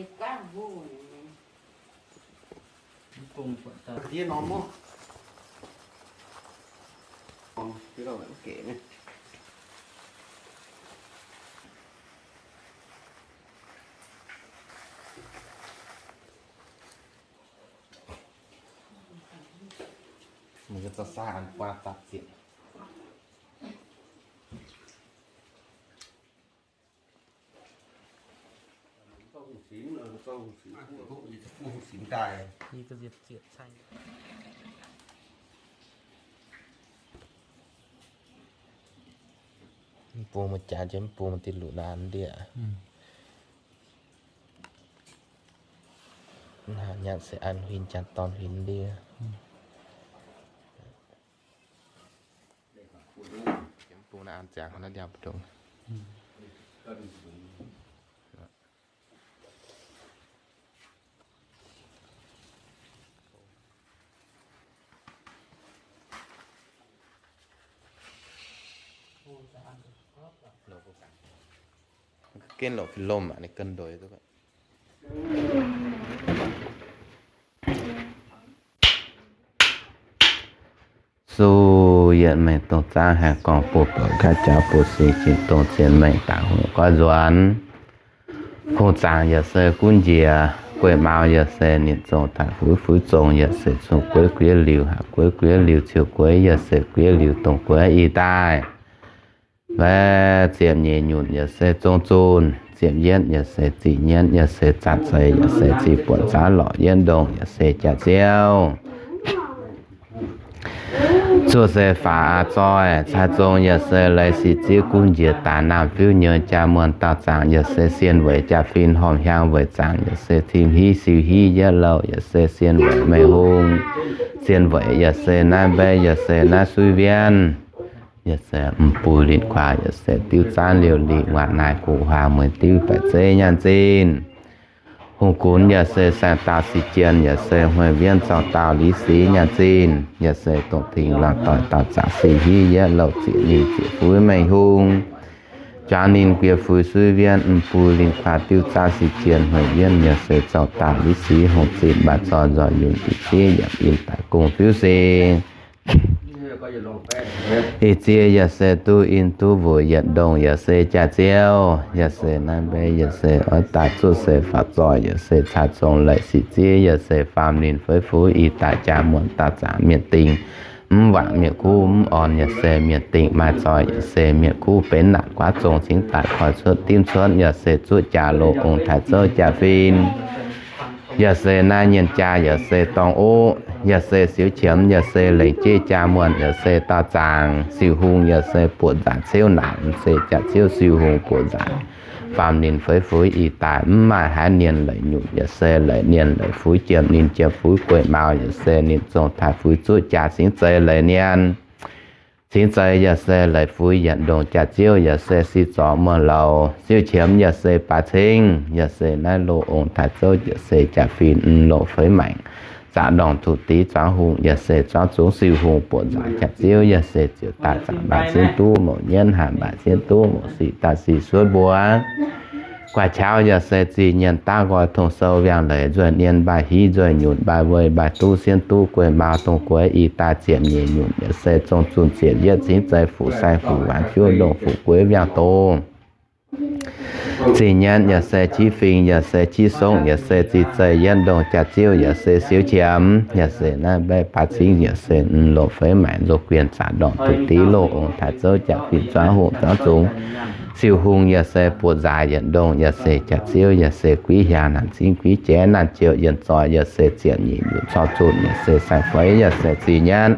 Mv bung maaih jaax jiex, mv bung maaih diuh luqc naaiv ndiev. Nyanc se an huin jaax dorn huin ndiev. Mv bung naaiv an ziangx naaiv ndiangx-mbu'ndongx. Gengh lorqc fih lomh aqv, ninh ganh ndoih duqv. Suv yietc mengh dongh zaangv haih gorngv buoz-bouc, kaav jauv buoz-sing, cin dongh cien mengh daaih hungh goiv nzuonx. Hungh zaangc yaac se gunv njiec, gueiv mauz yaac se ninh zong taaix fuix, fuix zong yaac se cun gueiv guiev liuz, haac gueiv guiev liuz, ciou gueiv yaac se guiev liuz, dongh gueiv ih daaih. Mbaeqv ziepc nyeic nyutc yaac se zong zunh, ziepc yietv yaac se ziqc nyienv, yaac se zaqc zeiz, yaac se ziqc buonc zaqc lorqc, yietv ndongh yaac se jaax-ziouv. Zuov se faaux aqv zoih, cai zong yaac se leiz sic zieqv gunv njiec daaih naamh fiuv nyei jaa muonh dauh zaangc yaac se sien weic jaa-fin horpc hiaang weic zaangc yaac se tim hiv siu hiv yietv louh yaac se sien weic Meih Hungh. Sien weic yaac se naaiv mbaeqv yaac se naaiv suiv wienv. Yaac se m'buo linh kuaaz yaac se diuv zaanv liouh liqc, waac naaic gu'huaang mueiz diuv baeqc zeiv nyaanh zinh. Hungh gunx yaac se saeng-daauh sic jien, yaac se hueih wienv zauh dauh liz sic nyaanh zinh. Yaac se dongh dingh laangh doic dauh zaangc sic hiv yietv louh ziqc ninh ziqc fuix Meih Hungh. Juangc ninh guiex fuix suiv wienv, m'buo linh kuaaz diuv zaanv sic jien hueih wienv, yaac se zauh dauh liz sic hungh zinh, maaih zoi nzoih yungz diqc ziev yaac in daaih gong fiuv sing. Ih ziex yaac se duqv in duqv mbuoqc, yietc ndongh yaac se jaax-ziouv, yaac se naaiv mbaeqv yaac se oix daaih zuov se faaux zoih, yaac se cai zong leiz sic zieqv, yaac se faam ninh feiv fuix ih daaih jaa muonh dauh zaangc mienh dingh. Mv wangc mienh kuv mv orn, yaac se mienh dingh maaih zoi, yaac se mienh kuv benx naanc guaav zong cingx daaih koi cuotv dimv cuotv, yaac se zuov jaax loz ong taaix zouv jaa-fin. Yaac se naaiv nyienh jaa, yaac se dorngh oqv, yaac se siou qiemx, yaac se lengc jeiv jaa muonh, yaac se dauh zaangc siu hungh, yaac se buoqc nzaac ciouv naanc, se jaax-ziouv siu hungh buoqc nzaac. Faam ninh feiv fuix ih daaih mv maaih haaix nienh leic nyutc, yaac se leic nienh leic fuix jiem ninh jiem fuix gueiv mauz, yaac se ninh zong taaix fuix zuov jaax cingx zeiz leic nienh. Cingx zeiz yaac se leic fuix yietc ndongh jaax-ziouv, yaac se si zorc muoz-louz, siou qiemx yaac se baaix cingv, yaac se naaiv loz ong taaix zouv, yaac se jaa-fin mv loz feix maengc, zaqc ndorngh tuqv dix zuangx hungh, yaac se zuangx zungx siu hungh buoqc nzaac jaax-ziouv, yaac se ziouc daaih zaangc mbaac cingv duqv mouz nyienv, haih mbaac cingv duqv mouz sic daaih sic suotv mbuo. Guaax qauv yaac se zih nyienx daav nqoi tong sou wiangh leiz nzueic nien mbaaih hiv nzueic nyutc mbaaih weih mbaaih duqv sienv duqv gueiv mauz dongh gueiv ih daaih ziepc nyeic nyutc yaac se zong zunh ziepc yietv cingv zeiz fuqv saeng fuqv waanc juov ndongh fuqv gueiv wiangh doz. Zih nyienv yaac se qiv fingx yaac se qiv songv yaac se zih zeiz yietv ndongh jaax-ziouv yaac se siou qiemx yaac se naaiv mbaeqv baaix cingv yaac se mv loz feix maengc nzou guienh zaqc ndorngh tuqv dix loz ong taaix zouv jaa-fin zuangx hungh zuangx zungx. Siu hungh yaac se buoqc nzaac yietc ndongh yaac se jaax-ziouv yaac se guiv hiaang naanc cingv guiv jeiv naanc jiouv yienh zoih yaac se ziepc nyeic nyutc corc zunh yaac se saeng feix yaac se zih nyienv.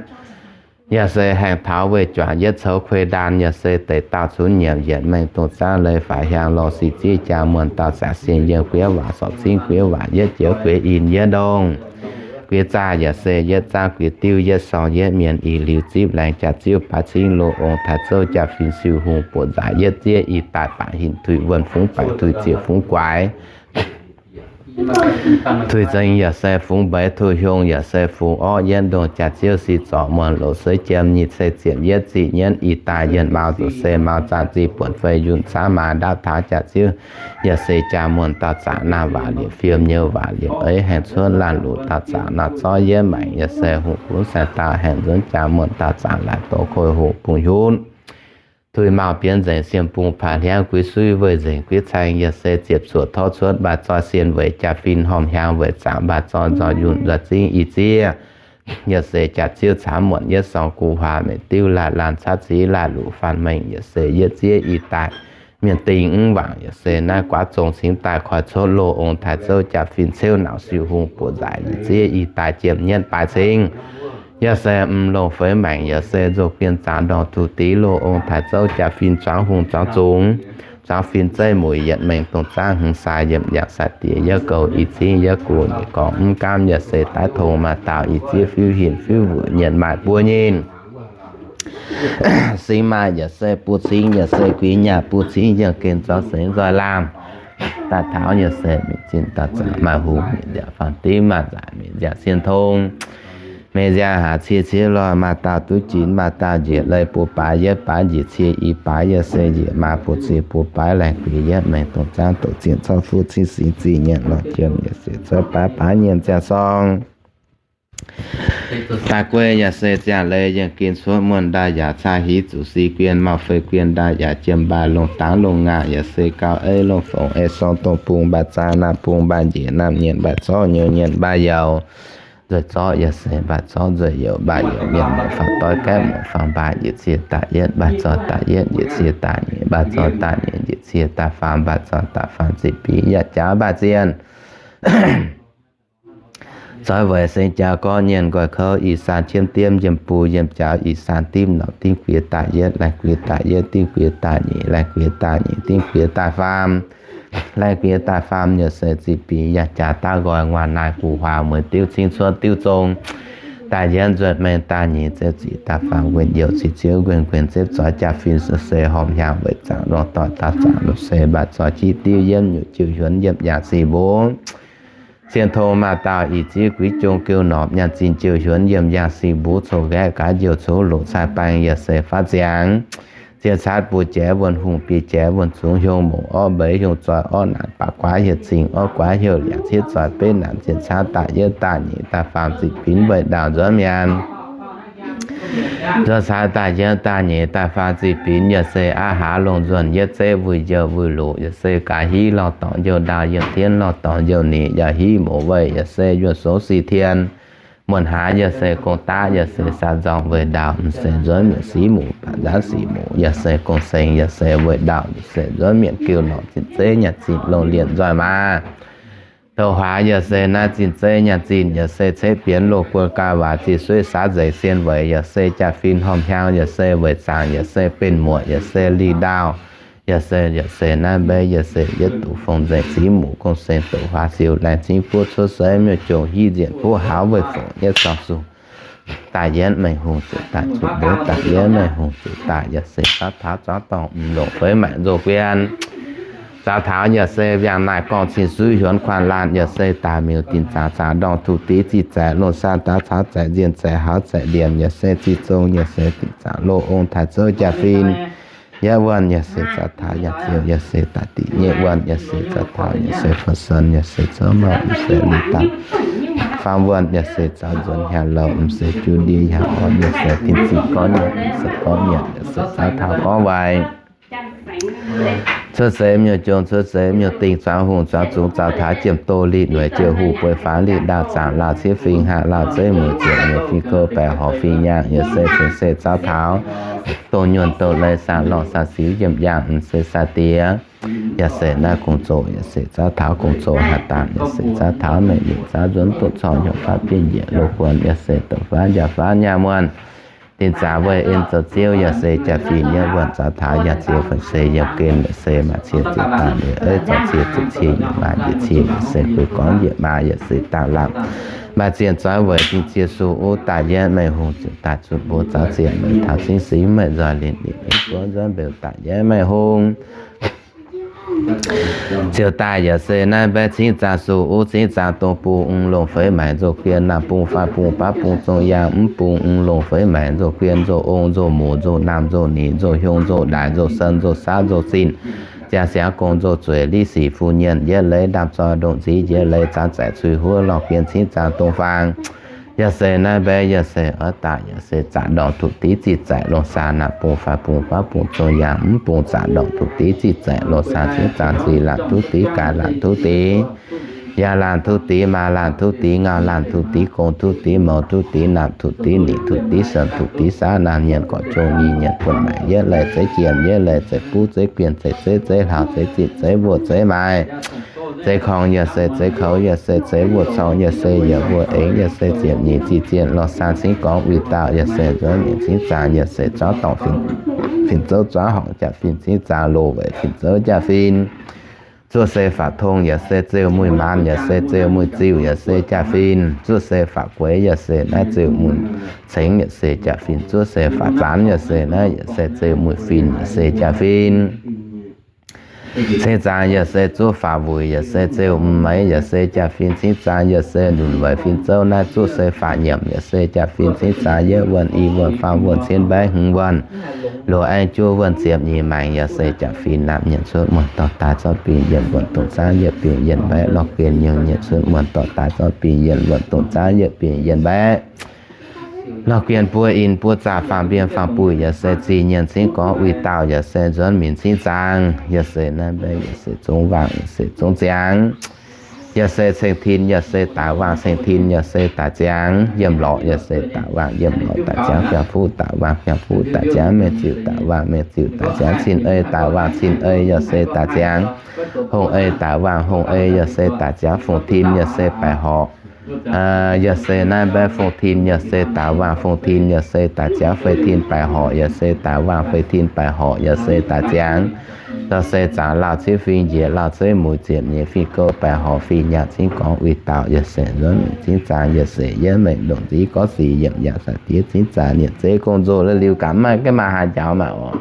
Yaac se haengh taux weih juangc yietv coux kuei ndaan yaac se deix dauh cunx nyiemc yietc mengh dongh zaangv leiz faaux hiaang lorh sic zieqv jaa muonh dauh zaangc sien yienh guiev waac sorc cingv guiev waac yietv joux guiev in yietv ndongh. Guiev zaah yaac se yietv zaangv guiev diuv yietv sorng yietv mienh ih liuz zipv laengz jaax-ziouv baaix cingv loz ong taaix zouv jaa-fin siu hungh buoqc nzaac yietv zieqv ih daaih baac hinc tuix wuonh fungx baengc tuix ziec fungx guaix. Tuix zengx yaac se fungx mbeix, tuix hiong yaac se fungx orv, yietv ndongh jaax-ziouv si zorc muonc loz sueiv jiem, nyic cei ziepc yietv ziqc nyienv ih daaih, yienh mau zoqc se mau zaanh zih buonc fei yunh camv maaiz ndaauv taux jaax-ziouv, yaac se jaa muonc dauh zaqc naaiv waac liepc fiem nyei waac liepc eix, haengh cuotv laanh luc dauh zaqc naaiv zorqv yietv maengc, yaac se hungh bungx sai dauh haengh nzunv jaa muonc dauh zaqc laaix doz koiv hoqc bungx hiuv. Tuix mauh bienv nzengc siem bung paaix hliangv guiv suiv weih nzengc guiv caeng, yaac se ziepc zuoqc torv cuotv mbaaih zoih sien weic jaa-fin hormh hiaang weic zaangc mbaaih zoih nzoih yunh nzoih zingv i ziev, yaac se jaax-ziouv camv muonc yietv sorng guv huaax meic diuv laanh laanh cav ziv laanh luc faanh mengh, yaac se yietv ziev i daaih mienh dingh mv wangc, yaac se naaiv guaav zong cingx daaih koi cuotv loz ong taaix zouv jaa-fin ceuv nauc siu hungh buoqc nzaic, yietc ziev i daaih jiem nyienv baaix cingx. Yaac se m'longc feix maengc, yaac se nzou gien zaangc ndorngh tuc dix loz ong taaix zouv jaa-fin zuangx hungh zuangx zungx, zuangx fin zeiv mueic yietc mengh dongh zaangv hmz sai yiem yangh sai diex yietv goux i zingv yietv gox nyeic gorngv mv gaamv, yaac se daaih tong maaih dauh i ziev fiuv hinc fiuv wuic nyienh maaih buo nyinh. Singx maaih yaac se buo cingx, yaac se guix nyaah buo cingx, yangh gen zorqv seix nzoih laangh. Daaih taux yaac se mienh zinh dauh zaqc maaih hungh, mienh nziaauc faam div maaih nzaic, mienh nziaauc cien tong, mienh nziaauc haac cie cie lorh, maaih dauh duqv jinx, maaih dauh njiec leiz buo baaix, yietv baaix njiec cie i baaix, yaac se njiec maa buo cie buo baaix, laengh guix yietv maengx dongh zaangv doqc zienh corc fuqv cingv singx zingh nyanc lorh jiem, yaac se cuotv baaix baaix nyienh ziangh sorng. Daaih guei yaac se ziangh leiz yangh gen cuotv muonh ndaaih yaac caa hiv zuqc si guen mauh fei guen ndaaih yaac jiem mbaaih longh dangx longh ngaah, yaac se gauh ei longh fongc ei sorng dongh bung mbaaih zaah naamh bung mbaaih njiec naamh nyienh mbaaih zorqv nyouv nyienh mbaaih youz, nzueic zorqv yaac se mbaaih zorqv nzueic youz mbaaih youz mienh muoc faang doiv gaeqv muoc faang mbaaih njiec cie daaih yietv mbaaih zoih daaih yietv njiec cie daaih nyeic mbaaih zoih daaih nyeic njiec cie daaih faam mbaaih zoih daaih faam ziqc binx yaac jaax mbaaih zienh. Zoih weic seng jaax gorqv nyienh nqoi kouv ih saan qiemv diemv yiem bung yiem jaax ih saan dimv norqc dimv guiex daaih yietv laih guiex daaih yietv dimv guiex daaih nyeic laih guiex daaih nyeic dimv guiex daaih faam. Laih guiex daaih faam yaac se ziqc binx yaac jaax daav nqoi nguaaz naaiv guv huaax mueiz diuv cingv cuotv diuv zong daaih yietv nzuonx mengh daaih nyeic zepv ziqc daaih faam nquenc youc ziqc ziouv nquenc nquenc zepv zoih jaa-fin se hormh hiaang weic zaangc longh doic daaih zaangc longh se mbaaih zoih jiv diuv yiemv nyutc jiu hiuonv yiem yangh sic mbuv. Cien tong maaih dauh ih ziev guix jong geu norqc nyaanh zinh jiu hiuonv yiem yangh sic mbuv coqv nqaeqv gaax njiu coqv loqc cai baeng yaac se faatv ziangx. Zien caatv buo jaaix wuonh hungh biei jaaix wuonh zungx hiuang mongc orv mbeix hiuang zoih orv naanc baac guaav hieh cingx orv guaav hieh liangc ciev zoih beiv naanc zien caatv daaih yietv daaih nyeic daaih faam ziqc binx weih ndaauh nzuonx mienh. Nzuonx caav daaih yietv daaih nyeic daaih faam ziqc binx yaac se aqv haaz longh nzuonx yietv zeiv wuic njouh wuic loqc yaac se gaax hiv lorh dorngx njouh ndaauh yiem tienv lorh dorngx njouh nitc yaac hiv mouz weih yaac se yuonh sou si tien. Muonh haaix yaac se gong daav yaac se saa nzorng weih ndaauh m'seix nzuonx mietc sic muc baac nzaanv sic muc yaac se gong seng yaac se weih ndaauh m'seix nzuonx mietc giuh norqc zinh zeiv nyaanh zinh longh lienh nzoih maaz. Douc huaax yaac se naaiv zinh zeiv nyaanh zinh yaac se ceix bienx loz guon gaa waac zinh suiv saav nzengc sien weic yaac se jaa-fin hormh hiaang yaac se weic zaangc yaac se benx muoc yaac se li ndaauh. Yaac se, yaac se naaiv mbeiv yaac se yietv duqv fong nzengc sic muc gong seng douc huaax siou laengz cingv buov cuotv seix miuc-jongc hiv nzieqc buov haux weih fongc yietv sorng sung daaih yietv mengh hungh ziouc daaih zuqc mbuov daaih yietv mengh hungh ziouc daaih yaac se zauv taux zauv dorngh m'longc feix maengc nzou guien. Zaux taux yaac se viangh naaic gorngv cing suiv hiuonv kuaanh laanh yaac se daaih miuc dinc zaangc zaangc ndorngh tuc dix ziqc zaeqc longh saah daaih caux zaeqc nzienh zaeqc haux zaeqc ndienc yaac se ziqc zong yaac se dinc zaangc loz ong taaix zouv jaa-fin. Yietv wuonh yaac se zaux taux yaac ziouc yaac se daaih dinc nyeic wuonh yaac se zaux taux yaac se fa'sen yaac se zouv mouh yaac se liuz daaih faam wuonh yaac se zaux nzuonx hnyangx-louc m'seix juv ndie hnyangx-orn yaac se tin ziqc gorngv nyanc m'seix gorngv nyanc yaac se zaux taux gorngv waaic. Cuotv seix miuc-jongc cuotv seix miuc-dingh zuangx hungh zuangx zungx zaux taux jiem doz li noic jiouh huv bueix faanx li ndaauh zaangc laauh ciev fingx haav laauh zeiv mueic ziepc mueic fingx kouv baeqc horc fingx nyaangh yaac se cien se zaux taux dongh nyuonh doz leiz saah lorh saah siux yiem yangh m'seix saah diex. Yaac se naaiv gong-zoh yaac se zaux taux gong-zoh haaix dangh yaac se zaux taux mengh liuc zaux nzuonx doqc corc hnyouv faatv bieiv njiec loz guon yaac se doqc faatv njaaux faatv nyaah muonh. Dinc zaangc weih en zoux ziouv yaac se jaa-fin yietv wuonh zaux taux yaac ziouc fun se yiem gen yaac se maaih cie ziepc daaih liuz eiv zorng cie ziepc cie yaac maaih njiec cie yaac se guei gorngv njiec maa yaac se dangh lamh. Maaih zienh zoih weic dingh cie su uv daaih yietv mengh hungh ziouc daaih zuqc mbuo zaux zienh meih taux cingv singx meih nzoih linh linh buov nzuonx mbeux daaih yietv mengh hungh. Ziouc daaih yaac se naaiv mbaeqv cingv zaang suh, uv cingv zaang dongh bung, mv longc feix maengc nzou guen, naamh bung faam bung baav bung zong yaang, mv bung mv longc feix maengc nzou guen, nzou ong nzou muc nzou naamh nzou nyic nzou hiong nzou ndaaix nzou sen nzou saav nzou zinh, ziangh siangx gong nzou zueiz, liv sic fu nyienz yietv leiz, ndaamv-zoih ndongc nziv njiec leiz, zaanv zaeqc cui huov, lorh guen cingv zaang dongh faang. Yaac se naaiv mbaeqv yaac se oix daaih yaac se zaqc ndorngc tuqv div ziqc zaeqc longc saah, naamh bung faam bung baav bung zong yaang, mv bung zaqc ndorngc tuqv div ziqc zaeqc longc saah, cingv zaang ziqc laanh tuqv div, gaax laanh tuqv div, yaac laanh tuqv div, maa laanh tuqv div, ngau laanh tuqv div, gong tuqv div, mouz tuqv div, naamh tuqv div, nyic tuqv div, sen tuqv div, saav naamh nyienc gorqv-jong, nyic nyienc buonc maengc yietv leiz, zeiv jien yietv leiz, zeiv buv zeiv bienh, zeiv zeiv zeiv hlauv, zeiv zitc zeiv mbuoqc, zeiv maaiz, zeiv korng yaac se, zeiv koux yaac se, zeiv wuov corng yaac se, yaac mbuo eng yaac se, ziepc nyeic ziqc zienh lorh saan cingv gorngv uix dauh yaac se, nzuonx mingh cingv zaang yaac se, zorqv dorngc fin, fin-zouv zorqv horngc jaa-fin cingv zaang, loz weic fin-zouv jaa-fin. Zuov se faatv tong yaac se, zeu muic maanz yaac se, zeu muic ziuh yaac se jaa-fin. Zuov se faatv gueix yaac se, naaiv zeu muic cengx yaac se jaa-fin. Zuov se faatv zaanx yaac se, naaiv yaac se zeu muic fin yaac se jaa-fin. Cingv zaang yaac se, zuov faatv wuic yaac se, zeu m'meix yaac se jaa-fin. Cingv zaang yaac se, nunc weic fin-zouv naaiv zuov se faatv nyiemc yaac se jaa-fin. Cingv zaang yietv wuonh, i wuonh, faam wuonh, cien mbaeqv, hmz wuonh, loz-aengx juov wuonh, ziepc nyeic maengc yaac se jaa-fin. Naamh nyienc cuotv muonh dorh daaih zorqv bingx yienh wuonh dongh zaangv yietc bingx yienh mbaeqv. Lorh guen nyungc nyienc cuotv muonh dorh daaih zorqv bingx yienh wuonh dongh zaangv yietc bingx yienh mbaeqv. Lorh guen buo in buo zaah faam mbienv faam buic yaac se, zih nyienc cingv gorngv uix dauh yaac se, nzuonx mingh cingv zaang yaac se, naaiv mbaeqv yaac se, zungv waangc yaac se, zungv ziangx yaac se, ceng tin yaac se, daic waangc ceng tin yaac se, daic ziangx, yiem lorqc yaac se, daic waangc yiem lorqc, daic ziangx, fiangx fuqv daic waangc fiangx fuqv daic ziangx, mengh ziuh daic waangc mengh ziuh daic ziangx, cin ei daic waangc cin ei yaac se, daic ziangx, hongh ei daic waangc hongh ei yaac se, daic ziangx, fong tin yaac se, baeqc horc yaac se, naaiv mbaeqv fong tin yaac se, daic waangc fong tin yaac se, daic ziangx, fei tin baeqc horc yaac se, daic waangc fei tin baeqc horc yaac se, daic ziangx, lorh se, zaangc lauh ciev fing njiec lauh ciev mueiz ziepc nyeic fing gouv baeqc horc fing nyaanh cingv gorngv uix dauh yaac se, nzuonx mingh cingv zaang yaac se, yietv mengh ndongc nziv gorngv sic yiemc yaac sai-diex cingv zaang, nyienc zeiv gong-nzou. Liuz gaax maaih ga'maaih haaix jaux maah oc.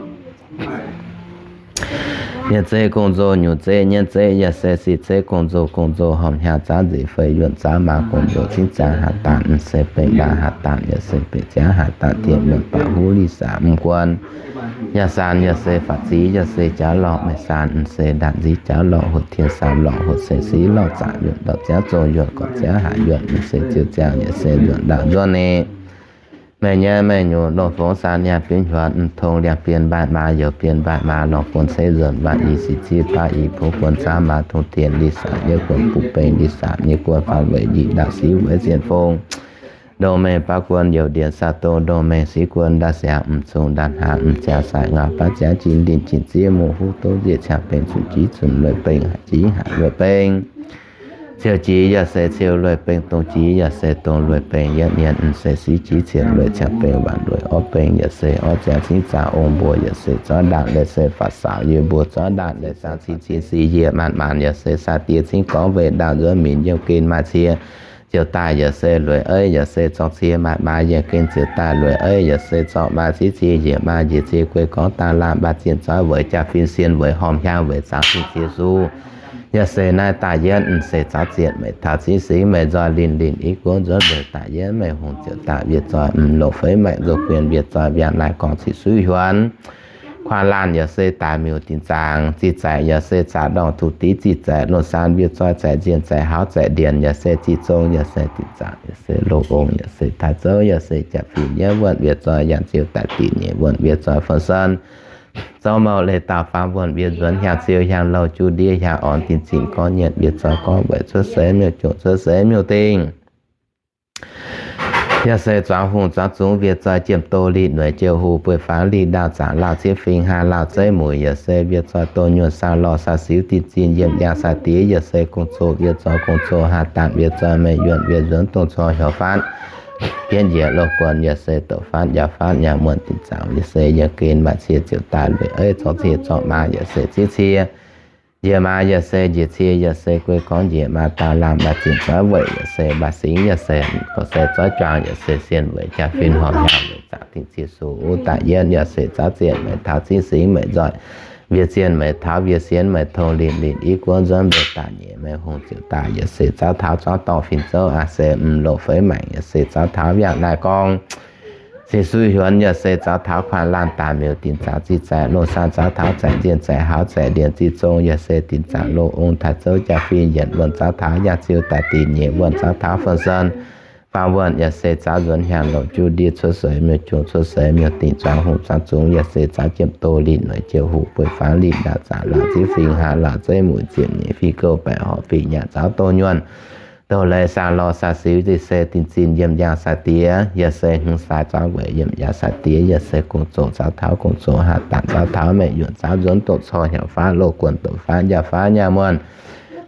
Nyienc zeiv gong-nzou, nyutc zeiv nyienv zeiv yaac se, sic zeiv gong-nzou, gong-nzou horpc hnyangx zaanv nzeic fei yuonh zaanv maa gong-nzou cingv zaang, haaz daanh m'seix benx ndaangc, haaz daanh yaac se benx ziangx, haaz daanh diex muonh baac huv lic saax m'guon. Yaac saan yaac se faatv ziv yaac se jaax lorqc, meih saan m'seix ndaangc nziv jaax lorqc, hoqc tien saam lorqc, hoqc seix siv lorqc, zaangc yuonh ndortv ziangv zong yuonh gorqv ziangv haaix yuonh, m'seix ziouc ziangh yaac se yuonh ndaangc nzuonv ni. Meih nyei meih nyungc loz-fongx saan nyaanh bienv huonx, m'tong liangx bien mbaih maa, youz bien mbaih maa, lorngh buonv ceix nzuonx, waanc i sic civ baav i, buv buonv caamv maa, tong tien lic saax nyei guon, buv beng lic saax nyei guon, faanv weic njiec ndaauv siv weic zienh fong, ndongh mengh baav guon youz ndienx saa dong, ndongh mengh siv guon ndaav siangx, m'zungh ndaav hnaangx, m'ziangx sai ngau, baav ziangx jin linh jin ziev, mungh huv dov nzieqc, ciangx beng zunc jiex zunc lueic beng, haic jiex haic lueic beng. Ciou jiex yaac se ciou lueic beng, dong jiex yaac se dong lueic beng, yietv nyienz m'seix siv jiex cien lueic, ciangx beng waanc lueic orv beng yaac se orv ziangx cingv zaang, ong mbuo yaac se zorqv ndaangc leiz se faatv saaux, yie mbuo zorqv ndaangc leiz zaangc cin cin sic njiec maanc maanc yaac se sai-diex cingv gorngv weic ndaauh nzuonx minc yiem gen maaih cie ziouc daaih yaac se lueic eiv yaac se zorng cie maaih maa yiem gen ziouc daaih lueic eiv yaac se zorng maa civ cie njiec maa njiec cie guei gorngv daaih laanh mbaah zienh zoiv weic jaa-fin sien weic horpc hnyangx weic zaangc fin cie su. Yaac se naaiv daaih yietv m'seix zaux zienc meih taux cingv singx meih nzoih linh linh i guov nzuonv mbuo daaih yietv meih hungh ziouc daaih wiev zoih m'loc feix maengc nzou guen wiev zoih mbiaangx naaiv gorngv cih suiv hiuonx. Kuaang laanh yaac se daaih miuc dinc zaangc, zih zaeqc yaac se zaqc ndorngc tuqv div zih zaeqc, longc saan wiev zoih zaeqc nzienh zaeqc hauv zaeqc ndienc yaac se zih zong yaac se dinc zaangc yaac se loz ong yaac se taaih zouv yaac se jaa-fin yietv wuonh wiev zoih yaanc ziouc daaih dinc nyeic wuonh wiev zoih fun sen zouv mouh leiz dauh faam wuonh wiev nzuonx hiaang ziouc hiaang louh juv ndiev hiaang orn dinc zinh gorngv nyietv wiev zoih gorngv weic cuotv seix miuc-jungc cuotv seix miuc-dingh. Yaac se zuangx hungh zuangx zungx wiev zoih jiem doz lic nueic jiouv huv bueix faanx lic ndaauv zaangc lauh ciev fing haav lauh zeiv muic yaac se wiev zoih doz nyuonh saang lorh saang siuv dinc zinh yiem ndiangx sai-diex yaac se gong-zoh wiev zoih gong-zoh haaz daanh wiev zoih meih yuonh wiev nzuonx dongh cor hiuv faanv bienv njiec loz guon yaac se doqc faanv njaaux faanv nyaanh muonh dinc zaangc yaac se yiem gen maaih cie ziouc daaih lueic eiv zorng cie zorng maa yaac se ziev cie njiec maa yaac se njiec cie yaac se guei gorngv njiec maa daauh laanh maaih zinh zoiv weic yaac se maaih singx yaac se gorqv se zoiv juang yaac se sien weic jaa-fin horpc hnyangx weic zaangc dingc cie su wuov daaih yietv yaac se zaux zienc meih taux cingv singx meih nzoih Mbie zienh meih taux, mbie sienx meih tong, linh linh i guoqv nzuonx mbuo daaih nyeic meih hungh ziouc daaih, yaac se zaux taux zorqv dorngh fin-zouv aqv, se mv longc feix maengc, yaac se zaux taux yangh naaiv gorngv cing sui hiuonx, yaac se zaux taux kuaanh laanh daaih miuc dinc zaangc zih zaeqc loz-saang, zaux taux zaeqc nzienh zaeqc haux zaeqc ndienc zih zong, yaac se dinc zaangc loz ong taaix zouv jaa-fin yienc wuonh, zaux taux yangh ziu daaih dinc nyeic wuonh, zaux taux fun-sen faam wuonh, yaac se zaux nzuonx hnyangx longc juv ndie cuotv seix miuc-jongc cuotv seix miuc-dingc zuangx hungh zuangx zungx, yaac se zaux jiem doz linh noic jiex huv bueix faanv linh ndaauv zaqc laauc ziev fingx haaz laauc zeiv mueic ziepc nyeic fingx gouv baeqc horc fingx nyaanh zaux doh nyuonh doh leiz saang lorh saah siux zinh se dinh zinh yiem njang sai-diex, yaac se hmz sai zuangx weic yiem njang sai-diex, yaac se gong-zoh zaux taux gong-zoh haah daanh zaux taux meih yuonc zaux nzuonx doqc cor hnyouv faatv loz guonh doqc faatv njaaux faatv nyaanh muonh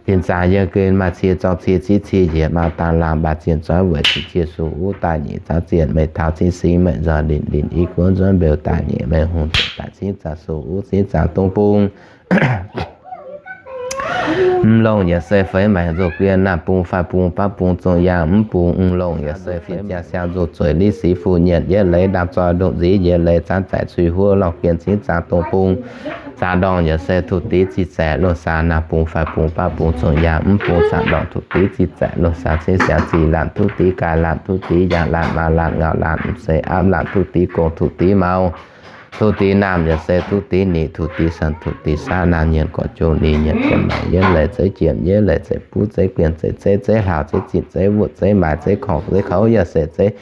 dinc zaangc yiem gen maaih cie zorng cie ziev cie njiec maa daan laangh mbaac zienh zoix weic zienh cie sux uv daaih nyeic zaux zienh meih taux cingv singx meih nzoih linh linh i guoqv nzuonx mbeux daaih nyeic meih hungh ziouc daaih cingv zaangc sux uv cingv zaangc dong bung. Mv longh yaac se feix maengc nzou guien naamh bung faix bung baav bung zong yaangh mv bung mv longh yaac se fiev ziangx siang nzou zueiz liv sic fu nyienc yietv leiz ndaamv zoi ndongc nziv njiec leiz zaanv zaeqc cui huov lorh gien cingv zaangc dong bung. Zaangc ndorngh yaac se tuv dix zih zaeqc loz-saang naamh bung faix bung baav bung zong yaangh mv bung zaangc ndorngh tuv dix zih zaeqc loz-saang cingv siangx zih laanh tuv dix gaaix laanh tuv dix yaangh laanh maa laanh ngaux laanh mv se aapv laanh tuv dix gong tuv dix mau. Tuv dix naamh yaac se tuv dix nic tuv dix san tuv dix sav naamh nyienc gorqv jung ninh nyienc gorqv maengc yietv leiz zeiv jiem yietv leiz zeiv buv zeiv guien zeiv zeiv zeiv hlauv zeiv zinh zeiv wuoqc zeiv maaih zeiv korngc zeiv kouv yaac se zeiv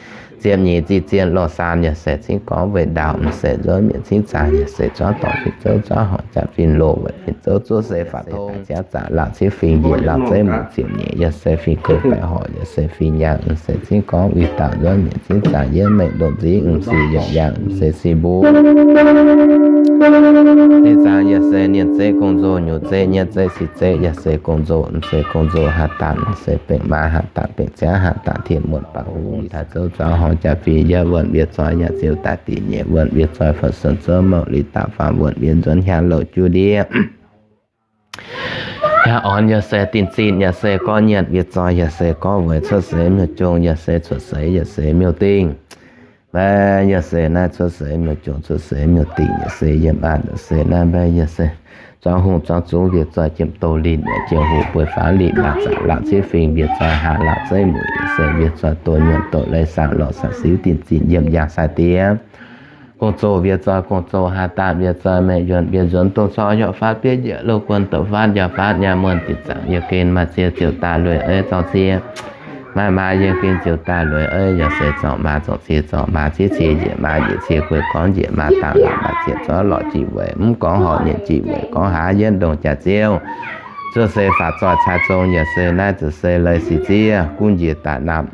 ziepc nyeic zih zienh loz-saang yaac se cingv gorngv weic ndaauh mv se nzuonx mietc cingv zaangc yaac se zuangv dorngc fin-zouv zuangv horc jaa-fin loz weic fin-zouv zuov se faatv tong ziangv zaqc laauh ciev fingx njiec laauh zeiv mueic ziepc nyeic yaac se fingx gouv baeqc horc yaac se fingx nyaanh mv se cingv gorngv uix dauh nzuonx mietc cingv zaangc yietv mengh ndongc nziv mv sic yietc nyaanh mv se sic mbuo cingv zaangc yaac se nienh zeiv gong-nzou nyutc zeiv nyietv zeiv sic zeiv yaac se gong-nzou mv se gong-nzou haah daanh mv se bengc maa haah daanh bengc ziangv haah daanh tien muonh baac hungh taaix zouv zuangv horc jaa-fin yietv wuonh mbiev zoi yaac ziouc daaih dingc nyeic wuonh mbiev zoi fun-sen zouv mouc li daaih faam wuonh mbiev nzuonx hnyangx louc juv ndiev Yaac orn yaac se dinh zinh yaac se gorngv nyienc mbiev zoi yaac se gorngv weic cuotv seix miuc-jong yaac se cuotv seix yaac se miuc-dingh. Mbaeqv yaac se naaiv cuotv seix miuc-jong cuotv seix miuc-dingh yaac se yiem aqv yaac se naaiv mbaeqv yaac se zuangx hungh zuangx zungx mbiev zoi jiem doz linh yaac jiem huv bueix faanv linh laangh zaqc laangh ciev fingx mbiev zoi haaz laauh zeiv mueic yaac se mbiev zoi doz nyuonh doz leiz saang lorh saah siux dinh zinh yiem njang sai-diex. Gong-zoh mbiev zoi gong-zoh haaz daanh mbiev zoi meih yuonc mbiev nzuonx dongh cor hnyouv faatv bieiv njiec loz guonh doqc faatv njaaux faatv nyaanh muonh dinc zaangc yiem gen maaih cie ziouc daaih lueic ei zorng cie. Maaih maa yiem gen ziouc daaih lueic ei yaac se zorng maa zorng cie zorng maa ciev cie njiec maa njiec cie gueiv gorngv njiec maa dangh laangh maaih ziepc zorqv lorqc jiex weic mv gorngv horc nyienc jiex weic gorngv haaix yienv ndongc jaax ziouv. Zuov se faatv zoih cai zong yaac se naaiv zuqc se leiz sic ziev gunv njiec daaih naamh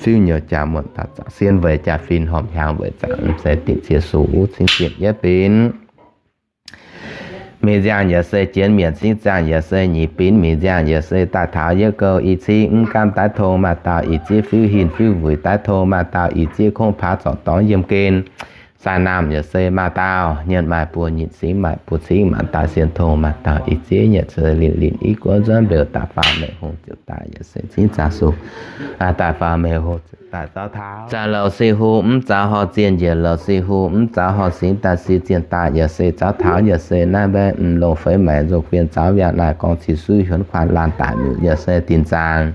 fiuv nyouz jaa muonh daaih zaqc sien weic jaa-fin horpc hnyangx weic zaangc mv se dingc cie sux uv cingv ziepc yietv binc. Mingh nziangh yaac se jienv mietc cingv zaangh yaac se nyic binc mingh nziangh yaac se daaih taux yietv gouh i cingv mv gaamv daaih tong maaih dauh i zieqv fiuv hinc fiuv wuic daaih tong maaih dauh i zieqv kongv paav zorc dorngx yiem gen. Saah naamh yaac se maaih dauh nyienc maaih buo nyic cingv maaih buo cingv maaih dauh sien tong maaih dauh i zieqv nyietc se linh linh i guoqv nzuonx mbeux daaih faaux meih hungh ziouc daaih yaac se cingv zaangh sux daaih faaux meih hungh ziouc daaih zaux taux zaangh louc sic hungh mv zaux horh zienh njiec louc sic hungh mv zaux horh singx daaih sic zienh daaih yaac se zaux taux yaac se naaiv mbaeqv mv longc feix maengc nzou guien zaux yaac naaic gorngv cih suiv hiuonx kuaanh laanh daaih miuc yaac se dinc zaangc.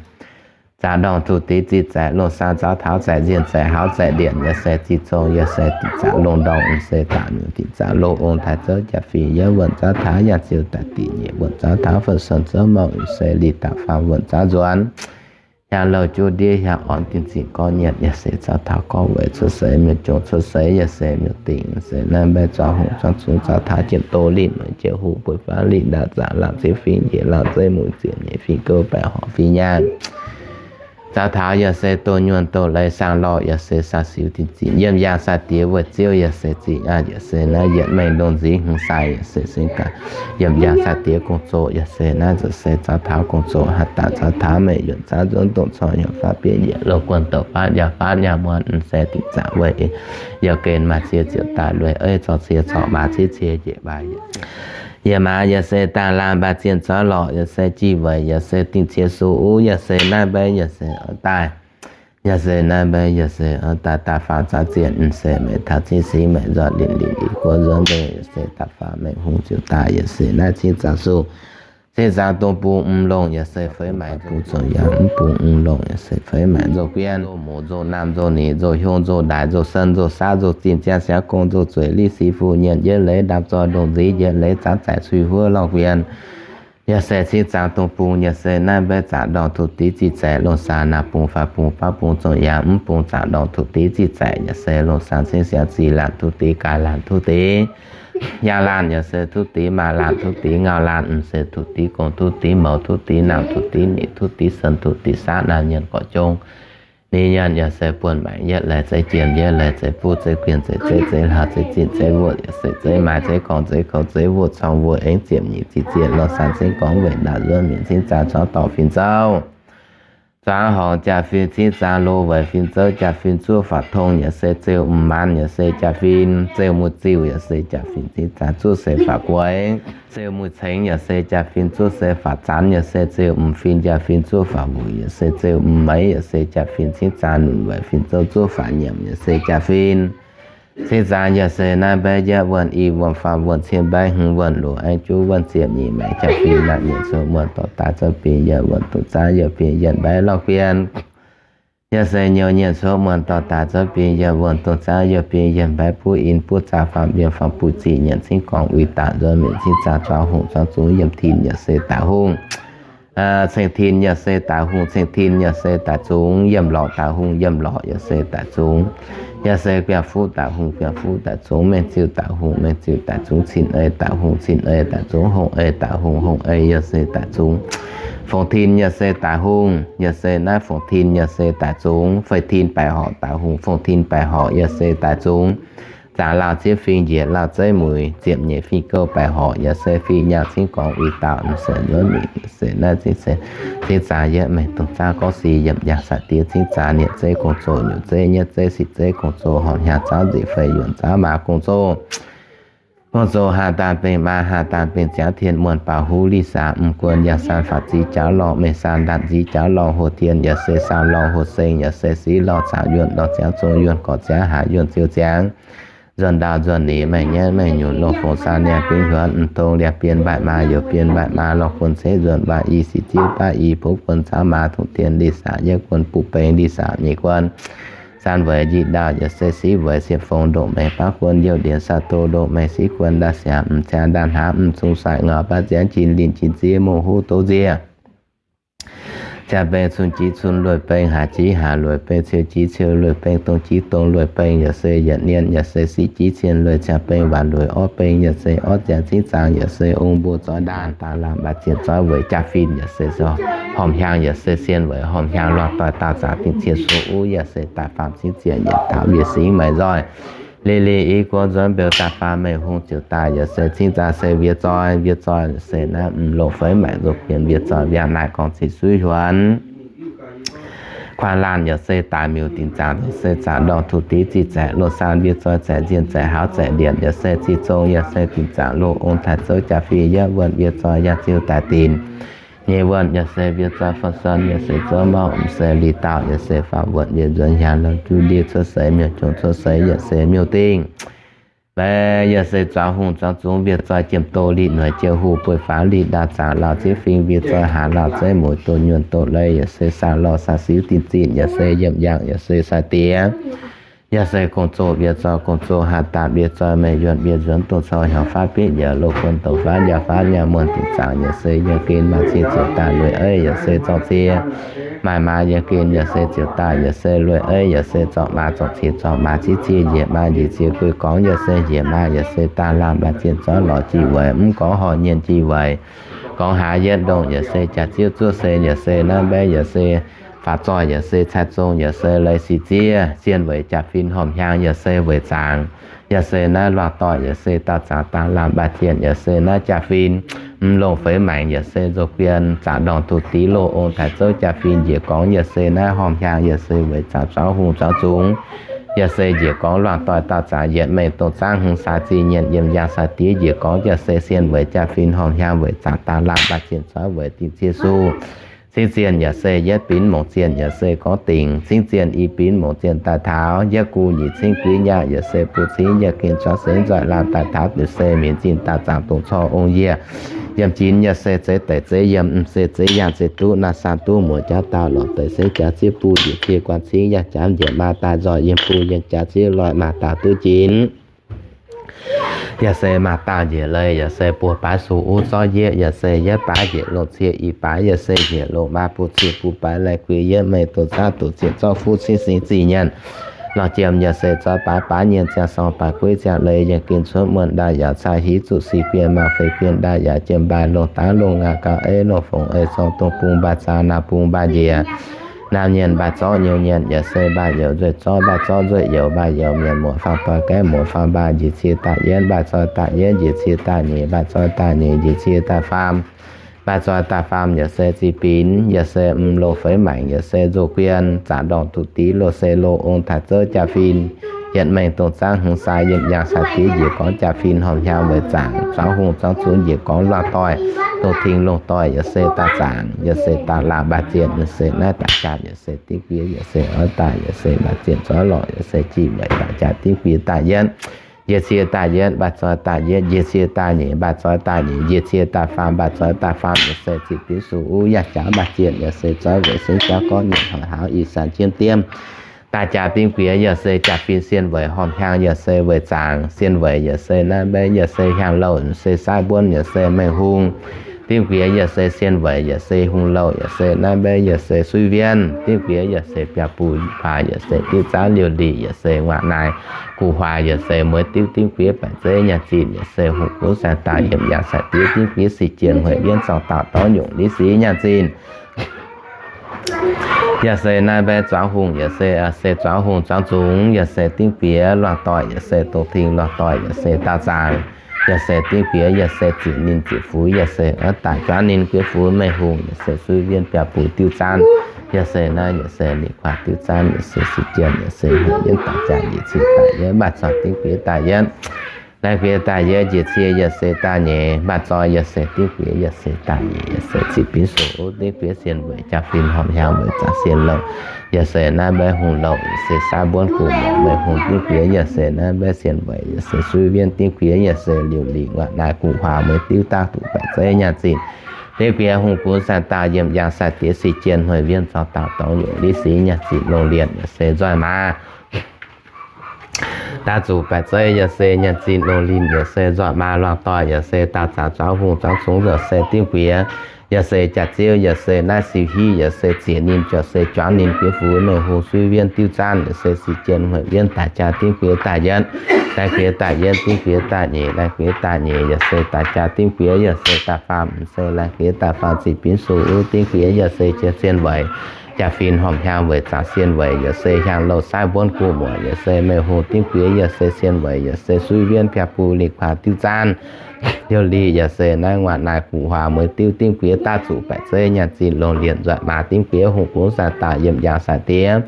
Zaangc ndorngh tuv dix zih zaeqc loz-saang zaux taux zaeqc nzienh zaeqc haux zaeqc ndienc yaac se zih zong yaac se dinc zaangc longh ndorngh mv se daaih miuc dinc zaangc loz ong taaix zouv jaa-fin yietv wuonh zaux taux yaac ziouc daaih dingc nyeic wuonh zaux taux fun-sen zouv mouc mv se li daaih faam wuonh zaux nzuonx hnyangx louh juv ndiev hnyangx orn dinh zinh gorngv nyienc yaac se zaux taux gorngv weic cuotv seix miuc-jong cuotv seix yaac se miuc-dingh se naaiv mbaeqv zuangx hungh zuangx zungx zaux taux jiem doz linh weic jiem huv bueix faanv linh ndaauv zaqc laangh zieqv fingx njiec laangh zeiv mueic ziepc nyeic fingx gouv baeqc horc fingx nyaanh. Zaux taux yaac se doz nyuonh doz leiz saang lorh yaac se saah siux dinh zinh yiem njang sai-diex weic ziouv yaac se zinh aqv yaac se naaiv yietc mengh ndongh nzingx hmz sai yaac se singx gaax yiem njang sai-diex gong-zoh yaac se naaiv zuqc se zaux taux gong-zoh haih daaih zaux taux meih yuonc zaux nzuonx dongh corc hnyouv faatv bieiv njiec loz guonh doqc faatv njaaux faatv nyaanh muonh mv se dinc zaangc weic yaac gen maaih cie ziouc daaih lueic ei zorng cie corc maa ciev cie njiec maaih yaac se yaac maa yaac se dangh laangh mbaac zienh zoix lorqc yaac se jih weic yaac se dingh cie sux uv yaac se naaiv mbaeqv yaac se oix daaih Yaac se naaiv mbaeqv, yaac se daaih daaih faaux zaux zienc, mv se meih taux cingv singx maengc nzoih linh linh i guoqv nzuonx mbeih, yaac se daaih faaux maengc hungh ziouc daaih, yaac se naaiv cingv zaangc suh, cingv zaangc dongh bungx mv longc, yaac se feix maengc bungx zongc yaac mv bungx mv longc, yaac se feix maengc nzou guien, nzou muoz, nzou naamh, nzou nix, nzou hiuv, nzou ndaix, nzou sen, nzou saav, nzou zinh, ziangh siangx gong, nzou zueiz, liv si fu nyienh, yietv leiz ndaamv zoih ndongc nziv, yietv leiz zaanv zaaic cui huov lorh guien. Yaac se cingv zaangc dongh bungx, yaac se naaiv mbaeqv zaangc ndorngh tuv dix ziqc zaeqc, longh saah naaic bungx faix bungx baav bungx zongc yaac mv bungx zaangc ndorngh tuv dix ziqc zaeqc, yaac se longh saah cingv siangx ziqc laanh tuv deix, gaaix laanh tuv deix, yaangh laanh yaac se tuv deix, maaih laanh tuv deix, ngau laanh mv se tuv deix, gong tuv deix, mouz tuv deix, naamh tuv deix, nix tuv deix, sen tuv deix, saav naaiv nyienh gorqv jong. Ninh nyienh yaac se buonv maengc yietv leiz zeiv jiem, yietv leiz zeiv buv, zeiv guien, zeiv zeiv, zeiv hlauv, zeiv zinh, zeiv wuoqc, yaac se zeiv maaih, zeiv gorngv, zeiv kouv, zeiv wuoqc, corng wuoqc, aengx ziepc nyeic ziqc ziepc, longh saah cingv gorngv weic ndaauv nzuonx mietc cingv zaangc corc dorh fin zouv, zaangc horngc jaa-fin cingv zaangc loz weic fin zouv, jaa-fin zuov faaux tong, yaac se zeu m'maanz, yaac se jaa-fin zeu muic ziuh, yaac se jaa-fin cingv zaangc zuov se faaux gueix, zeu muic cengx, yaac se jaa-fin zuov se faaux zanx, yaac se zeu m'fin jaa-fin zuov faaux wuic, yaac se zeu m'meix, yaac se jaa-fin cingv zaangc nunc weic fin zouv zuov faaux nyiemc, yaac se jaa-fin cingv zaangc, yaac se naaiv mbaeqv yietv wuonh i wuonh faam wuonh cien mbaeqv hmz wuonh luoqc aengx juv wuonh ziepc nyeic maengc jaa-fin naaic nyienc cuotv muonh dorh daaih zouv bingx yietc wuonh dongh zaangv yietc bingx yietc mbaeqv lorh guien. Yaac se nyouz nyienc cuotv muonh dorh daaih zouv bingx yietc wuonh dongh zaangv yietc bingx yietc mbaeqv buv in buv zaah faam yiem faam buv ziqc nyienc cingv gorngv uix daapc nzuonx mietc cingv zaangc zuangx hungh zuangx zungx yiem tin, yaac se daaih hungh ceng tin, yaac se daaih hungh ceng tin, yaac se daaih zungx yiem lorqc daaih hungh yiem lorqc, yaac se daaih zungx, yaac se biangh fuqv daaih hungh biangh fuqv daaih zungx, mengh ziuh daaih hungh mengh ziuh daaih zungx, cin ei daaih hungh cin ei daaih zungx, hongh ei daaih hungh hongh ei, yaac se daaih zungx, fongc tin, yaac se daaih hungh, yaac se naaiv fongc tin, yaac se daaih zungx, feix tin baeqc horc daaih hungh, fongc tin baeqc horc, yaac se daaih zungx, zaangc lauh zieqv fing njiec lauh zeiv mueiz, ziepc nyeic fing gouv baeqc horc, yaac se fing nyaanh cingv gorngv uix daapc mv se nzuonx mietc, yaac se naaiv cingv se cingv zaangc yietv maengc dongh zaangv gorngv si yiem njang sai-diex cingv zaangc nyietc zeiv gong-zoh, nyutc zeiv nyietv zeiv sic zeiv gong-zoh, horpc hnyangx zaangv nzic feix yuonc zaangv maaz gong-zoh, gong-zoh haah daan bengh maa haah daan bengh ziangv tien muonh baaux huv liz saax m'guon yangh saan faatv ziv jauv lorh mengh saan ndaatv nziv jauv lorh hoh tien, yaac se saan lorh hoh seng, yaac se siqv lorh caux yuonh lorh ziangv zong yuonh gorqv ziangv haaix yuonh ziouc ziangx, nzuonx ndaauh nzuonx nix maengh nyienv maengh nyunc longh fongc saan liangx bingv hiuonx m'dongx liangx bienh mbaeqc maa youz bienh mbaeqc maa lorh guon ceix nzuonx mbaav i sic zieqv baav i buv guon caux maaz tongc tien liz saax yietv guon buv bengh liz saax nyeic guon, saan weic njiec ndaauh yaac se siqv weic siepv fongc ndoqc mengh baav guon youh ndienx saax doz ndoqc mengh siqv guon ndaaih siangx m'ziangx ndaaih hnamv m'zung sai ngau baav ziangv jin linh jin ziev mongh huv doz nziev, ziangh bengh cun jiv cun lueic bengh haaix jiv haaix lueic bengh ciou jiv ciou lueic bengh dong jiv dong lueic bengh, yaac se yietc nien yaac se siqv jiv cien lueic ziangh bengh waanc lueic orv bengh, yaac se orv ziangx cingv zaangc, yaac se ong mbuo zoih ndaanh daaih lamh mbaac zienh zoih weic jaa-fin, yaac se horpc hnyangx, yaac se sien weic horpc hnyangx luangh doic daauh zaangc dingc cie suoh uv, yaac se daaih faam cingv ziec yietc taux mbiec singx maengc nzoih, li li i guoqv nzuonx mbeux daaih faam mengh hungh ziouc daaih, yaac se cingv zaangc se mbie zoih, mbie zoih se naaiv m'longc feix maengc nzou guien mbie zoih mbiangh naaic gorngv ziqc suiv hiuonx. Kuaang laanh yaac se daaih miuc dinc zaangc, yaac se zaangc ndorngh tuv dix ziqc zaeqc, loz saan mbie zoih zaeqc nzienh zaeqc hauv zaeqc ndienc, yaac se ziqc zong, yaac se dinc zaangc loz ong taaih zouv jaa-fin yietv wuonh mbie zoih yaac ziouc daaih dinc. Nyei wuonh yaac se mbie zoih fun-son, yaac se zouv mauv m'seix li daauh, yaac se faam wuonh mbie nzuonx hiaangx lorh juv ndie cuotv seix miuc-jongc cuotv seix, yaac se miuc-dingh. Mv baac yaac se zuangx hungh zuangx zungx mbie zoih jiem doz li noic jieu hu bueix faaux li ndaauh zaangc lauh zieqv fing mbie zoih haaix lauh zeiv mueiz doz nyuonh doz leiz, yaac se saah lorh saah siqv dinc zinh, yaac se yiem yangh, yaac se sai-diex, yaac se gong-zoh mbie zoih gong-zoh haah daaih mbie zoih meih yuonh mbie nzuonx dongh cou hiaaux faatv bitv yietc loz guon douc faatv njaaux faatv nyaah muonh dinc zaangc, yaac se yiem gen maaih cie ziouc daaih lueic eiv, yaac se zorngc cie maaih maa yiem gen, yaac se ziouc daaih, yaac se lueic eiv, yaac se zorngc maa zorngc cie zorngc maa ciev cie njiec maa njiec cie guei gorngv, yaac se njiec maa, yaac se daaih laanh mbaac zienh zorqv lorz jih weic mv gorngv horh nyienh jih weic gorngv haaix yietv ndongh, yaac se jaax zieqv zuov se, yaac se naaiv mbaeqv, yaac se faaux zoih, yaac se cai zong, yaac se leiz sic ziev, sien weic jaa-fin horpc hnyangx, yaac se weic zaangc, yaac se naaiv luangh doic, yaac se daauh zaangc daaih laanh mbaac zienh, yaac se naaiv jaa-fin mv longc feix maengc, yaac se nzou guien zaangc ndorngh tuv dix loz ong taaih zouv jaa-fin njiec gorngv, yaac se naaiv horpc hnyangx, yaac se weic zaangc zuangx hungh zuangx zungx, yaac se njiec gorngv luangh doic daauh zaangc yietc mengh dongh zaangv hmz sai zingh nyienh yiem yangh sai-diex njiec gorngv, yaac se sien weic jaa-fin horpc hnyangx weic zaangc daaih laanh mbaac zienh zoih weic dingc cie suh Cingv zienh yaac se yietv binx, mongc zienh yaac se gorngv dingc. Cingv zienh i binx, mongc zienh daaih taux, yietv gu'nyuoz cingv gu'nyuoz yaac se bun cingv yietv gengh cuotv seix nzoih laanh daaih taux, yaac se minc zinh daaih zaangc dongh corc ong yie. Yiem jinx yaac se zeiz daic zeiz yiem, mv se zeiz yangh zeiz duqv, naaiv san duqv muoz jaav dauh lorz deix seix jaax zieqv buv njiec cie guan cingv yaac jaax njiec maa daaih nzoih yiem buv yiem jaax zieqv loih maa daaih duqv jinx. Yaac se maa daaih njiec leiz, yaac se buo baaix sux uv zorqv yieqv, yaac se yietv baaix njiec longc cie, i baaix yaac se njiec longc maa, buo cie buo baaix lai guix yietv mengh dongh zaqv dongh zieqc zorqv fuqv cingv singx zih nyanc. Lorz jiem yaac se zoih baaix baaix nyienh ziangh sorng baaix gueiv ziangh leiz, yiem gengh cuotv muonh ndaaih yaac cai hiv zuqc si guen, maaih feix guen ndaaih yaac jiem mbaaih longh daav longh ngaaz gauh eiv longh fongc ei corng dongh bung mbaaih zaang naamh bung mbaaih njiec. Naamh nyienc mbaaih zorqv nyiouv nyienc yaac se mbaaih youz nzueic zorqv mbaaih zorqv nzueic youz mbaaih youz mienh muoz faam doix gaeqv muoz faam mbaaih njiec cie daaih yietv mbaaih zoih daaih yietv njiec cie daaih nyeic mbaaih zoih daaih nyeic njiec cie daaih faam. Mbaaih zoih daaih faam yaac se zih binx, yaac se mv loz feix maengc, yaac se nzoh guien, zaangc ndorngc duqv div loz se loz ong taaix zouv jaa-fin. Yietv mengh dongh zaangv hmz sai yiem yangh sai diev njiec gorngv jaa-fin horpc hnyangx weic zaangc, zuangx hungh zuangx zungx njiec gorngv luangh doic, dongh tengx longh doic yaac se daaih zaangc, yaac se daaih laangh mbaaih zienh, yaac se naaiv daaih jaa, yaac se dingv guiex, yaac se oix daaih, yaac se mbaaih zienh zorqv lorqc, yaac se jih weic daaih jaa dingv guiex daaih yietv. Njiec cie daaih yietv, mbaaih zoih daaih yietv, njiec cie daaih nyeic, mbaaih zoih daaih nyeic, njiec cie daaih faam, mbaaih zoih daaih faam, yaac se zih binv sux uv yaac jaax mbaaih zienh, yaac se zoih weic sengx jaax gorngv nyiemc hoic hauz ih zanc jiem diem. Daaih jaa dingv guiex yaac se jaa-fin sien weic horpc hnyangx, yaac se weic zaangc sien weic, yaac se naaiv mbaeqv yaac se hiaang louh, se saaiv mbuonv, yaac se mengh hung. Dingv guiex yaac se sien weic, yaac se hungh louh, yaac se naaiv mbaeqv yaac se suiv wienv. Dingv guiex yaac se biaa buc kuaax, yaac se diuv zaanv liouh liqc, yaac se nguaaic naaic guv huaax, yaac se mueiz diuv dingv guiex baeqc zeiv nyaanh zinh, yaac se hungh gunv saeng daaih yiem yangh sai diev dingv guiex sic jien hueic wienv zorng dauh dorv nyungc liv sic nyaanh zinh. Yaac se naaiv mbaeqv zuangx hungh, yaac se, se zuangx hungh zuangx zungx, yaac se dingv guiex luangh doic, yaac se dongh tengx luangh doic, yaac se daauh zaangc, yaac se dingv guiex, yaac se ziec ninh ziec fuix, yaac se oix daaih juangv ninh guiex fuix mengh hungh, yaac se suiv wienv biaa buc diuv zaanv, yaac se naaiv, yaac se liqc kuaax diuv zaanv, yaac se sic jien, yaac se hueic wienv daaih jaa njiec cie daaih yietv, mbaaih zoih dingv guiex daaih yietv. Laih guiex daaih yietv njiec cie yaac se daaih nyeic, mbaaih zoih yaac se dingv guiex yaac se daaih nyeic, yaac se zih binv sux uv dingv guiex sien weic jaa-fin horpc hnyangx weic zaangc sien louh, yaac se naaiv mbaeqv hungh louh, yaac se saaiv mbuonv guv muoc mengh hungh dingv guiex, yaac se naaiv mbaeqv sien weic, yaac se suiv wienv dingv guiex, yaac se liouh liqc nguaaic naaic guv huaax mueiz diuv daav duqv baeqc zeiv nyaanh zinh. Dingv guiex hungh gunv saeng daaih yiem yangh sai diex sic jien hueic wienv zorng dauh dorngx nyungc liv sic nyaanh zinh longh lienc, yaac se nzoih maaz daaih zuqc baeqc zeiv, yaac se nyaanh zinh longh lienc, yaac se nzoih maaz luangh doic, yaac se daauh zaangc zuangx hungh zuangx zungx, yaac se dingv guiex, yaac se jaax ziouv, yaac se naaiv siou hiv, yaac se ziec ninh, yaac se juangv ninh guiex fuix mengh hungh suiv wienv diuv zaanv, yaac se sic jien hueic wienv daaih jaa dingv guiex daaih yietv, laih guiex daaih yietv dingv guiex daaih nyeic, laih guiex daaih nyeic, yaac se daaih jaa dingv guiex, yaac se daaih faam, se laih guiex daaih faam zih binv sux uv dingv guiex, yaac se jien sien weic jaa-fin horpc hnyangx weic zaangc sien weic, yaac se hiaang louh saaiv mbuonv guv muoc, yaac se mengh hungh dingv guiex, yaac se sien weic, yaac se suiv wienv biaa buc liqc kuaax diuv zaanv, liouh liqc, yaac se naaiv nguaaic naaic guv huaax mueiz diuv dingv guiex daav zuqc baeqc zeiv nyaanh zinh longh lienc nzoih maaz dingv guiex hungh gunv saeng daaih yiem yangh sai diex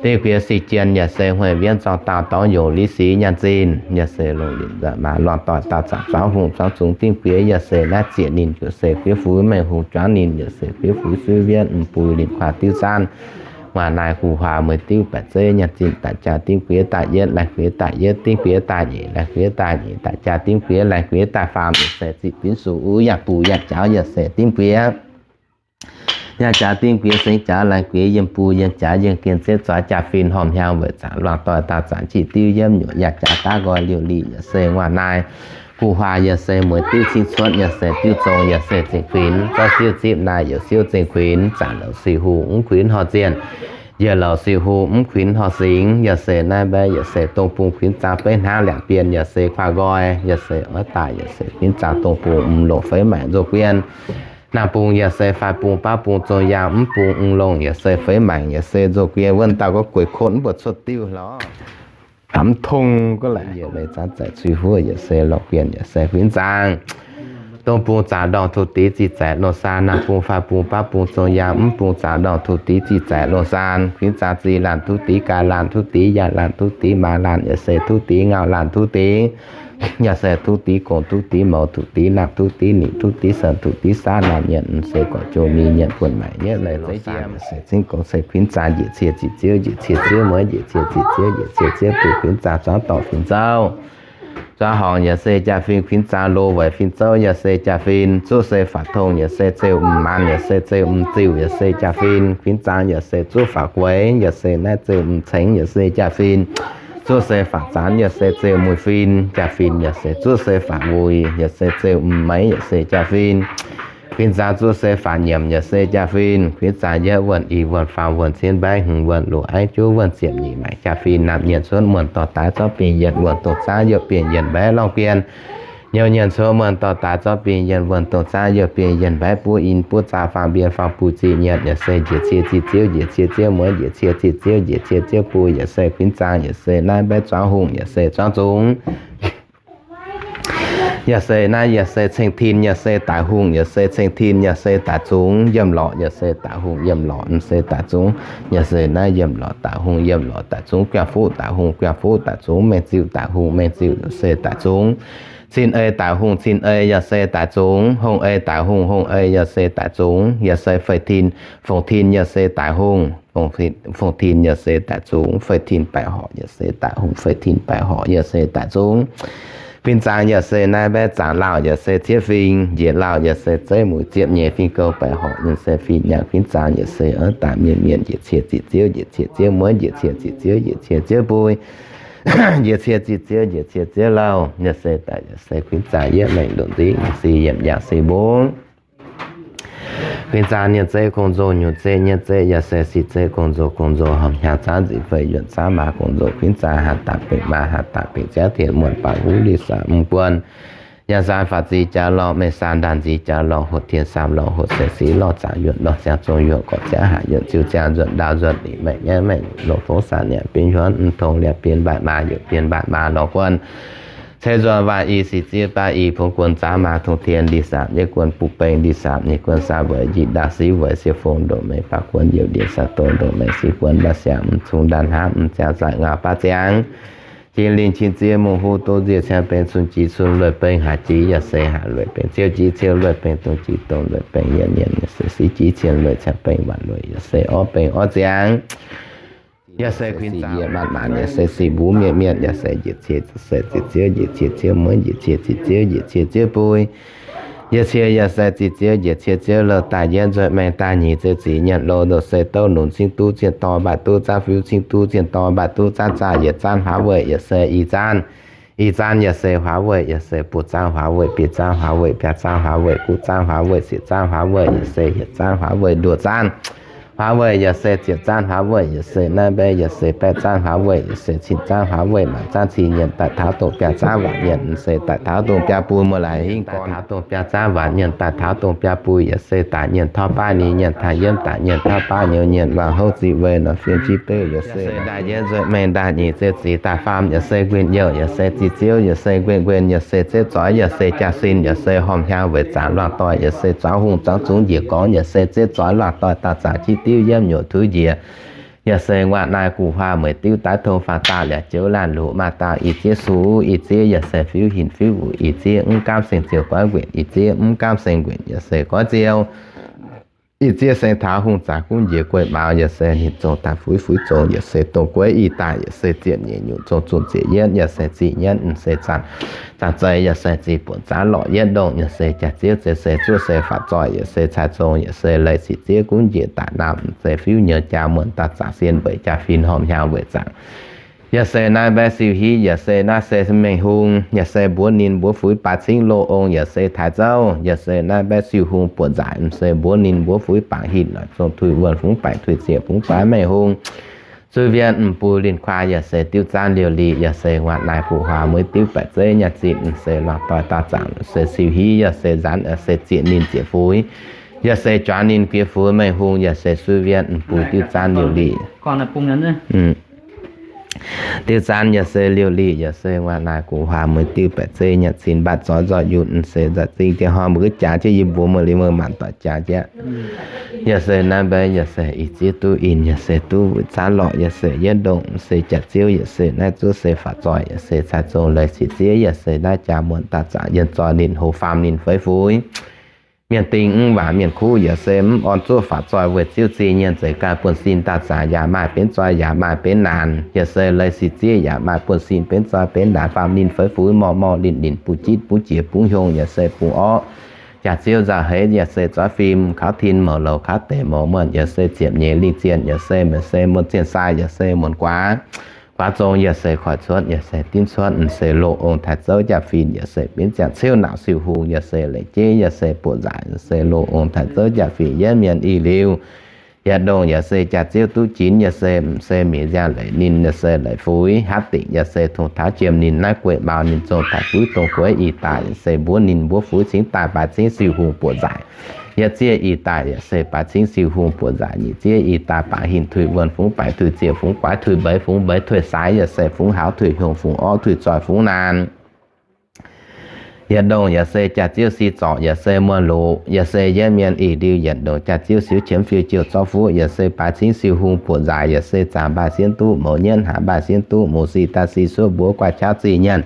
dingv guiex sic jien, yaac se hueic wienv zorng dauh dorngx nyungc liv sic nyaanh zinh, yaac se longh lienc nzoih maaz luangh doic daauh zaangc zuangx hungh zuangx zungx dingv guiex, yaac se naaiv ziec ninh, yaac se guiex fuix mengh hungh juangv ninh, yaac se guiex fuix suiv wienv mv buv liqc kuaax diuv zaanv, nguaaic naaic guv huaax mueiz diuv baeqc zeiv nyaanh zinh daaih jaa dingv guiex daaih yietv, laih guiex daaih yietv dingv guiex daaih nyeic, laih guiex daaih nyeic daaih jaa dingv guiex, laih guiex daaih faam, yaac se zih binv sux uv yaac buv yaac jaux, yaac se dingv guiex yaac jaax dingv guiex sengx jaax laih guiex yiem buv yiem jaax yiem gien zieqv zoix jaa-fin horpc hnyangx weic zaangc luangh doic daauh zaangc jiex diuv yiemv nyuoqc yaac jaax daav nqoi liouh liqc, yaac se nguaaic naaic guv huaax, yaac se mueiz diuv cingv cuotv, yaac se diuv zong, yaac se zengc kuinx zorqv siouv zipv naaic youc siouv zengc kuinx, zaangc louc sic hungh mv kuinx horh zienh, yietc louc sic hungh mv kuinx horh singx, yaac se naaiv mbaeqv yaac se dongh bung kuinx zaangc beiv hnangv liangc bienh, yaac se kuaax nqoi, yaac se oix daaih, yaac se kuinx zaangc dongh bung mv longc feix maengc nzoh guien. Naamh bung yaac se faix bung baav bung zong yaang mv bung mv longc, yaac se feix maengc, yaac se nzoh guien wuov dauh gorngv gueix kotv mv buatc cuotv diuh lorqc. Mv tong gorngv laaix yietc leiz zaangc zaic cui huov, yaac se lorh guien, yaac se kuinx zaangc dongh bung zaangc ndorngc tuv dix zih zaic longh saan, naamh bung faix bung baav bung zong yaang mv bung zaangc ndorngc tuv dix zih zaic longh saan, kuinx zaangc zih laanh tuv dix, gaax laanh tuv dix, yaac laanh tuv dix, maaz laanh, yaac se tuv dix, ngauh laanh tuv dix, yaac se tov div gong, tov div mouz, tov div naamh, tov div nitc, tov div saeng, tov div saav naamh nyienc, m'seix gorqv-jong mingh nyienc buonc maengc nyei leiz zeiv jiem, yaac se cingv gong se kuinx zaang njiec cie ziqc ziouv, njiec cie ziouv mueiz, njiec cie ziqc ziouv, njiec cie ziouv buo kuinx zaang zuangx dorngc fin-zouv. Zuangx horngc yaac se jaa-fin kuinx zaang lo weic fin-zouv yaac se jaa-fin, zuov se faatv tong yaac se zeu m'maanz yaac se zeu m'ziuh yaac se jaa-fin, kuinx zaang yaac se zuov faatv gueix yaac se naaiv zeu m'cengx yaac se jaa-fin, zuov se faatv zanx yaac se zeu muic-fin, jaa-fin yaac se zuov se faatv wuic yaac se zeu m'meiz yaac se jaa-fin, kuinx zaang zuov se faatv nyiemc yaac se jaa-fin, kuinx zaang yietv wuonh i wuonh faam wuonh cien mbaeqv hmz wuonh luoqc aiv juov wuonh ziepc nyeic maengc jaa-fin, naamh nyienc cuotv muonh dorh daaih zorqv bingh yienc wuonh dongh zaangv youh bingh yienc mbaeqv lorngh guen. Nyouv nyienc cuotv muonh dorh daaih zorqv bingh yienc wuonh dongh zaangv youh bingh yienc mbaeqv buov in buov zaah faam mbien faam buih ziqc nyienc yaac se njiec cie ziqc ziouv, njiec cie ziouv mueiz, njiec cie ziqc ziouv, njiec cie ziouv buo yaac se kuinx zaang yaac se naaiv mbaeqv zuangx hungh yaac se zuangx zungx. Yaac se naaiv yaac se ceng tin yaac se daic hungh yaac se ceng tin yaac se daic zungx, yiem lorqc yaac se daic hungh, yiem lorqc m'seix daic zungx, yaac se naaiv yiem lorqc daic hungh, yiem lorqc daic zungx, guangc fuqv daic hungh, guangc fuqv daic zungx, mengh ziuh daic hungh, mengh ziuh yaac se daic zungx, cin ei daic hungh, cin ei yaac se daic zungx, hongh ei daic hungh, hongh ei yaac se daic zungx, yaac se feix tin, fongc tin yaac se daic hungh, fongc tin yaac se daic zungx, feix tin baeqc horc yaac se daic hungh, feix tin baeqc horc yaac se daic zungx. Kuinx zaang yaac se naaiv mbaeqv zaangc lauh yaac se ciev fing, njiec lauh yaac se zeiv mueiz ziepc nyeic fing gouh baeqc horc yaac se fing nyaanh, kuinx zaang yaac se daaih mienh mienh njiec cie ziqc ziouv, njiec cie ziouv mueiz, njiec cie ziqc ziouv, njiec cie ziouv buo, njiec cie ziqc ziouv, njiec cie ziouv lauh, yaac se daaih yaac se kuinx zaang yietv maengc ndoqc nzingv si yiemc yaac si mbungv. Kuinx zaang nyienh zeiv gong-nzou, nyungc zeiv nyienh zeiv yaac se sic zeiv gong-nzou, gong-nzou horpc hnyangx zaanv nzic fei yuonh zaanv maa gong-nzou, kuinx zaang haaz daaih bengc maa, haaz daaih bengc ziangv tien muonh baac huv li sac m'guon. Yaac saan faatv zic jaax lorngh, mengh saan ndaanh zic jaax lorngh, hoqc tien saam lorngh, hoqc se sic lorngh, zaangc yuonh lorngh, ziangx zong yuonh, gorqv ziangx haac yuonh, ziuh ziangx nzuonx ndaauv nzuonx, lic maengc nyaiv maengc nyutc, loz fongv saah nyanc bienv huonv, mv tong liangx bienv mbaatc maa, youc bienv mbaatc maa lorz guon. Ceix nzuonx waaic i sic ziev baav i, pongx guon zaanv maa tong tien, li saam nyeiv guon buv beng, li saam nyeiv guon saah weic njiec ndaauv siv weic siec fong ndoqc mengh baav guon youc ndiev saah dongh ndoqc mengh siv guon mbaah siangx mv cungx ndaanh hnamv mv ziangx zaaic ngau baav ziangx. Jiex linh qin ziev mungh huv doz nziex ciangx beng cun jiex cun lueic beng haaix jiex yaac se haaix lueic beng ciouv jiex ciouv lueic beng dongh jiex dongh lueic beng yaac mienh yaac se siv jiex cien lueic ciangx beng waanc lueic yaac se orv beng orv ziangx. Yaac se kuinx zaang yie maanc maanc yaac se sic mbuo mienh mienh yaac se njiec cie se ziqc ziouv njiec cie ziouv mueiz njiec cie ziqc ziouv njiec cie ziouv buo. Njiec cie yaac se ziqc ziouv njiec cie ziouv louh daaih yietv nzueic maengh daaih nyic zeix zic nyienc loz ndoqc se douv nunc cingv duqv zienh dorn mbaatc duqv zaanv fiuv cingv duqv zienh dorn mbaatc duqv zaanv zaah yietc zaanv huaax weic yaac se i zaanv. I zaanv yaac se huaax weic yaac se buo zaanv huaax weic biei zaanv huaax weic biaa zaanv huaax weic guv zaanv huaax weic siec zaanv huaax weic yaac se hietc zaanv huaax weic nduoh zaanv. Huaax weic yaac se ziepc zaanv huaax weic yaac se naaiv mbaeqv yaac se baeqv zaanv huaax weic yaac se cin zaanv huaax weic maanc zaanv cin nyienc daaih taux dongh biaa zaanv waanc nyienc se daaih taux dongh biaa buo muoz laaix hingv gorn taux dongh biaa zaanv waanc nyienc daaih taux dongh biaa buo yaac se daaih nyienc tauv baav ni nyienc taaih yiemv daaih nyienc tauv baav nyouz nyienc waac houv ziqc weic norm fiem jiex beuv yaac se daaih yietv nzueic maengh daaih nyic zeix zic daaih faam yaac se nquin youh yaac se ziqc ziouv yaac se nquin nquin yaac se zieqv zoix yaac se jaa-sin yaac se horpc hnyangx weic zaangc luangh doic yaac se zuangx hungh zuangx zungx njiec gorngv yaac se zieqv zoix luangh doic daaih zaangc qiex diuv yiemv nyuoqc tuix njiec. Yaac se nguaaic naaiv gu'huaah mueic diuv daaih tong faang daauh liac joux laanh luqc maaz daauh ih zieqv suv ih zieqv yaac se fiuv hinc fiuv wuc ih zieqv mv gaamv seng ziouc goiv nquenc ih zieqv mv gaamv seng nquenc yaac se goiv ziouv. Ih zieqv seng taux hungh zaac gunv njiec gueiv mauz yaac se ninh zong daaih fuix fuix zong yaac se dongh gueiv ih daaih yaac se ziepc nyeic nyungc zong zunh ziepc yietv yaac se ziqc yietv m'seix zanc. Zanc zeix yaac se ziqc buonc zaanv lorqc yietv ndongh yaac se jaax zieqv zeix se zuov se faatv zoih yaac se cai zong yaac se leiz sic zieqv gunv njiec daaih naamh m'seix fiuv nyouz jaa muonc daaih zaangc sien mbeix jaa-fin horpc hnyangx weic zaangc. Yaac se naaiv mbaeqv siu hiv yaac se naaiv se mengh hung yaac se mbuox ninh mbuox fuix baaix cingv loz ong yaac se taaix zouv yaac se naaiv mbaeqv siu hung buoqc nzaaix m'seix mbuox ninh mbuox fuix bangc hinc noic zong tuix wuonh fungx baeqc tuix ziec fungx baaix mengh hung. Zuiz wien m'bui linh kuaai yaac se diuv zaanv liouh liqc yaac se nguaaic naaiv gu'huaah mueiz diuv baeqc zeiv nyaah zinh m'seix lorngh doix daauh zaangc se siu hiv yaac se nzanc yaac se zieqc ninh zieqc fuix yaac se juangx ninh guiex fuix mengh hung yaac se zuiz wien m'bui diuv zaanv liouh liqc. Diuh zanc yaac se liouh liqc, yaac se nguaaic naaic gu'nguaaz mueiz diuh baeqc zei nyanc cin mbatc zoix nzoih yunh, se nzoih zingh dieh hnoi mbuo jaax jienv yie mbuo muoz-lienh muoz-maanc doic jaax jienv. Yaac se naaiv mbaeqv yaac se ih zieqv duqv inh, yaac se duqv wuic zaanv lorqc, yaac se yietv ndongh se jaax-ziouv, yaac se naaiv zuov se faatv zoih, yaac se cai zong leiz sic zieqv, yaac se naaiv jaa muonc daauh zanc yienh zoih ninh hoz faam ninh feix fuix. Mienh dingh mv waac mienh kuv, yaac se mv orn zuov faatv zoih weic ziouv zingh nyienh zeiz ganh buonv-sin daauh zanc yaac maaih benx zoih yaac maaih benx naanc, yaac se leiz sic zieqv yaac maaih buonv-sin benx zoih benx naanc, faam ninh feix fuix morh morh linh linh, bungx jitv bungx jiex bungx hiong, yaac se bungx orqv. Jaax-ziouv nzauh heix yaac se zorqv fim kaux tin mouc louc kaux deic mouc muonh, yaac se ziepc nyeic lingh zienh, yaac se meih se muonh zienh sai, yaac se muonh guaax. Guaax zong yaac se koiv cuotv, yaac se dimv cuotv, se loz ong taaix zouv jaa-fin, yaac se benx ziangh ciouv nauc siou hungh, yaac se leic jeiv, yaac se buoqc nzaac, yaac se loz ong taaix zouv jaa-fin yietv mienh ih liuz. Yietv ndongh yaac se jaax-ziouv duqv jinx, yaac se mv se mienh nziaamv leic ninh, yaac se leic fuix haav dingc, yaac se tong taux jiem ninh naaiv gueiv mau ninh zong taux fuix dongh gueix ih daaih, yaac se mbuov ninh mbuov fuix cingx daaih baaix cingv siou hungh buoqc nzaac. Yietv zieqv ih daaih yaac se baaix cingv siou hungh buoqc nzaac. Nyic zieqv ih daaih baaix hinh tuix wuonh fungx baeqc tuix ziec fungx guaaix tuix mbeix fungx mbeix tuix saaix, yaac se fungx haux tuix hiong fungx orqv tuix zoih fungx naanc. Yietc ndongh yaac se jaax-ziouv si zorc, yaac se muonh loz, yaac se yietv mienh ih liuz. Yietc ndongh jaax-ziouv siou qiemx fiou jouh zorqv fuqv, yaac se baaix cingv siou hungh buoqc nzaac, yaac se zaangc mbaih sienh duqv mouz nyienv, haaix mbaih sienh duqv mouz si daaih si suov mbuov guaih qaqv zingh nyienc,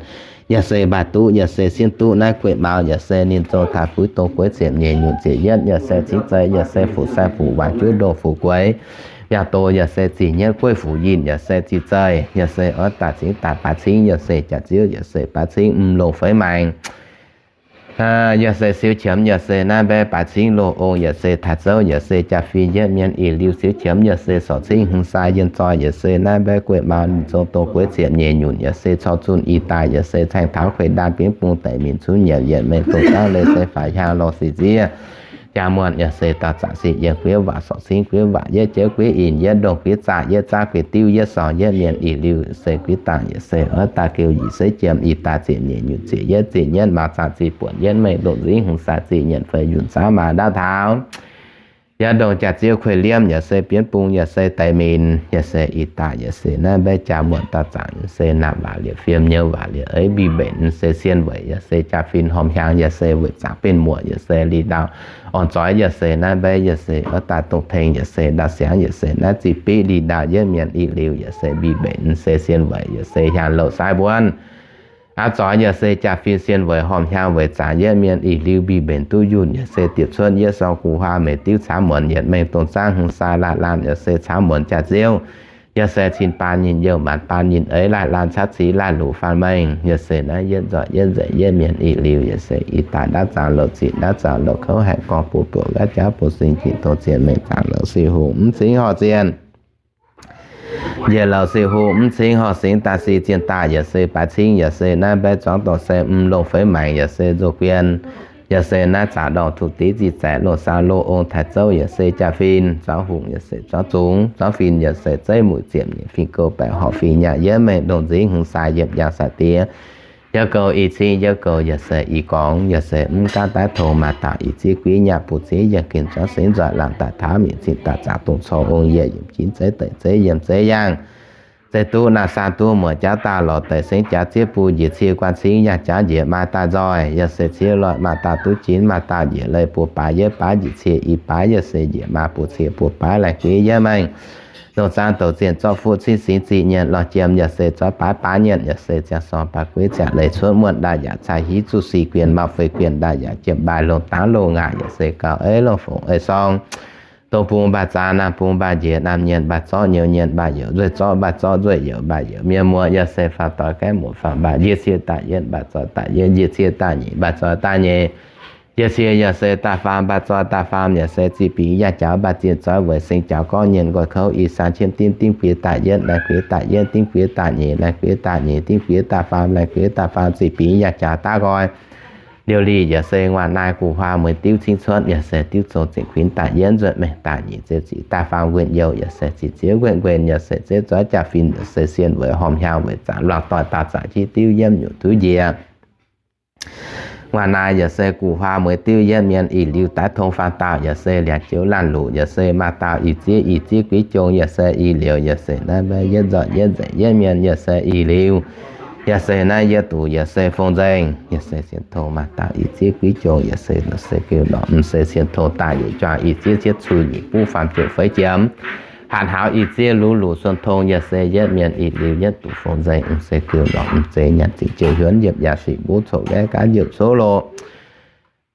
yaac se mbaih duqv, yaac se sienh duqv naaiv gueiv mau, yaac se ninh zong taux fuix dongh gueix ziepc nyeic nyutc ziepc yietv, yaac se cingv zei, yaac se fuqv sai fuqv waanc juov ndongh fuqv gueix, yaac doz, yaac se zingh nyienv gueiv fuqv yinh, yaac se zingh zei, yaac se oix daaih cingv daaih baaix cingv, yaac se jaax-ziouv, yaac se baaix cingv mv longc feix maengc. Yaac se siou qiemx, yaac se naaiv mbaeqv baaix cingv loz ong, yaac se taaix zouv, yaac se jaa-fin yietv mienh ih liuz siou qiemx, yaac se sorc cingv hmz sai yienh zoih, yaac se naaiv mbaeqv gueiv mau ninh zong dongh gueix ziepc nyeic nyutc, yaac se cor zunh ih daaih, yaac se caengh taux kuei ndaam bienv bung daic minc cunv nyiemc yietc mengh dongh zaangv leiz se faix hiaang lorh sic zieqv. Jaa muonh yaac se daauh zanc sic yienh guiev waac sorc cingv guiev waac yietv jeiv guiev inh yietv ndongh guiev zaah yietv zaah guiev diuv yietv sorng yietv mienh ih liuz se guiev dangh, yaac se oix daaih geu yie seix jiem ih daaih ziepc nyeic nyutc ziepc yietv ziepc nyienv maaz zaah ziqc buonc yietv mengh ndongh nzingv hmz sai ziqc nyienc feix yunh zaangv maaz ndaauv taux. Yietv ndongh jaax-ziouv kuei liemv, yaac se bienv bung, yaac se daic minc, yaac se ih daaih, yaac se naaiv mbaeqv jaa muonh daauh zanc, yaac se naamh waac liepc fiem, nyouv waac liepc eix, mbiv mbenc, se sienh weic, yaac se jaa-fin hormh hiaang, yaac se weic zaangc benx muoc, yaac se li ndau orn zoix, yaac se naaiv mbaeqv, yaac se oix daaih dongh tengx, yaac se ndau siangx, yaac se naaiv zinh biqv li ndau yietv mienh ih liuz, yaac se mbiv mbenc, se sienh weic, yaac se hiaang louh sai mbuonv. Aav zoix yaac se jaa-fin sienh weic hormh hiaang weic zaangc yietv mienh ih liuz mbiv mbenc duqv yunh, yaac se diepc cuotv yietv sorng gu'nguaaz meic diuv caamv muonc yietc mengh dongh zaangv hmz sai laanh laanh, yaac se caamv muonc jaax-ziouv, yaac se cin baan nyinh youh maanc baan nyinh eix laanh laanh cav cix laanh luqc faanh mengh, yaac se naaiv yietv nzoih yietv nzengc yietv mienh ih liuz, yaac se ih daaih ndaauv zaangc louc ziqc ndaauv zaangc louc kouv haengx gorngv buoz buoqc nqaatv jaav buoz sing jieqc tong zienh mengh zaangc louc siu hungh mv cingv horh zienh. Njiec louc siu hungh mv cingv horh singx daaih si zienh daaih, yaac se baaix cingv, yaac se naaiv mbaeqv zuangx dorh se mv longh feix maengc, yaac se nzoh guien, yaac se naaiv zaqc ndorngh tuqv div zih zaeqc loz saau loz ong taaix zouv, yaac se jaa-fin zuangx hungh, yaac se zuangx zungx zuangx fin, yaac se zeiv muic ziepc nyeic fingx gouv baeqc horc fingx nyaah yietv mengh ndongh nzingv hmz sai yiemc nyaanh sai diex. Yaac goux ih cing yaac goux, yaac se ih gorngx, yaac se mv gaanv daaih tong maaih dauh ih zieqv guiv nyaah buoz zieqv yienh ginc zuangx singx nzoih laangh daaih taux mingh cingx daaih zaqc dongh corc ong yieqc yiemc jinv zeiv deic zeiv yiem zeiv yaangh. Zeiv duqv naaiv saan duqv muoc jaav daaih lorz deix sengx jaax zieqv bun njiec cie guan cingv yangh jaax njiec maa daaih nzoih, yaac se ciev loih maa daaih duqv jinv maa daaih njiec leiz buo baaix yietv baaix njiec cie i baaix, yaac se njiec maa buo cie buo baaix laih guiv yietv mengh. Ndongh zaangv douc zienh zorqv fuqv cingv singx zih nyienc lorh jiem, yaac se zorqv baaix baaix nyienc, yaac se ziangh sorng baaix guiv ziangh leiz cuotv muonh ndaaih yaac cai hiv zuqc sic guienh mau fei guienh ndaaih yaac jiem mbaaih longh dangv longh ngaaic, yaac se gauh ei longh fongc ei sorng. Dongh bung mbaaih zaax, naamh bung mbaaih njiec, naamh nyienc mbaaih zorqv, nyouz nyienc mbaaih youc, nzueih zorqv mbaaih zorqv, nzueih youc mbaaih youc, mienh muoz yaac se faam doix gaeqv muoc faam mbaaih, njiec cie daaih yietv mbaaih zorqv daaih yietv, njiec cie daaih nyeic mbaaih zorqv daaih nyeic, njiec cie yaac se daaih faam mbaaih zorqv daaih faam, yaac se zih bingx yangh jaux mbaaih zienh zoix weic seng jaux gorngv nyienc nqoi kouv i san qiemx dimv dimv guiex daaih yietv, naaiv guiex daaih yietv, dimv guiex daaih nyeic, naaiv guiex daaih nyeic, dimv guiex daaih faam, naaiv guiex daaih faam, zih bingx yangh jaux daav nqoi. Liouh lih yaac se nguaaic naaiv gu'hua mueiz diuv cingv cuotv, yaac se diuv zong zingh kuinx daaih yietv, nzuonx mengh daaih nyeic, ziex ziqc daaih faam nquenc youh, yaac se ziqc zieqv nquenc nquenc, yaac se zieqv zoix jaa-fin, yaac se sienh weic hormh hiaang weic zaangc luangh doic daaih zaangc jiv diuv yiemv nyungc duqv njiec. Gu'nguaaz naaiv yaac se gu'hua mueiz diuv yietv mienh ih liuz daaih tong faam dauh yaac se liangx joux laanh luqc yaac se maaih dauh ih zieqv ih zieqv guiv jong yaac se ih liouc yaac se naaiv mbaeqv yietv nzorqc yietv nzengc yietv mienh yaac se ih liuz yaac se naaiv yietv duqv yaac se fong nzengc yaac se sienx tong maaih dauh ih zieqv guiv jong yaac se se geu lorqc m'seix sienx tong daaih yietc juangc ih zieqv cietv cui nyic buv faam ziepc feix jiem. Hatc hnaux ih zieqv luv luqc suon tong yaac se yietv mienh ih liuz yietv duqv fong nzengc m'seix geu lorqc m'zeix nyanc zingh jiex hiuonv yiepc yaac sic mbuv coqv gaeqv gaanv yiepc coqv loqc.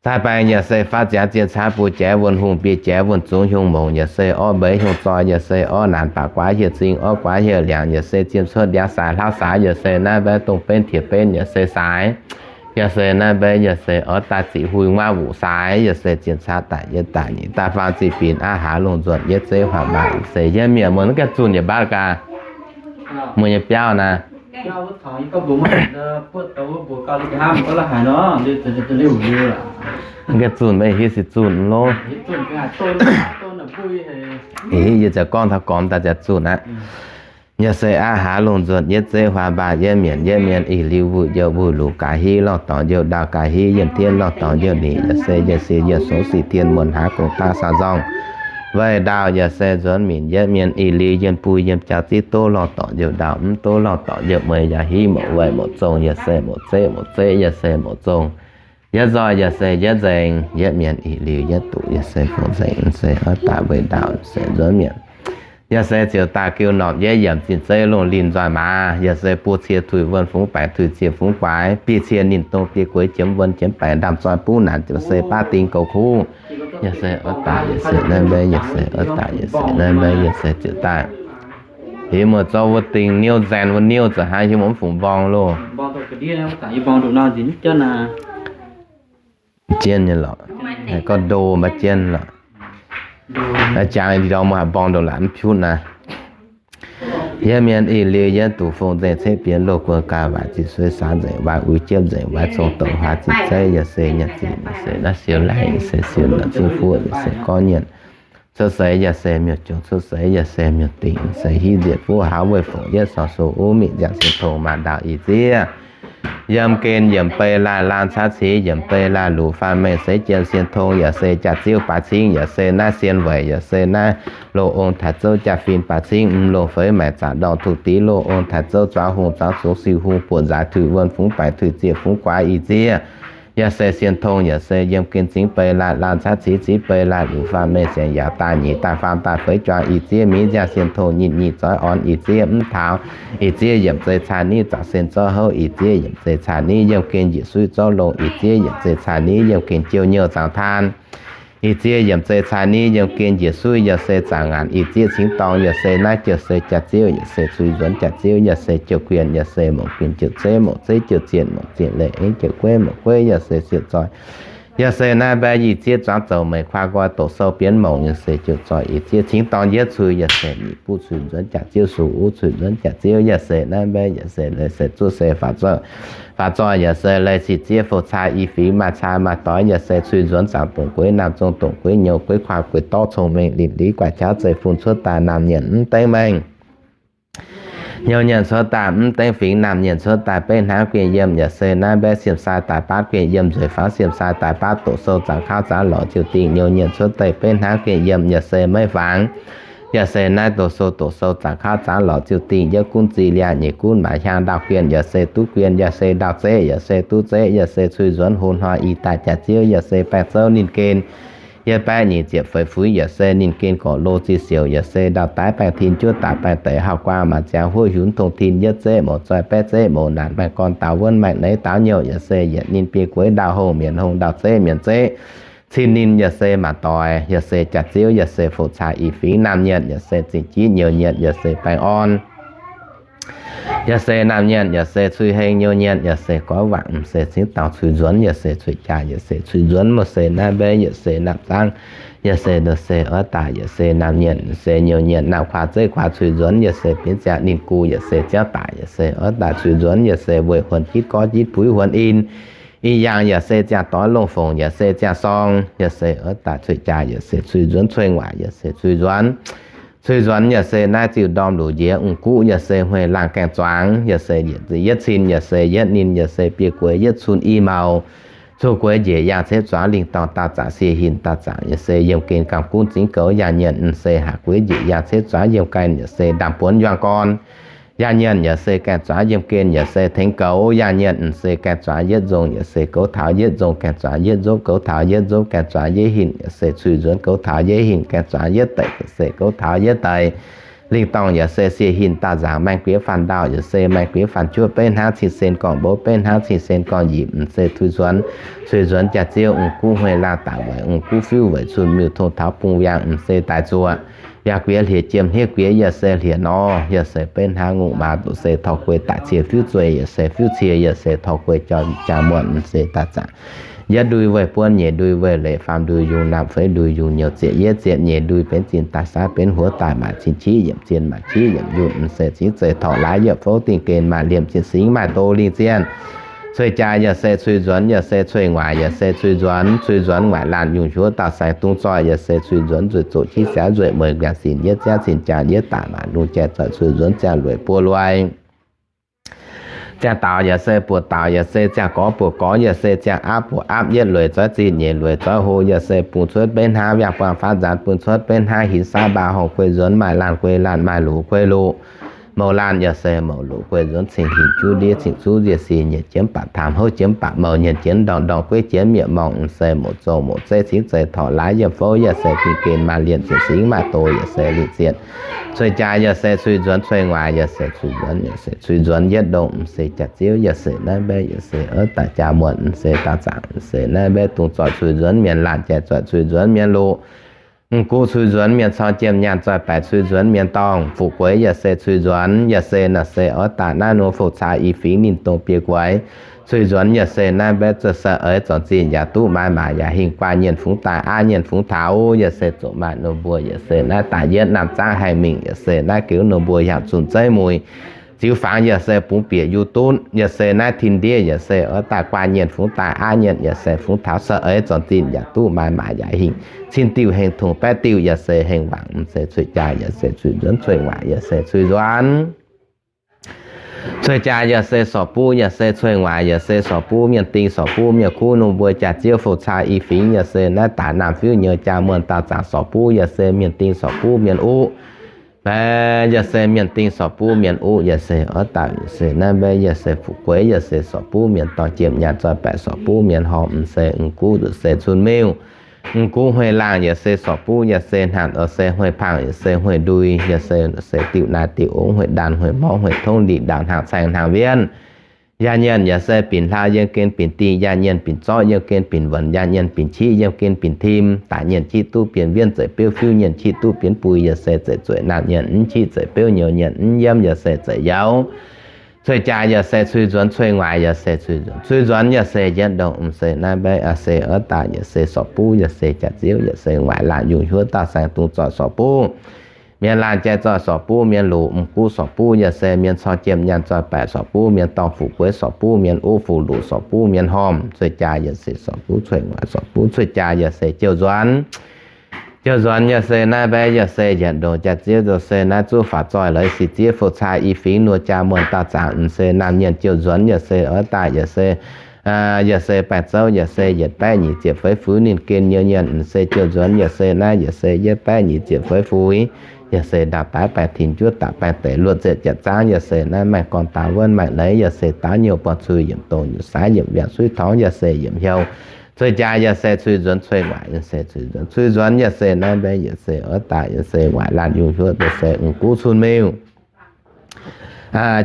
Cai baengh yaac se faatv ziangx zien caav buo jaaix wuonh hungh biei jaaix wuonh zungx hiuang mongc yaac se orv mbeix hiuang zoi yaac se orv naanc baac guaav hieh zingh orv guaav hieh liangx yaac se zien cuotv ndiaauv saaix hlauv saaix yaac se naaiv mbaeqv dongh benv tiex benv yaac se saaix. Yaac se naaiv mbaeqv yaac se orv daaih ziqc huih nguav wuqc saaix yaac se zien caav daaih yietv daaih nyic daaih faam ziqc binc aqv haaz lungh nzuonc yietv zeiv huaax mbaanh se yietv mienh muoz naaiv gaengh zunh yaac mbaatv gaax. Muoz nyei biauv naaiv. Gaengh zunh maiv hiuv se zunh loh. Yie ziouc gorngv taux gormx daaih ziouc zunh aqv. Yaac se aqv haaz lungh nzuonc yietv zeiv huaax mbaanh yietv mienh yietv mienh ih liuz wuic youh wuic luqc gaax hiv lorh dorngx youh ndau gaax hiv yiem tien lorh dorngx youh ningc yaac se yaac se yaac sou sic tien muonh haav gong daav saa nzorng. Weic ndau yaac se nzuonx minc yietv mienh ih liuz yiem bui yiem jaux zieqv doz lorh dorngx youh ndau mv doz lorh dorngx youh mueiz yaac hiv mouc weic mouc zong yaac se mouc zeiv mouc zeiv yaac se mouc zong. Yietv nzoih yaac se yietv nzengc yietv mienh ih liuz yietv duqv yaac se fong nzengc se orv daaih weic ndau se nzuonx mienc. Yaac se ziouc daaih giu norm yietv yiemc zinh zeiv lungh linh nzoih maaz yaac se buo cie tuix wuonh fungx baengc tuix ziec fungx guaix biei cie ninh dongh biei gueix jiemx wuonh jiemx baengc ndaamv zoi buv naanc ziouc se baav ding goux kuv. Yaac se orv daaih yaac se naaiv mbaeqv yaac se orv daaih yaac se naaiv mbaeqv yaac se ziouc daaih. Liuz muoz zorqv wuov ding niouv nzaen wuov niouv ziouc hnangv hiuv mv fungc mborng loh. Jienv nyei lorqc. Gorngv ndo maiv jienv lorqc. Jangx ndorm muoz haaix mborng ndongc laatc mv piutv naaiv. Yietv mienh ih liuz yietv duqv fong nzengc ceqv bienx loh guon gaax waaic zinh sueiv saax nzengc waaic uix jiepv nzengc waaic cong douc huaax zinh zeiv yaac se nyanc zinh yaac se naaiv siou laengc yaac se siou lorqc zingv fuoqv yaac se gorngv nyienc. Cuotv seix yaac se miuc-jongc, cuotv seix yaac se miuc-dingc, se hiv nzieqc fuqv haav weih fongc yietv sorc sou uv mingh nziangc sin tong maanc ndaauh ih zieqv. Yiem gen yiemc bei laanh laanh caav cingx yiemc bei laanh luqc faam mengh seix jiem sin tong yaac se jaax-ziouv baaix cingv yaac se naaiv sien weic yaac se naaiv loz-ong taaix zouv jaa-fin baaix cingv mv longc feix maengc zaqc ndorngh tuqv div loz-ong taaix zouv zuangx hungh zuangx zungx siu hungh buoqc nzaaix tuix wuonh fungx baengc tuix ziec fungx guaax ih zieqv. Yaac se sien tong yaac se yiem gen cingv bei laanh laanh caav cingv cingv bei laanh luqc faam mengh sienx yaauc daaih nyeic daaih faam daaih feix juang ih zieqv miv nziaauc sien tong nyinh nyinh zoix orn ih zieqv mv taux ih zieqv yiemc zei caa niv zaqc sen zouv houv ih zieqv yiemc zei caa niv yiem gen njiec suiv zouv longh ih zieqv yiemc zei caa niv yiem gen jiou nyouh zaangc taan. Ih zieqv yiemc zei caa niv yiem gen njiec suiv yaac se zaangc ngaanc ih zieqv cingv dorng yaac se naaiv jiouc se jaax-ziouv yaac se cui nzuonx jaax-ziouv yaac se jiouc guien yaac se mouc guien jiouc zeiv mouc zeiv jiouc zienh mouc zienh leih engv jiouc gueiv mouc gueiv yaac se siouc zoih. Yaac se naaiv mbaeqv ih zieqv zuangx zoux meix kuaah nqoi doqc sou bienv mouc yaac se jiouc zoih ih zieqv cingv dorng yietv cui yaac se nyic buv cui nzuonx jaax-ziouv sux uv cui nzuonx jaax-ziouv yaac se naaiv mbaeqv yaac se leiz se zuov se faaux zoih yaac se leiz sic zieqv fou caa i fingx maaih caa maaih doix yaac se cui nzuonx zaangc dongc gueix naamh zong dongc gueix nyouz gueix kuaah gueix dorv cong-mengh linh liz guaax qaqv zeiv-fun cuotv daaih naamh nyienc mv dengv mengh. Nyouz nyienc cuotv daaih mv dengv fingx naamh nyienc cuotv daaih beiv hnangv guinh yiem yaac se naaiv mbaeqv siem sai daaih baav guinh yiem nzueic fangx siem sai daaih baav doqc sou zaangc kauv zaangv lorz ziouc dingh nyouz nyienc cuotv daaih beiv hnangv guinh yiem yaac se meiv fangx. Yaac se naaiv doqc sou doqc sou zaangc kauv zaangv lorz ziouc dingh yietv gunv zih liangh nyeic gunv maaiz hiaang ndau guien yaac se duqv guien yaac se ndau zeqv yaac se duqv zeqv yaac se cui nzuonx hlo hnoi i daaih jaax-ziouv yaac se baengh zouv ninh gen. Yietv baeqv nyic ziepc feix fuix yaac se ninh gen gorqv lo zih siouc yaac se ndau daaiv baengh tin juov daaih baengh deix hauv guaang maanc ziangx huoqv hiuv tong tin yietv zeqv mouz zoih baeqv zeqv mouz naanc maengh gorn daaux wuonv maengh neiv daaux nyouh yaac se yietc ninh biei gueix ndau hongh mienh hongh ndau zeqv mienh zeqv cin ninh yaac se maanc doix yaac se jaax-ziouv yaac se fou caa i fingx naamh nyienc yaac se zingh jiv nyouz nyienc yaac se baengh orn. Yaac se naamh nyienc yaac se cui heng nyouz nyienc yaac se goiv waangc m'seix cingv dauh cui nzuonx yaac se cui jaax yaac se cui nzuonx mouh se naaiv mbaeqv yaac se naamh zaangv yaac se ndoh se orv daaih yaac se naamh nyienc se nyouz nyienc naamh kuaah zeiv kuaah cui nzuonx yaac se bienv ziangh ninh gu yaac se ziouv daaih yaac se orv daaih cui nzuonx yaac se weic huonx jitv gorv jitv puix huonx in. Ih yaangh yaac se ziangh doix longh fongc yaac se ziangh sorng yaac se orv daaih cui jaax yaac se cui nzuonx cui waac yaac se cui nzuonx. Cui nzuonx yaac se naaiv ziuh ndorm luc njiec ong guqv yaac se hmuei laangh gaengh zuangx yaac se yietc cin yaac se yietv ninh yaac se biei gueix yietv cun i mouc. Duqv gueix njiec yangh cetv zuangx lingh dorngh daauh zaangc, sie hin daauh zaangc yaac se yiem gen gamh gunv zingx goux, yangh nyienc m'seix haac gueix njiec yangh cetv zuangx yiem gaengh yaac se ndaam buonv yuang gorn. Yangh nyienc yaac se gaengh zuangx yiem gen yaac se tengx goux, yangh nyienc m'seix gaengh zuangx yietv nzong yaac se goux taux yietv nzong, gaengh zuangx yietv nzopv goux taux yietv nzopv, gaengh zuangx yietv hinc yaac se cui nzuonx goux taux yietv hinc, gaengh zuangx yietv deic yaac se goux taux yietv deic. Lingh dorngh yaac se sie hin daauh nzaangc, maengx guiex faanh ndaauh yaac se maengx guiex faanh juov, beiv hnangv cing-sen gorngv mbouv, beiv hnangv cing-sen gorngv nyic, m'seix cui nzuonx. Cui nzuonx jaax-ziouv, m'guv hueih laangh daaih weic, m'guv fiuv weic cun-miuh tong taux bung wiangh, m'seix daaih zuoqc. Yaac guiex hlieqv jiem, hniev guiex yaac se hlieqv nor, yaac se beiv hnangv ngongh maaz nduqc se torh guei daaih cie fiuv zueih, yaac se fiuv cie yaac se torh guei jauv jaa muonh, m'seix daaih zaangc. Yietv ndui weih buonv, nyeic ndui weih leiz, faam ndui yungz naamh, feix ndui yungz nyouz, ziepc yietv ziepc nyeic ndui benx zinh daaih saav benx huox daaih maaih cin qiv yiemc zien maaih qiv yiemc yunh, m'seix cingv zeiz torh laaix yiemc fouv dingh gen maaih liemh zinh singx maaih doz lingh zienh. Cui jaa yaac se cui nzuonx, yaac se cui nguaaic, yaac se cui nzuonx. Cui nzuonx nguaaic laanh yungh hiuv dauh saeng dungz zoih, yaac se cui nzuonx nzueic zoqc qiv siav nzueic mueic nqaengh sinc yietv ziangv cin jaa yietv daaih maaih lungh jai zoih cui nzuonx ziangh lueic buo lueic. Ziangh daaux yaac se buoqc daaux, yaac se ziangh gorx buoqc gorx, yaac se ziangh aapv buoqc aapv, yietv lueic zoih zinh, nyeic lueic zoih hlo, yaac se bungx cuotv beiv hnangv wiangh buangh faatv nzaanx, bungx cuotv beiv hnangv hinx saav mbaa horngh guei nzuonx, maaih laanh guei laanh, maaih luc guei luc. Mouc laanh yaac se mouc luc guei nzuonx, cing hinc juv ndiev, cing zuv nziec sin, nyienc jiemv baac taamh houv jiemv baac mouc, nyienc jiemv ndorngh ndorngh gueiv jiemv mieqc morngh, m'seix mouc zong mouc zeiv cingv zeiz torh laaix yiemc fouv, yaac se dingh gen maaih liemh zieqc singx maaih doz, yaac se lingh zieqc. Cui jaa yaac se cui nzuonx, cui nguaaic yaac se cui nzuonx, yaac se cui nzuonx yietv ndongh, m'seix jaax-ziouv yaac se naaiv mbaeqv, yaac se oix daaih jaa muonh, m'seix daauh zaangc, m'seix naaiv mbaeqv dungz zoih cui nzuonx mienh laanh, jai zoih cui nzuonx mienh luc. M'guv cui nzuonx mienh corng jiem nyaanh zoih baeqc cui nzuonx mienh dorngh, fuqv gueix yaac se cui nzuonx, yaac se naaiv se oix daaih naaiv nor fouv caa i fingx ninh dongh biei guaix. Cui nzuonx yaac se naaiv mbaeqv zuqc sai eix zornc zinh yaac duqv maaiz maaic yaac hingh guaax nyienh fungx daaih aav nyienh fungx taux, yaac se zoqc maaih nor mbuo yaac se naaiv daaih yietv naamh zaangv haih mingh, yaac se naaiv geux nor mbuo hiaangx zunh zeiv muic. Ziux fangx yaac se bungx bieqc yie dunv, yaac se naaiv tin ndiev yaac se oix daaih guaax nyienh fungx daaih aav nyienh yaac se fungx taux sai eix zornc zinh yaac duqv maaiz maaic yaac hingh cin diuh hengx tongx baeqv diuh yaac se hengx wangc, m'seix cui jaa yaac se cui nzuonx, cui nguaaic yaac se cui nzuonx. Cui jaa yaac se sorc buv, yaac se cui nguaaic yaac se sorc buv mienh ding, sorc buv mienh kuv nor mbuo jaax-ziouv fouv caa i fingx, yaac se naaiv daaih naamh fiuv nyouz jaa muonh daauh zaangc sorc buv, yaac se mienh ding sorc buv mienh uv. Yaac se mienh ding sorc buv mienh uv, yaac se oix daaih, yaac se naaiv mbaeqv, yaac se fuqv gueix, yaac se sorc buv mienh dorngh jiem nyaanh zoih baeqc sorc buv mienh horngh, m'seix m'guv nduqc se cun-miuh. M'guv hueih laangh yaac se sorc buv, yaac se hnangv oix se hueih pangh, yaac se hueih ndui, yaac se se diuh naaiv diuh ongv, hueih ndaanh, hueih morv, hueih tongv, ndih ndaauh, hnangv caeng, hnangv wienv. Yaac nyienh yaac se binc hlauv yiem gen binc dingh, yaac nyienh binc zorqv yiem gen binc wuonc, yaac nyienh binc qiv yiem gen binc tim. Daaih nyienh qiv duqv bienx wienv zeic biouv fiuv, nyienh qiv duqv bienx bui, yaac se zeic zueic naamh nyienh mv qiv zeic biouv nyouz nyienh mv yiemv, yaac se zeic yauz. Cui jaa yaac se cui nzuonx, cui nguaaic yaac se cui nzuonx, cui nzuonx yaac se yietv ndongh, m'seix naaiv mbaeqv, yaac se oix daaih, yaac se sorc buv, yaac se jaax-ziouv, yaac se nguaaic laanh yungh hiuv dauh saeng dungz zoih sorc buv mienh laanh, jai zoih sorc buv mienh luc, m'guv sorc buv, yaac se mienh corng jiem nyaanh zoih baeqc sorc buv mienh dorngh, fuqv gueix sorc buv mienh uv, fuqv luc sorc buv mienh horngh. Cui jaa yaac se sorc buv, cui nguaaic sorc buv, cui jaa yaac se jouh nzuonx. Jouh nzuonx yaac se naaiv mbaeqv, yaac se yietv ndongh, jaax-ziouv yaac se naaiv zuqv faaux zoih leiz sic zieqv fouv caa i fingx nor jaa muonh daauh zaangc, m'seix naamh nyienh jouh nzuonx yaac se oix daaih, yaac se yaac se baengh zouv, yaac se yietc baeqv nyic ziepc feix fuix ninh gen nyouz nyienh, m'seix jouh nzuonx yaac se naaiv, yaac se yietv baeqv nyic ziepc feix fuix. Yaac se ndaauh daaih baengh tin juov daaih baengh deic luoqc ziepc jaav zaangv, yaac se naaiv maengh gorn daaux wuonv maengh leiz, yaac se daauv nyouh buangh cui yiemc dongh yiemc saaix yiemc wiangh suiv torngv, yaac se yiemc hnyouv. Cui jaa yaac se cui nzuonx, cui nguaaic yaac se cui nzuonx, cui nzuonx yaac se naaiv mbaeqv, yaac se oix daaih, yaac se nguaaic laanh yungh hiuv, yaac se m'guv cun-miuh.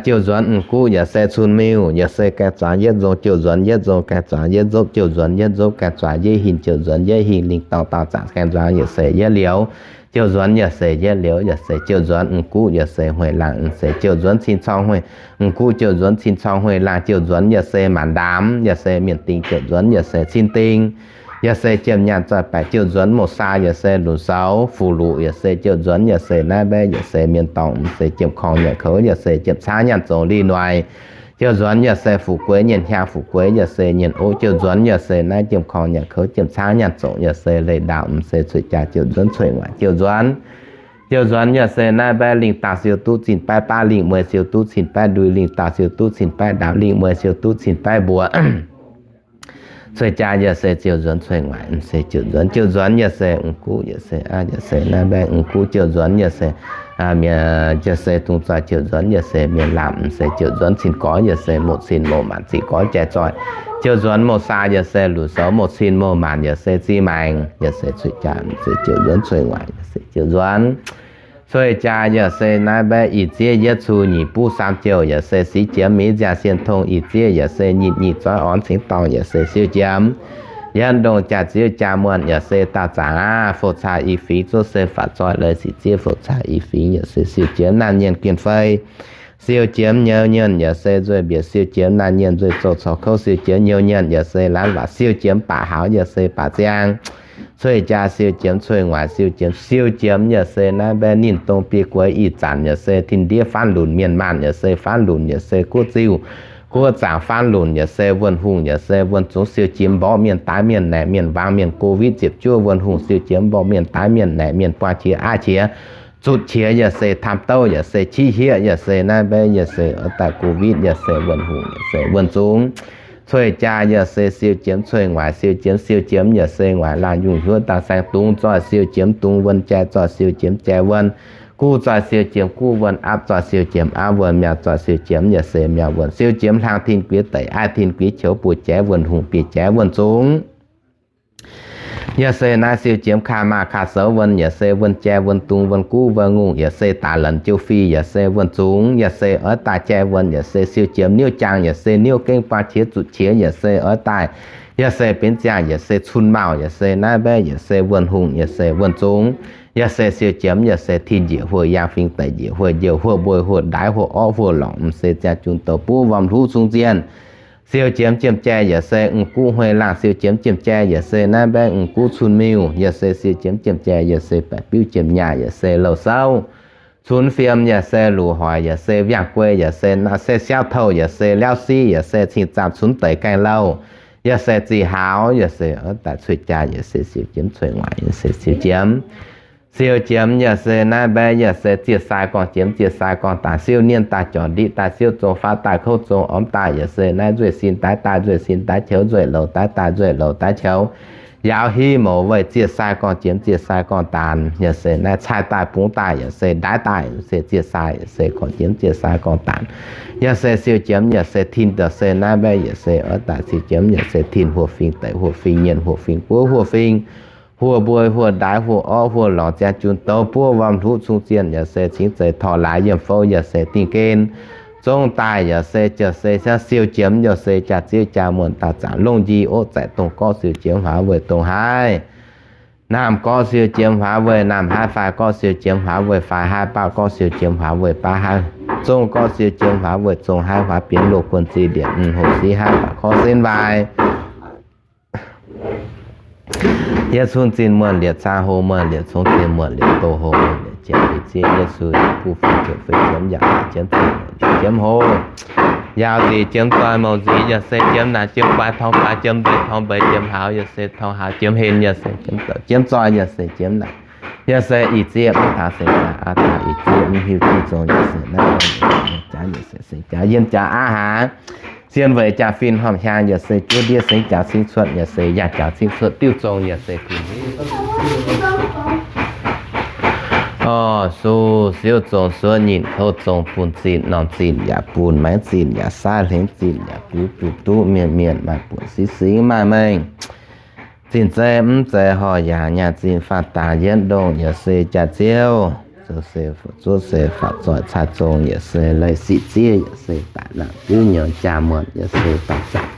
Jouh nzuonx m'guv yaac se cun-miuh, yaac se gaengh zuangx yietv nzong, jouh nzuonx yietv nzong gaengh zuangx yietv nzopv, jouh nzuonx yietv nzopv gaengh zuangx yietv hingh, jouh nzuonx yietv hingh lingh dorngh daauh zaangc gaengh zuangx yaac se yietv liuz. Jouh nzuonx yaac se yietv liuz, yaac se jouh nzuonx m'guv yaac se hueih laangh, m'seix jouh nzuonx cin corng hueih, m'guv jouh nzuonx cin corng hueih laangh, jouh nzuonx yaac se maanc ndaamv, yaac se mienh ding jouh nzuonx yaac se cin ding. Yaac se jiem nyaanh zoih baeqc jouh nzuonx mouc saa, yaac se lunc soux fuqv luc, yaac se jouh nzuonx, yaac se naaiv mbaeqv, yaac se mienh dorngh, m'seix jiem korng nyanc koux, yaac se jiem caangv nyaanh zongc lih noic. Jouh nzuonx yaac se fuqv gueix nyienh hiaang fuqv gueix, yaac se nyienh oqv jouh nzuonx, yaac se naaiv jiem korng nyanc koux, jiem caangv nyaanh zongc, yaac se leih ndaauh, m'seix cui jaa jouh nzuonx, cui nguaaic jouh nzuonx. Jouh nzuonx yaac se naaiv mbaeqv lingh daauh siou duqv cin baeqv baav, lingh mueiz siou duqv cin baeqv ndui, lingh daauh siou duqv cin baeqv ndaauv, lingh mueiz siou duqv cin baeqv mbuoqc. Cuei jaa yaac se ziouc nzuonx, cuei nguaaic se ziouc nzuonx. Ziouc nzuonx yaac se m'guv yaac se aqv, yaac se naaiv mbaeqv m'guv ziouc nzuonx yaac se mienh, yaac se dungx zoih ziouc nzuonx yaac se mienh lamh se ziouc nzuonx. Cin gorx yaac se mouc cin mouc maanc, cin gorx jai zoih ziouc nzuonx. Mouc saa yaac se luc soux, mouc cin mouc maanc yaac se zih maengx, yaac se cuei jaa se ziouc nzuonx, cuei nguaaic yaac se ziouc nzuonx. Cuei jaa yaac se naaiv mbaeqv ih zieqv yietv cuh nyic buv saam jouh yaac se sic jiemx miv nziaah sienh tong ih zieqv yaac se nyitc nyic zoih orn cingx dorngh yaac se siou jiemx. Yietv ndongh jaax-ziouv jaa-muonh yaac se daauh zaangc aqv, fouv caa i fingx zuov se faatv zoih leiz sic zieqv fouv caa i fingx yaac se siou jiemx naamh nyienh gien fei. Siou jiemx nyouv nyienh yaac se nzueih mbiec, siou jiemx naamh nyienh nzueih zoux corc kouv, siou jiemx nyouv nyienh yaac se laanh waac, siou jiemx baac hauz yaac se baac ziangh. Cuei jaa siou jiemx, cuei nguaaic siou jiemx, siou jiemx yaac se naaiv mbaeqv ninh dongh biei gueix ih zanc yaac se tin-ndiev faanv lunc, mienh maanh yaac se faanv lunc, yaac se guoqv ziuh guoqv zaangc faanv lunc, yaac se wuonh hungh, yaac se wuonh zungx, siou jiemx mborqv mienh daaih mienh naeqc mienh waangx mienh covid ziepc juov, wuonh hungh siou jiemx mborqv mienh daaih mienh naeqc mienh buangh qiex aqv qiex zutc qiex yaac se taamv douv yaac se qiex hieqv yaac se naaiv mbaeqv yaac se oix daaih covid yaac se wuonh hungh yaac se wuonh zungx. Cuei jaa yaac se siou jiemx, cuei nguaaic siou jiemx, siou jiemx yaac se nguaaic laanh yungh hiuv dangh saeng dungz zoih, siou jiemx dungz wuonh jai zoih, siou jiemx jai wuonh guv zoih, siou jiemx guv wuonh aapv zoih, siou jiemx aapv wuonh miaux zoih, siou jiemx yaac se miaux wuonh, siou jiemx hlang tin guiex deic, aiv tin guiex qouv, buoz-jaaix wuonh hungh, bieiv-jaaix wuonh zungx. Yaac se naaiv siou jiemx kaa maah kaa soux wuonh, yaac se wuonh jai wuonh dungz wuonh guv wuonh ngongh, yaac se daaih lanc jiu fih, yaac se wuonh zungx, yaac se oix daaih jai wuonh, yaac se siou jiemx niouv jaang, yaac se niouv gengh buangh qiex zutc qiex, yaac se oix daaih, yaac se benx ziangh, yaac se cun mauh, yaac se naaiv mbaeqv, yaac se wuonh hungh, yaac se wuonh zungx, yaac se siou jiemx, yaac se tin njiec huoqv, yaangh fingx deic njiec huoqv, njiec huoqv mbueiz huoqv ndaix huoqv orqv huoqv lorngc, m'seix ziangh junc douc buv wuom hluv cung zienh. Siou jiemx jiem jai yaac se m'guv huei laangh, siou jiemx jiem jai yaac se naaiv mbaeqv m'guv cun miuh, yaac se siou jiemx jiem jai yaac se baeqc biuv jiem nyaah, yaac se louh souv cunx fiem, yaac se luc hoic, yaac se viangh guei, yaac se naaiv se siauv touh, yaac se liauv siv, yaac se cing zaamh cunx deic gaengh louh, yaac se zih hauz, yaac se oix daaih cuei jaa yaac se siou jiemx, cuei nguaaic yaac se siou jiemx. Siou jiemx yaac se naaiv mbaeqv yaac se ziec sai gorngv jiemx, ziec sai gorngv daanx, siou nienh daaih jorc ndiqv daaih, siou zong faaux daaih, kouv zong ormx daaih, yaac se naaiv nzueih sin daix daaih, nzueih sin daix qouv, nzueih louh daix daaih, nzueih louh daix qouv, yaauv hiv mouz weih, ziec sai gorngv jiemx, ziec sai gorngv daanx, yaac se naaiv cai daaih bungx daaih, yaac se ndaix daaih, se ziec sai, yaac se gorngv jiemx, ziec sai gorngv daanx, yaac se siou jiemx, yaac se tin, yaac se naaiv mbaeqv yaac se oix daaih siou jiemx, yaac se tin huoqv fingx deic, huoqv fingx nyienh, huoqv fingx buov, huoqv fingx huoqv mbueiz, huoqv ndaix, huoqv orqv, huoqv lorngc, ziangh junc douc buov wuom hluv cung zienh, yaac se cingx zeiz torv laaix yiem fouv, yaac se dingh gen zong daaih, yaac se jauv-seix siou jiemx, yaac se jaax-ziouv jaa-muonh daauh zaangc longh njih oqv zaeqc, dongh gorqv siou jiemx huaax weih dongh haaix, naamh gorqv siou jiemx huaax weih naamh haaix, faix gorqv siou jiemx huaax weih faix haaix, baaux gorqv siou jiemx huaax weih baav haaix, zong gorqv siou jiemx huaax weih zong haaix, huaax bienx loz kuonx zih liepc mv hoc siv haaix, baac korv sin waaic. Yietc cun zinh muonh liepc caa hlo muonh liepc cong zinh muonh liepc doz hlo muonh liepc jiex fih zieqv Yesu yaac buv fingx ziouc fei jiemx yaac jiemx ziqc muonh liepc jiemx hlo. Yaauc ziqc jiemx doix mouc nziz yaac se jiemx naaic jiemx guaax torngv guaax jiemx mbeix torngv mbeix jiemx hauz yaac se torngv hauz jiemx henv yaac se jiemx douc jiemx zoih yaac se jiemx naaic yaac se ih zieqv mv taux seix jaax aqv taux ih zieqv mv hiuv duqv zong yaac se naaiv jaax yaac se seix jaax yiem jaax aqv haaix. Zien weic jaax-fin horpc hiaang yaac se juov ndiev sengx jaax cingv cuotv yaac se yangh jaax cingv cuotv diuv zong yaac se kuinx orv su siouv zong suov nyitc houv zong bun zinh norm zinh yaac bun maengx zinh yaac saav hlengx zinh yaac biux biux duqv mienh mienh maaih buonc singx singx maaih mengh zinh zeiv mv zeiz horh yaangc nyaah zinh faah dangx yietv ndongh yaac se jaax-ziouv, zuov se faatv zoih cai zong yaac se leiz siqc zieqv yaac se daaih naanc biuv nyouz jaa-muonh yaac se daaih zaangc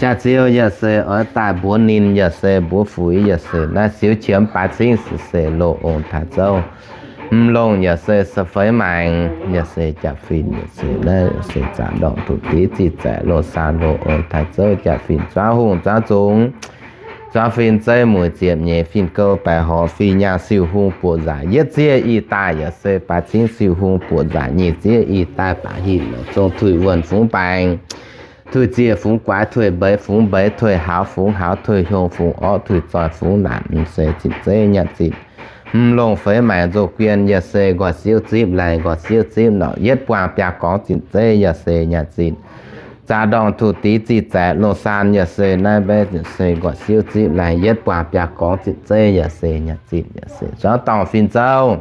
jaax-ziouv yaac se oix daaih mbuox ninh yaac se mbuox fuix yaac se naaiv siouv qiemx baaix cingv se se loz ong taaix zouv. Mv longh yaac se se feix maengx yaac se jaax-fin yaac se naaiv se zaangc ndorngc duqv div zih zaeqc loz saa loz ong taaix zouv jaax-fin zuangx hungh zuangx zungx. Zuangx fin zeiv mueic ziepc nyeic fin gouv baeqc horc fin nyaanh siou hung buoqc nzaanc yietv zieqv ih daaih yaac se baaix cingv siou hung buoqc nzaanc nyic zieqv ih daaih baac hinc lorz zong tuix wuonh fungx baengc, tuix ziec fungx guaax, tuix mbeix fungx mbeix, tuix hauz fungx hauz, tuix hiong fungx orqv, tuix zoih fungx naanc, mv se zinh zeiv nyaanh zinh. Mv longh feix maengx nzou guien yaac se nqoi siouv zipv laih, nqoi siouv zipv norqc yietv buangh biaa gorngv zinh zeiv yaac se nyaanh zinh. Zaax ndorngh tuqv dix zih zaeqc longh saan yaac se naaiv mbaeqv yaac se nquaah siouv zipv laengh yietv buangh biaa gorngv zinh zeiv yaac se nyanc zinh yaac se zuangx dorngh fin zouv,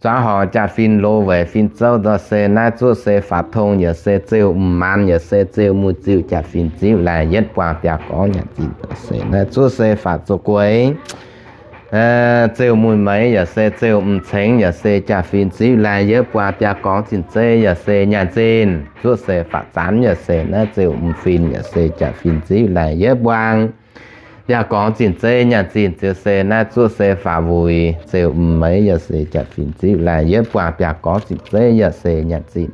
zuangx horngc jaa-fin loz weic fin zouv nzor se naaiv zuov se faatv tong yaac se zeu m'maanz yaac se zeu muiz ziuh jaa-fin zipv laengh yietv buangh biaa gorngv nyanc zinh yaac se naaiv zuov se faatv zoux gueix, zeu muiz meix yaac se zeu m'cengx yaac se jaa-fin zipv laengh yietv buangh biaa gorngv zinh zeiv yaac se nyanc zinh, zuov se faatv zanv yaac se naaiv zeu m'fin yaac se jaa-fin zipv laengh yietv buangh biaa gorngv zinh zeiv nyanc zinh ziouc se naaiv zuov se faatv wuic, zeu m'meix yaac se jaa-fin zipv laengh yietv buangh biaa gorngv zinh zeiv yaac se nyanc zinh.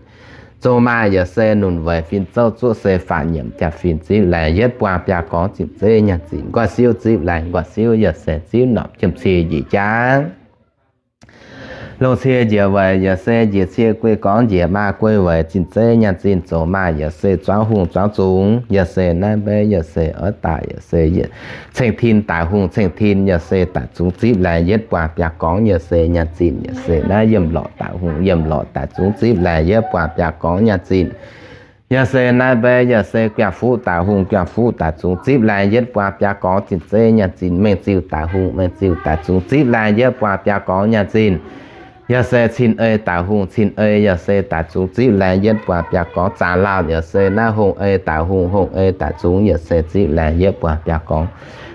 Zong maaih yaac se nunc weic fin zouv zuov se faatv nyiemc jaa-fin zipv laengh yietv buangh biaa gorngv zinh zeiv nyanc zinh, nquaah siouv zipv laengh nquaah siouv yaac se zipv norqc jiem cie njiec jaav. Longc cie njiec weic yaac se njiec cie guei gorngv njiec maa guei weic zinh zeiv nyanc zinh. Zong maaih yaac se zuangx hungh zuangx zungx yaac se naaiv mbaeqv yaac se oix daaih yaac se ceng tin daic hungh ceng tin yaac se daic zungx zipv laengh yietv buangh biaa gorngv yaac se nyanc zinh yaac se naaiv yiem lorqc daic hungh yiem lorqc daic zungx zipv laengh yietv buangh biaa gorngv nyanc zinh. Yaac se naaiv mbaeqv yaac se guangc fuqv daic hungh guangc fuqv daic zungx zipv laengh yietv buangh biaa gorngv zinh zeiv nyanc zinh. Mengh ziuh daic hungh mengh ziuh daic zungx zipv laengh yietv buangh biaa gorngv nyanc zinh. Yaac se cin ei daic hungh cin ei yaac se daic zungx zipv laengh yietv buangh biaa gorngv. Zaangc laauh yaac se naaiv hungh ei daic hungh hungh ei daic zungx yaac se zipv laengh yietv buangh biaa gorngv.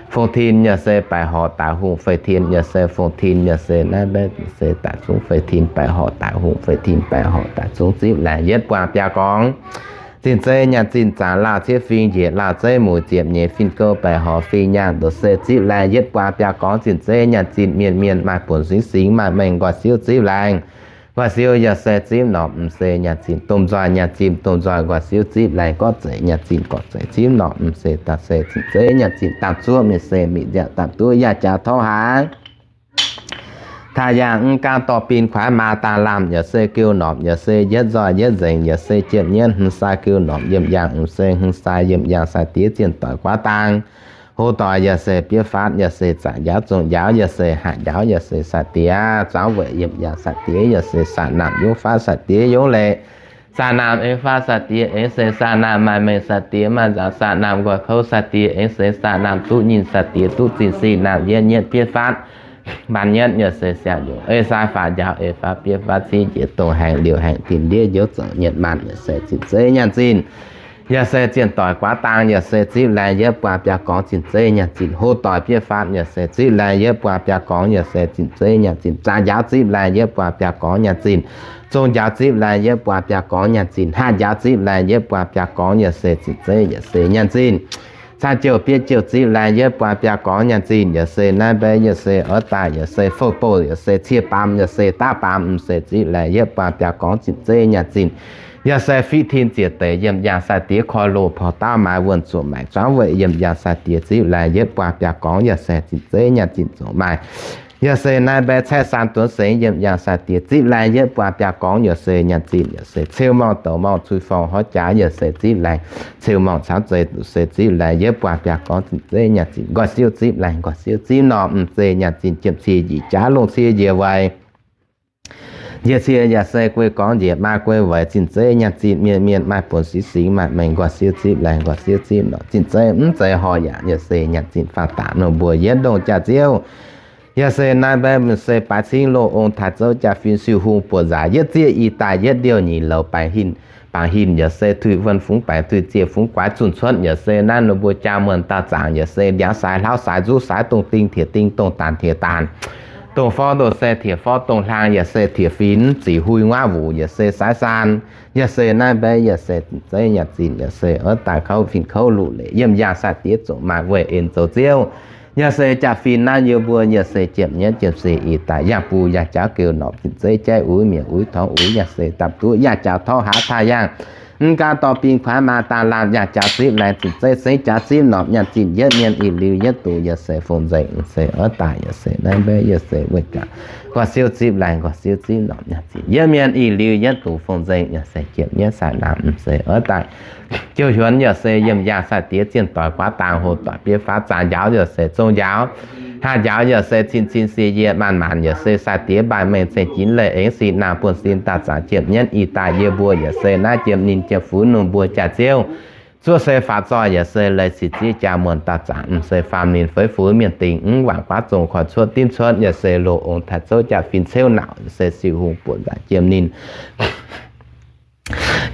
Fong tin yaac se baeqc horc daic hungh feix tin yaac se fong tin yaac se naaiv mbaeqv se daic zungx feix tin baeqc horc daic hungh feix tin baeqc horc daic zungx zipv laengh yietv buangh biaa gorngv. Zinh zeiv nyanc zinh zaangc laauh ciev fing njiec laauh zeiv mueic ziepc nyeic fin gouv baeqc horc fing nyaanh ndoqc se zipv laengh yietv buangh biaa gorngv zinh zeiv nyanc zinh. Mienh mienh maaih buonc singx singx maaih mengh nquaah siouv zipv laengh. Nquaah siouv yaac se zipv norqc m'seix nyanc zinh. Domh nzoih nyanc zinh domh nzoih nquaah siouv zipv laengh. Gorqv zeic nyanc zinh gorqv zeic zipv norqc m'seix daaih se zinh zeiv nyanc zinh. Daamh zuoqv mienh se mietc nziaauc daamh duqv yaac jaax torv haaix. Taaih yangh mv gaanv dorh bin kuaaiv maa daanh lamh yaac se geu norqc yaac se yietv nzoih yietv nzengc yaac se jiepv nyienv hmz sai geu norqc yiem yangh m'seix hmz sai yiem yangh sai diev zienh doic guaav dang. Hoz doic yaac se biev fatv yaac se zaqc njaaux zong njaaux yaac se hatc njaaux yaac se sai diex zuangx weic yiem yangh sai diex yaac se saah naamh yungv fatv sai diex yungv leiz. Saah naamh eng fatv sai diex eng se saah naamh maaih mengh sai diex maaih nzaangc saah naamh nqoi kouv sai diex eng se saah naamh duqv nyinh sai diex duqv zinh sin naamh yietv nyietv biev fatv. Mbaanh nyietv yaac se siang nyungc ei sai faatv njaaux ei fatv biev fatv civ njiec dongh haengx liouh haengx tin ndiev njoux zoux nyietv maanh yaac se zinh zeiv nyanc zinh. Yaac se zienh doic guaav dang yaac se zipv laengh yietv buangh biaa gorngv zinh zeiv nyanc zinh. Hoz doic biev fatv yaac se zipv laengh yietv buangh biaa gorngv yaac se zinh zeiv nyanc zinh. Zaqc njaaux zipv laengh yietv buangh biaa gorngv nyanc zinh. Zong njaaux zipv laengh yietv buangh biaa gorngv nyanc zinh. Hatc njaaux zipv laengh yietv buangh biaa gorngv yaac se zinh zeiv yaac se nyanc zinh. Caan jouh biev jouh zipv laengh yietv buangh biaa gorngv nyanc zinh yaac se naaiv mbaeqv yaac se oix daaih yaac se fouh bouh yaac se cie baamz yaac se daav baamz m'seix zipv laengh yietv buangh biaa gorngv zinh zeiv nyanc zinh. Yaac se fiqv tin ziec deix yiem yangh sai diex koi loz porv dauh maaiz wuonh zuqc maengc zuangv weic yiem yangh sai diex zipv laengh yietv buangh biaa gorngv yaac se zinh zeiv nyanc zinh zoux maaih. Yaac se naaiv mbaeqv caeqv saan duonx sengx yiem yangh sai diex zipv laengh yietv buangh biaa gorngv yaac se nyanc zinh yaac se ceu morngh douz morngh cui forng horv jaax yaac se zipv laengh ceu morngh camv zeiz duqv se zipv laengh yietv buangh biaa gorngv zinh zeiv nyanc zinh nqoi siouv zipv laengh nqoi siouv zipv norqc m'seix nyanc zinh jiepv cie njiec jaax longh cie njiec weic njiec cie yaac se guei gorngv njiec maa guei weic zinh zeiv nyanc zinh. Mienh mienh maaih buonc singx singx maaih mengh nqoi siouv zipv laengh nqoi siouv zipv norqc zinh zeiv mv zeiz horh yaac yaac se nyanc zinh faah daac nongh mbuo yietv ndongh jaax ziouv. Yaac se naaiv mbaeqv m'seix baaix cingv loz ong taaix zouv jaa-fin siu hung buoqc nzaac yietv zieqv i daaih yietv ndiouh nyic louz baengc hin, baengc hin yaac se tuix wuonh fungx baengc tuix zieqc fungx guaix zunh cuotv yaac se naaiv nongh mbuo jaa muonh dauh zaangc yaac se ndiangx saaix hlauv saaix nzuqv saaix dongh ding tietc ding dongh daanc tietc daanc, dongh forv dongh se tietc forv dongh hlang yaac se tietc finx zic hui nguaav wuc yaac se saaix saan. Yaac se naaiv mbaeqv yaac se zinh zeiv nyanc zinh yaac se oix daaih kouv fin kouv luc leic yiem yangh sai diex zoux maaih weih en zoux ziouv. Yaac se jaa-fin naaiv yie mbuo yaac se jiepv nyietv jiepv sic ih daaih yangh buo yangh jauv geu norqc zinh zeiv jaiv uix mietc uix torngx uix yaac se dapv duqv yaac jauv torv haaix taaih yangh. Mv gaanv dorh bin kuaaiv maa daanh lamh yaac jauv zipv laengz zinh zeiv sengx jaax zipv norqc nyanc zinh yietv mienh ih liuz yietv duqv yaac se fong nzengc se oix daaih yaac se naaiv mbaeqv yaac se weih jaax nqoi siouv zipv laengz nqoi siouv zipv norqc nyanc zinh yietv mienh ih liuz yietv duqv fong nzengc yaac se jiepv nyietv sai naamh se oix daaih jouh hiuonx yaac se yiem yangh sai diex zienh doic guaav dang hoc doic biev faatv zaangc njaaux yaac se zong njaaux, haah njaaux yaac se cin cin sie yie maanc maanc yaac se sai diex mbaih mengh ceng jinx leih eng sin naamh buonv sin daaih zaangc jiepv nyietv ih daaih yie mbuo yaac se naaiv jiepv ninh jiepv funx nongh mbuo jaax ziouv. zuov se faaux zoih yaac se leiz sic zieqv jaa muonh dauh zaangc, m'seix faam ninh feix fuix mienh dingc mv wangc guaav zong koi cuotv dimv cuotv yaac se loz ong taaix zouv jaa-fin ceuv nauc yaac se siu hungh buoqc nzaac jiem ninh.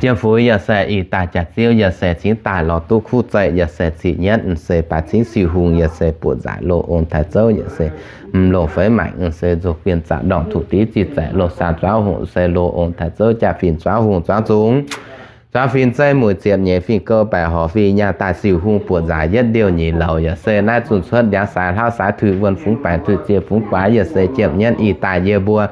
Jiem fuix yaac se ih daaih jaax ziouv yaac se cingv daaih lorz duqv kuv zeih yaac se ziqc nyienv m'seix baaix cingv siu hungh yaac se buoqc nzaac loz ong taaix zouv yaac se m'longc feix maengc m'seix nzuqc bienh zaqc ndorngc tuqv div ziqc zaeqc loz saang zuangv hungh se loz ong taaix zouv jaa-fin zuangv hungh zuangv zungx. Zuangv fin zeiv mueic ziepc nyeic fingx gouv baeqc horc fingx nyaah daaih siu hungh buoqc nzaac yietv ndiouh nyeic louc yaac se naaiv zunh cuotv ndiangx saaix hlauv saaix tuix wuonh fungx baengc tuix ziec fungx guaax yaac se jiem nyienv ih daaih yie mbuo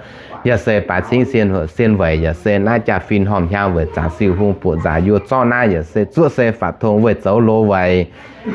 yaac se baaix cingv sien weic yaac se naaiv jaa-fin hormh hiaang weic zaangc siu hungh buoqc nzaac yie zorqv naaiv yaac se zuov se faaux tong weih zoux loz weic.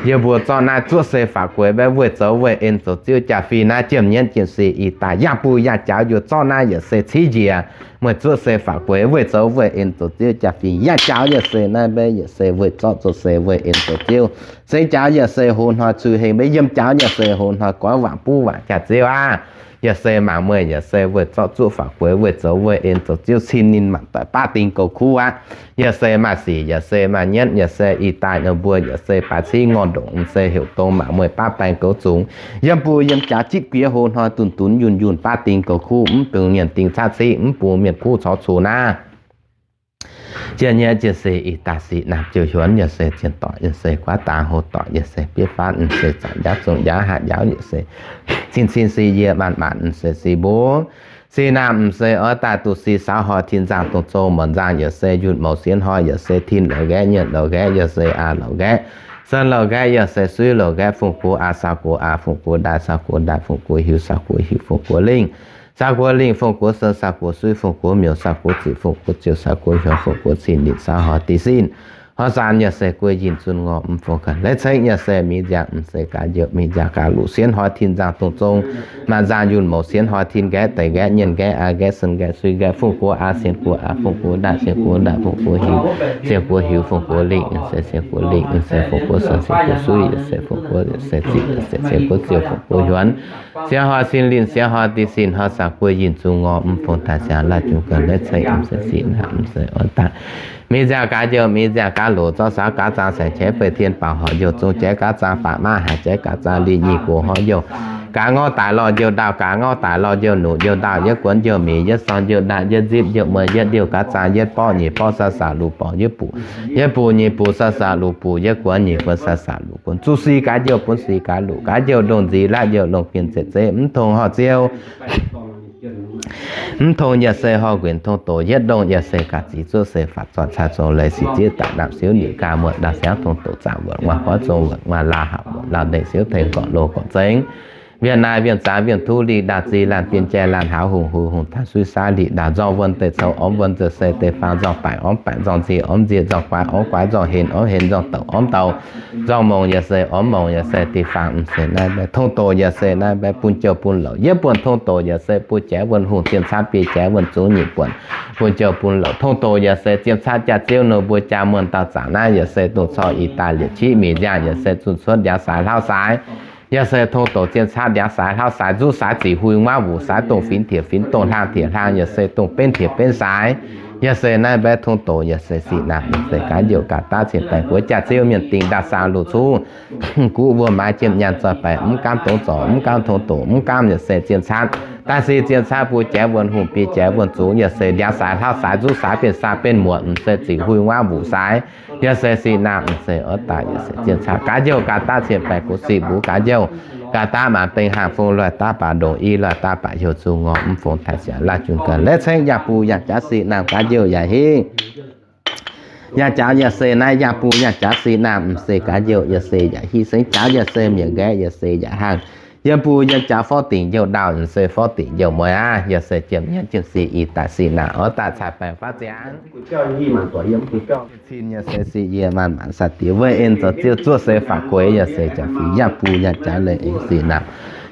Yie mbuo zorqv naaiv zuov se faaux gueix mbaeqv weih zoux weih en zoux ziouv jaa-fin naaiv jiem nyienv jiem si ih daaih yaac buo yaac jaux yie zorqv naaiv yaac se civ njiec. Meih zuov se faaux gueix weih zoux weih en zoux ziouv jaa-fin yaac jaux yaac se naaiv mbaeqv yaac se weih zorqv zoux se weih en zoux ziouv. Sengx jaux yaac se hoz hnoi cui heng mbaeqv yiem jaux yaac se hoz hnoi goiv waangc buv waangc jaax ziouv aav. Yaac se mangc meih yaac se weih zorqv zuov faaux gueix weih zoux weih en zoux ziouv cin ninh mangc doic baav ding goux kuv aqv. Yaac se maaih sic yaac se maaih nyienv yaac se ih daaih ninh mbuo yaac se baaix cingv ngorc ndongc m'seix heuc dongh mangc meih baav baeng goux zungx. Yiem buo yiem jaax jipv guiex hoz hnoi dunh dunx yunh yunh baav ding goux kuv mv bungx mienh ding caqv ciqv mv bungx mienh kuv corc cox naaiv. Jien nyei jien se ih daaih sic naamh jiouh hiuonx yaac se zien doic yaac se guaav dangx hoz doic yaac se bieiv faatv m'seix zanc njaaux zong njaaux haaix njaaux yaac se cin cin si yie maanc maanc m'seix si mbuo. Sic naamh m'seix oix daaih duqv sic saux hoi tin nzangh dongh zong muonc nzangh yaac se yunh mouc sienx hoi yaac se tin louc nqaeqv nyienc louc nqaeqv yaac se aa louc nqaeqv sen louc nqaeqv yaac se suiv louc nqaeqv fungx guv aa saux guv aa fungx guv ndaaih saux guv ndaaih fungx guv hiuv saux guv hiuv fungx guv lingh saux guv lingh fungx guv sen saux guv suiv fungx guv mioux saux guv ziqc fungx guv ziouh saux guv hiuonx fungx guv cin ninh saux hoi dih sin. Hoi zanc yaac se guei yinh zunh ngor mv fungx ganh leiz ceng yaac se mingh nziaauc m'seix gaax njiouc mingh nziaauc gaax luc sienx hoi tin nzangh dongh zong maanc nzangh yunh mouc sienx hoi tin nqaeqv deix nqaeqv nyienc nqaeqv aa nqaeqv sen nqaeqv suiv nqaeqv fungx guv aa sienx guv aa fungx guv ndaaih sienx guv ndaaih fungx guv hiuv sienx guv hiuv fungx guv lingh se sienx guv lingh se fungx guv sen sienx guv suiv yaac se fungx guv se ziqc se sienx guv ziouh fungx guv hiuonx. Sienx hoi sin linh sienx hoi dih sin hoi saux guei yinh zunh ngor mv fungx daaih siang laaih jungx ganh leiz ceng m'seix sic naamh m'seix oix daaih mingh nziaauc gaax njiouc mingh nziaauc gaax luc zorqv saux gaax zaang saeng qiex fei tien baaux horc youh zong jaiv gaax zaang baac maiv haic jaiv gaax zaang lih nyic gox horc youh gaax ngorv daic lorh youh ndaauh gaax ngorv daic lorh youh nuqc youh ndaauh yietv guonx youh mic yietv sorn youh ndaaih yietv nzipv youh mueiz yietv ndiouh gaax zaang yietv borqv nyic borqv saux saux luc borqc yietv buc yietv buc nyic buc saux saux luc buc yietv guonx nyic guonx saux saux luc guonx zuqc sic gaax youh buonv sic gaax luc gaax youh ndongh nzic laqv youh longc fien zeiv zeiv mv tongx horh ziouh mv tongx yaac se horh nquinc tongx doz yietv ndongh yaac se gaax zic zuov se faatv zorqv cai zong leiz sic zieqv daaih naamh siouv nyic gaax muoqc ndaauh siangv tongx doz zaangc wuonc nguaaz goiv zong wuonc nguaaz laauh haac wuonc laauh ndeic siouv tengx gorqv loz gorqv zengx wienh naaiv wienh zaanx wienh tuv li ndaauh zih laanh bienh jai laanh haav hungh huv hungh taaih suiv saav li ndaauh nzorng wuonh deic coux ormv wuonh nzeix se deic faang nzorng baaic ormv baaic nzorng nzie ormv nzie nzorng guaax ormv guaax nzorng henx ormv henx nzorng douc ormv douc nzorng mongc yaac se ormv mongc yaac se deic faang m'seix naaiv mbaeqv tongx doz yaac se naaiv mbaeqv bun jouh bun louc yietv buonc tongx doz yaac se bun jaiv wuonh hungh zien caatv biei jaiv wuonh zungv nyic buonc bun jouh bun louc tongx doz yaac se zien caatv jaax ziouv ninh mbuo jaa muonh dauh zaangc naaiv yaac se dongh corc ih daaih liepc qiex mic nziaauc yaac se zunh cuotv ndiangx saaix hlauv saaix yaac se tongx doz zien caatv ndiangx saaix hlauv saaix nzuqv saaix zic hui nguav wuc saaix dongh finx tiex finx dongh hlang tiex hlang yaac se dongh benv tiex benv saaix yaac se naaiv mbaeqv tongx doz yaac se sic naamh yaac se gaax njiouc gaax daav cien baengx guoqv jaax ziouv mienh dingh ndaauh saang luc cuv guv wuom maaiz jiem nyaanh zoih baengc mv gaamv dongz zorc mv gaamv tongx doz mv gaamv yaac se zien caatv daaih se zien caatv bun jaiv wuonh hungh biei jaiv wuonh zungv yaac se ndiangx saaix hlauv saaix nzuqv saaix benx saah benx muoqc m'seix zic hui nguav wuc saaix yaac se sic naamh m'seix oix daaih yaac se zien caatv gaax njiouc gaax daav cien baengx guoqv sic mbuo gaax njiouc gaax daav maanc bengx haangh fung loih daav baac ndongc i loih daav baac heuc zuqc ngorc mv fungx taaih siangx laaih jungx ganh leiz ceng yaac bun yaac jaax sic naamh gaax njiouc yaac hingh yaac jaax yaac se naaiv yaac bun yaac jaax sic naamh m'seix gaax njiouc yaac se yaac hingh sengx jaax yaac se mietc nqaeqv yaac se yaac haangh yiem bun yiem jaax forv dingc njiouc ndaauh m'seix forv dingc njiouc mueiz aav yaac se jiem nyienv jiem sic ih daaih sic naamh oix daaih cai baengx faatv ziangx cin yaac se sic yie maanc maanc sai-diex weih en zoux ziouv zuov se faatv gueix yaac se jaax fingx yaac bun yaac jaax leiz aengx sic naamh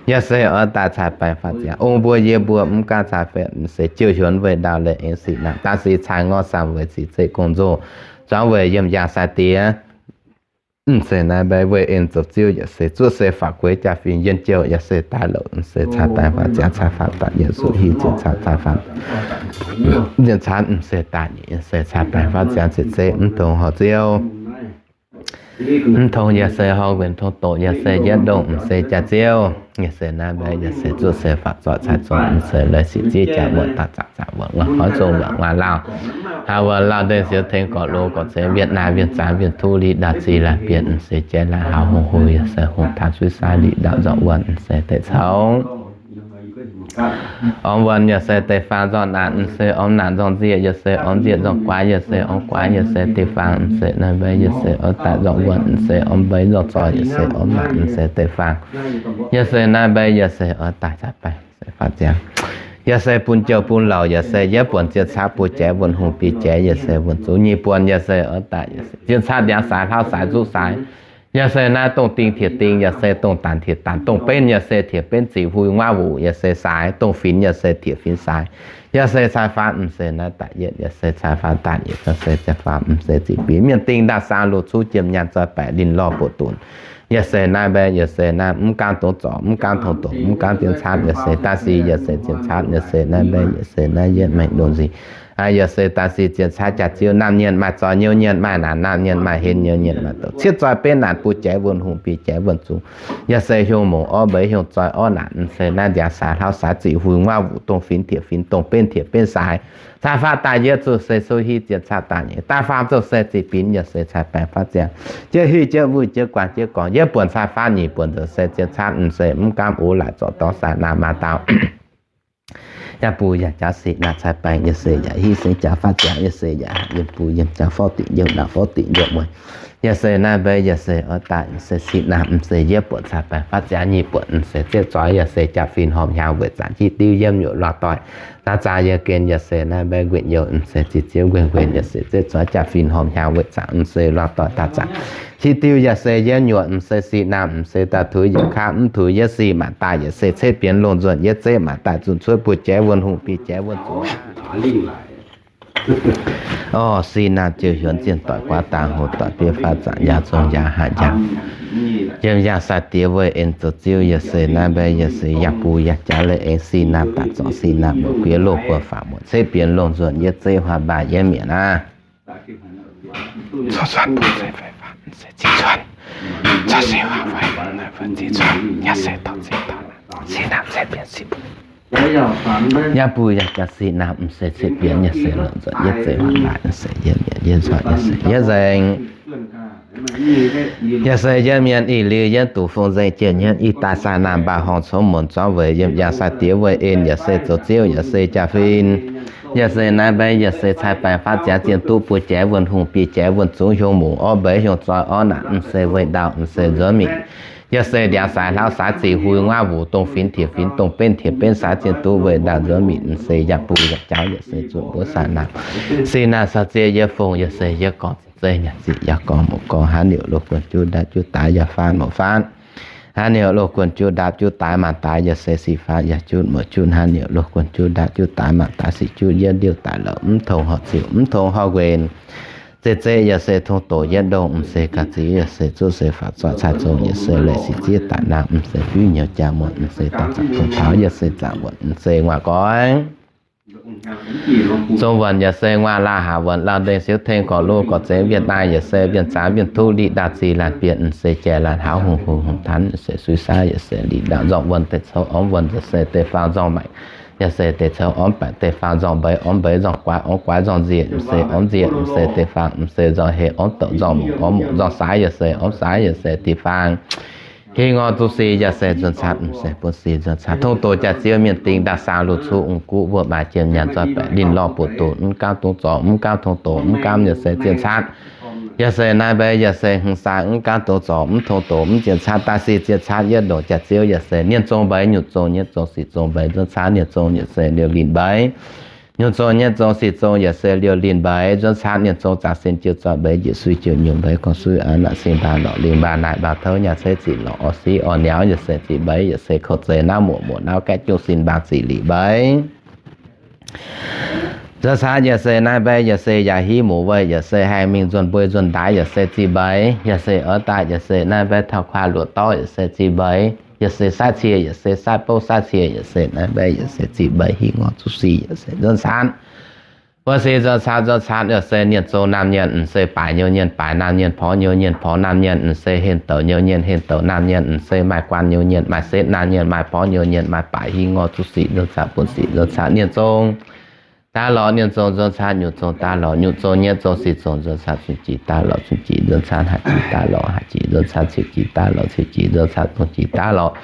yaac se oix daaih cai baengx faatv ziangx ong mbuo yie mbuo mv gaamv cai baengx m'seix jiouh hiuonx weih ndaauh leiz aengx sic naamh daaih sic cai ngorc samh weic zic zeiv gong-nzou zuangx weic yiem yaac sai-diex m'seix naaiv mbaeqv weih en zoux ziouv yaac se zuov se faatv gueix jaax fingx yien jouh yaac se daaih louc m'seix cai baengx faatv ziangx cai faatv daaih yaac suqv hiuv ziepc cai cai faatv ziepc cai m'seix daaih nyic yaac se cai baengx faatv ziangx ziepc zeiv mv dongz horh ziouv Mv tong yaac se hor nquenc tong doqc, yaac se yietv ndongh m'seix jaax-ziouv, yaac se naaiv mbaeqv, yaac se zuqv se faaux zoih cai zong m'seix leiz sic zieqv jaax muoqc daaih zaqc zaqc wuonc nguaaz hoiv zong wuonc nguaaz lauh, haaz wuonc lauh ndengh siou tengx gorqv-loz gorqv-zengx wienh naaiv wienh zaangx wienh tuv liqc ndaauh zih laanh bieqc m'seix jaiv laanh hauz hungh huv, yaac se hungh taanx suiv saav liqc ndaauh nzorqc wuonh m'seix deix caux Ormx wuonh yaac se deix faang nzorng naanc, m'seix ormx naanc nzorng nzieqc, yaac se ormx nzieqc nzorng guaax, yaac se ormx guaax, yaac se deix faang m'seix naaiv mbaeqv, yaac se oix daaih nzorng wuonh m'seix ormx mbeix nzorng zoih, yaac se ormx naanc m'seix deix faang, yaac se naaiv mbaeqv, yaac se oix daaih cai baengh m'seix faatv ziangx. Yaac se bun jouh bun louc, yaac se yietv buonc zien caatv buo jaaix wuonh hungh biei jaaix, yaac se wuonh zungv nyic buonc, yaac se oix daaih yaac se zien caatv ndiangx saaix hlauv saaix zuqv saaix. Yaac se naaiv dongh ding tietc ding, yaac se dongh daanc tietc daanc, dongh benv yaac se tietc benv ziqc hui nguav wuc, yaac se saaix dongh finx, yaac se tietc finx saaix. Yaac se cai faatv m'seix naaiv daaih yietv, yaac se cai faatv daaih yietv, yaac se cai faatv m'seix ziqc binx mienh dingh ndaauh saang loz cuv jiem nyaanh zoi baeqc linh lorh buoqc dunc. Yaac se naaiv mbaeqv, yaac se naaiv mv gaamv dongh zorc, mv gaamv tong doqc, mv gaamv zien caatv, yaac se daaih sic, yaac se zien caatv, yaac se naaiv mbaeqv, yaac se naaiv yietv maengc ndongh nzih. Yaac se daaih sic zien caatv jaax-ziouv, naamh nyienc maaih zoih nyouv nyienc maaih naanc, naamh nyienc maaih henv nyouv nyienc maaih doqc, cieqv zoih benv naanc buo jaaix wuonh hungh biei jaaix wuonh zungv. Yaac se hiuv mungc orv mbeix hiuv zoih orv naanc m'seix naaiv ndiangx saaix hlauv saaix ziqc hui nguav wuc dongh finx tietc finx dongh benv tietc benv saaix. Cai faatv daaih yietv zuqc se suv hiv zien caatv daaih nyeic, daaih faam zuqc se ziqc binx yaac se cai baengh faatv ziangx. Jiex hiuv jiex wuic jiex guangc jiex gorngc, yietv buonc cai faatv nyic buonc zuqc se zien caatv m'seix mv gaamv ox laaic zorc dorngx saaix naamh maaz dauh. Yaac bun yaac jaax sic naamh cai baengh yaac se yaac hiv sengx jaax faatv ziangx yaac se yaac yiem bun yiem jaax forv dingc yiem naamh forv dingc yiem mueiz. Yaac se naaiv mbaeqv yaac se oix daaih yaac se sic naamh m'seix yietv buonc cai baengh faatv ziangx nyic buonc m'seix ziepv zoih yaac se jaax-fin horpc hnyangx weic zaangc jiv diuv yiem nyuoqc luangh doic. Daaih zaangc yaac gen yaac se naaiv mbaeqv nquenc youh m'seix ziqc ziouv nquenc nquenc yaac se ziepv zoih jaax-fin horpc hnyangx weic zaangc m'seix luangh doic daaih zaangc jiv diuv yaac se yietv nyuoqc m'seix sic naamh m'seix daaih tuix yietc kaav mv tuix yietv sic maanc daaih yaac se cetv bienx longh nzuonx yietv zeqv maanc daaih zunh cuotv buo jaaix wuonh hungh biei jaaix wuonh zungv. Orv, sic naamh jiouv hiuonx zienh doic guaav dangh hoc doic bieiv faatv zaangc yaauv zong yaauv haaix yaauv. Yiem yangh sai-diex weih en zoux ziouv yaac se naaiv mbaeqv yaac se yangh bun yangh jaax leiz aengx sic naamh daaih zorc sic naamh muoc guiex loh buo faatv muoc cetv bienx longh nzuonx yietv zeqv huaax mbaaih yietv mietc aqv. Yaac bun yaac jaax sic naamh m'seix cetv bienx yaac se longc nzuonx yietv zeqv huaax mbaaih yaac se yietv mietc yietv nzoih yaac se yietv nzengc. Yaac se yietv mienv ih liuz yietv duqv fong nzengc jiex nyienv ih daaih sai naamh mbaaih horngh congx muonc zorngv weic yiem yangh sai-diex weih en yaac se zoux ziouv yaac se jaax-fin. Yaac se naaiv mbaeqv yaac se cai baengh faatv ziangx zienh duqv buo jaaix wuonh hungh biei jaaix wuonh zungv hiuv mungc orv mbeix hiuv zoih orv naanc m'seix weih ndau m'seix nzuonx mietc. Yaac se ndiangx saaix hlauv saaix ziqc hui nguaav wuc dongh finx tietc finx dongh benv tietc benv saaix zienh duqv weih ndau nzuonx mietc m'seix yaac bun yaac jauv yaac se zuqc mbuov sai naamh. Sic naamh caux ziex yietv fongc yaac se yietv gorngv zeiv nyanc ziqc yaac gorngv muoc gorngv haaix nyungc loz guon juv ndaapv juv daaix yaac faanv muoc faanv. Haaix nyungc loz guon juv ndaapv juv daaix maanc daaix yaac se sic faanv yaac jutv muoc jutv. Haaix nyungc loz guon juv ndaapv juv daaix maanc daaix sic jutv yietv ndiuv daaih louc mv tong horqc ziuc mv tong horqc nquenc. Zeiv zeiv yaac se tong doqc yietv ndongh m'seix ga'zic yaac se zuqv se faaux zoih cai zong yaac se leiz sic zieqv daaih naamh m'seix fiuv nyouz jaa muonc m'seix daaih zaangc tong taux yaac se zaangc wuonc m'seix nguaaic goix. Zong wuonc yaac se nguaaic laauh haac wuonc lauh ndengh siouv tengx gorqv-loz gorqv-zengx wienh naaiv yaac se wienh zaangx wienh tuv liqc ndaauh zih laanh bieqc m'seix jaiv laanh hauz hungh hungh hungh tanv yaac se suiv saav yaac se liqc ndaauh nzorqc wuonc deix cou ormv wuonc yaac se deix faang nzorqc maengc yaac se deix cou ormv baeqc deix faang nzorqc mbeix ormv mbeix nzorqc guaax ormv guaax nzorqc nzieqc m'seix ormv nzieqc m'seix deix faang m'seix nzorqc heh ormv douc nzorqc mungc ormv mungc nzorqc saaix yaac se ormv saaix yaac se deix faang. Hingh ngor zuqc sic yaac se nzuonx caatv m'seix bun sic nzuonx caatv tong doqc jaax-ziouv mienh dingh ndaauh saang loz cuv ong guv wuov maaih jiem nyaanh zoih baeqc linh lorh buoz doqc mv gaamv dongh zorc mv gaamv tong doqc mv gaamv yaac se zien caatv. Yaac se naaiv mbaeqv yaac se hmz saaix mv gaamv dongh zorc mv tong doqc mv zien caatv daaih sic zien caatv yietv ndongc jaax-ziouv yaac se nienh zong mbeix nyutc zong nyetv zong sic zong mbeix nzuonx caatv nienh zong yaac se liouh linh mbeix. Nyutc zong nyetv zong sic zong yaac se liouh linh mbeix nzuonx caatv nienh zong zaangc sin jiu zoih mbeix njiec sui jiu nyuoz mbeix gorngv sui aav naaic sin mbaang lorqc lingh mbaang naaic mbaang touv nyaah ceix ziqc lorqc orv siv orv niauz yaac se ziqc mbeix yaac se kouv zeiz naaiv muoc muoc naaiv gaeqv jungh sin mbaang ziqc liqc mbeix. Nzuonx caatv yaac se naaiv mbaeqv yaac se yaac hiv muoc weih yaac se haengh mingh nzuonx mbui nzuonx ndaaix yaac se ziqc mbeix yaac se oix daaih yaac se naaiv mbaeqv taux kuaaiv luoqc dorv yaac se ziqc mbeix yaac se saiv cie yaac se saiv bouv saiv cie yaac se naaiv mbaeqv yaac se ziqc mbeix hingh ngor zuqc sic yaac se nzuonx caatv. Buonv-sic nzuonx caqv nzuonx caqv yaac se nienh zong naamh nyienc, m'seix baaix nyou nyienh baaix naamh nyienc, porv nyou nyienh porv naamh nyienc, m'seix henh douc nyou nyienh henh douc naamh nyienc, m'seix maaih guanh nyou nyienh maaih setv naamh nyienc, maaih porv nyou nyienh maaih baaix, hingh ngor zuqc sic nzuonx caqv buonv-sic nzuonx caqv nienh zong daaih lorz nienh zong nzuonx caqv nyutc zong daaih lorz nyutc zong nyietv zong sic zong nzuonx caqv cun-jiex daaih lorz cun-jiex nzuonx caqv haaix jiex daaih lorz haaix jiex nzuonx caqv ciouv jiex daaih lorz ciouv jiex nzuonx caqv dongh jiex daaih lorz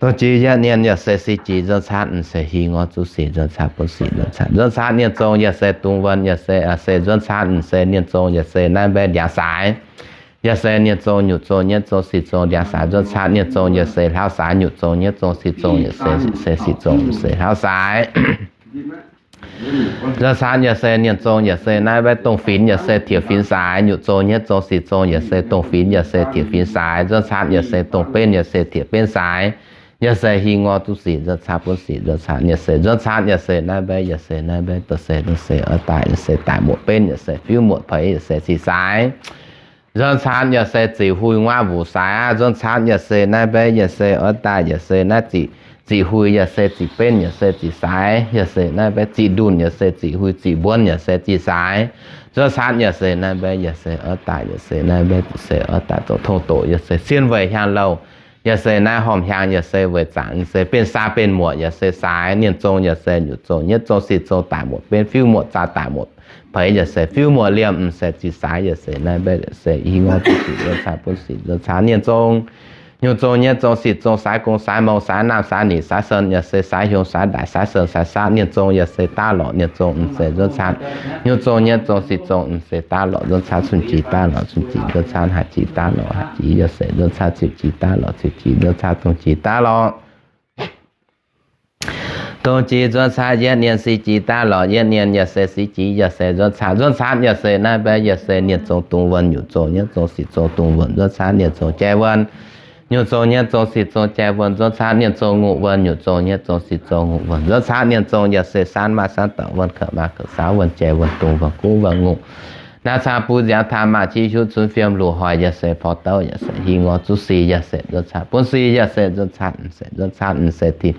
dongh jiex yietv nienh yaac se si jiex nzuonx caqv m'seix hingh ngor zuqc sic nzuonx caqv buonv-sic nzuonx caqv nzuonx caqv nienh zong yaac se dungz wuonh yaac se, se nzuonx caqv m'seix nienh zong yaac se naaiv mbaeqv ndiangx saaix. Yaac se nienh zong nyutc zong nyietv zong sic zong ndiangx saaix nzuonx caqv nienh zong yaac se hlauv saaix nyutc zong nyietv zong sic zong yaac se sic zong m'seix hlauv saaix. Nzuonx caqv yaac se nienh zong yaac se naaiv mbaeqv dongh finx yaac se tiex finx saaix nyutc zong nyietv zong sic zong yaac se dongh finx yaac se tiex finx saaix nzuonx caqv yaac se dongh benv yaac se tiex benv saaix. Yaac se hingh ngor zuqc sic nzuonx caqv buonv-sic nzuonx caqv yaac se nzuonx caqv yaac se naaiv mbaeqv yaac se naaiv mbaeqv dongh se dongh se oix daaih yaac se daaih muoc benv yaac se fiuv muoc peix yaac se sic saaix. Nzuonx caqv yaac se ziqc hui nguav wuc saaix aqv. Nzuonx caqv yaac se naaiv mbaeqv yaac se oix daaih yaac se naaiv ziqc, ziqc hui yaac se ziqc benv yaac se ziqc saaix, yaac se naaiv mbaeqv ziqc ndunh yaac se ziqc hui, ziqc mbuonv yaac se ziqc saaix. Nzuonx caqv yaac se naaiv mbaeqv yaac se oix daaih yaac se naaiv mbaeqv se oix daaih zoux tong doqc yaac se sien weic hiaang louh, yaac se naaiv hormh hiaang yaac se weic zaangc, yaac se benx saa benx muoc yaac se saaix, nienh zong yaac se nyutc zong nyietv zong sic zong daaih muoc benv fiuv muoc zaaix daaih muoc peix yaac se fiuv muoc liemh m'seix ziqc saaix yaac se naaiv mbaeqv yaac se hingh ngor zuqc sic nzuonx caqv buonv-sic nzuonx caqv nienh zong nyutc zong nyietv zong sic zong saaix gong saaix mouz saaix naamh saaix nyic saaix sen yaac se saaix hiong saaix ndaaic saaix sen saaix saaqv nienh zong yaac se daav lorqc nienh zong m'seix nzuonx caqv nyutc zong nyietv zong sic zong m'seix daav lorqc nzuonx caqv cun-jiex daav lorqc cun-jiex nzuonx caqv haaix jiex daav lorqc haaix jiex yaac se nzuonx caqv ciouv jiex daav lorqc ciouv jiex nzuonx caqv dongh jiex daav lorqc dongh jiex nzuonx caqv yietv nienh si jiex daav lorqc yietv nienh yaac se si jiex yaac se nzuonx caqv nzuonx caqv yaac se naaiv mbaeqv yaac se nienh zong dungz wuonh nyutc zong nyietv zong sic zong dungz wuonh nzuonx caqv nienh zong jai wuonh nyutc zong nyietv zong sic zong jai wuonh nzuonx caqv nienh zong ngongh wuonh nyutc zong nyietv zong sic zong ngongh wuonh nzuonx caqv nienh zong yaac se saanv maaih saanv douc wuonh kouv maaih kouv saauv wuonh jai wuonh dungz wuonh guv wuonh ngongh naaiv caqv buv nziaamv taan maaih qiv hiuv cunx fiem luqc hoic yaac se porv douv yaac se hingh ngor zuqc sic yaac se nzuonx caqv buonv sic yaac se nzuonx caqv m'seix nzuonx caqv m'seix tin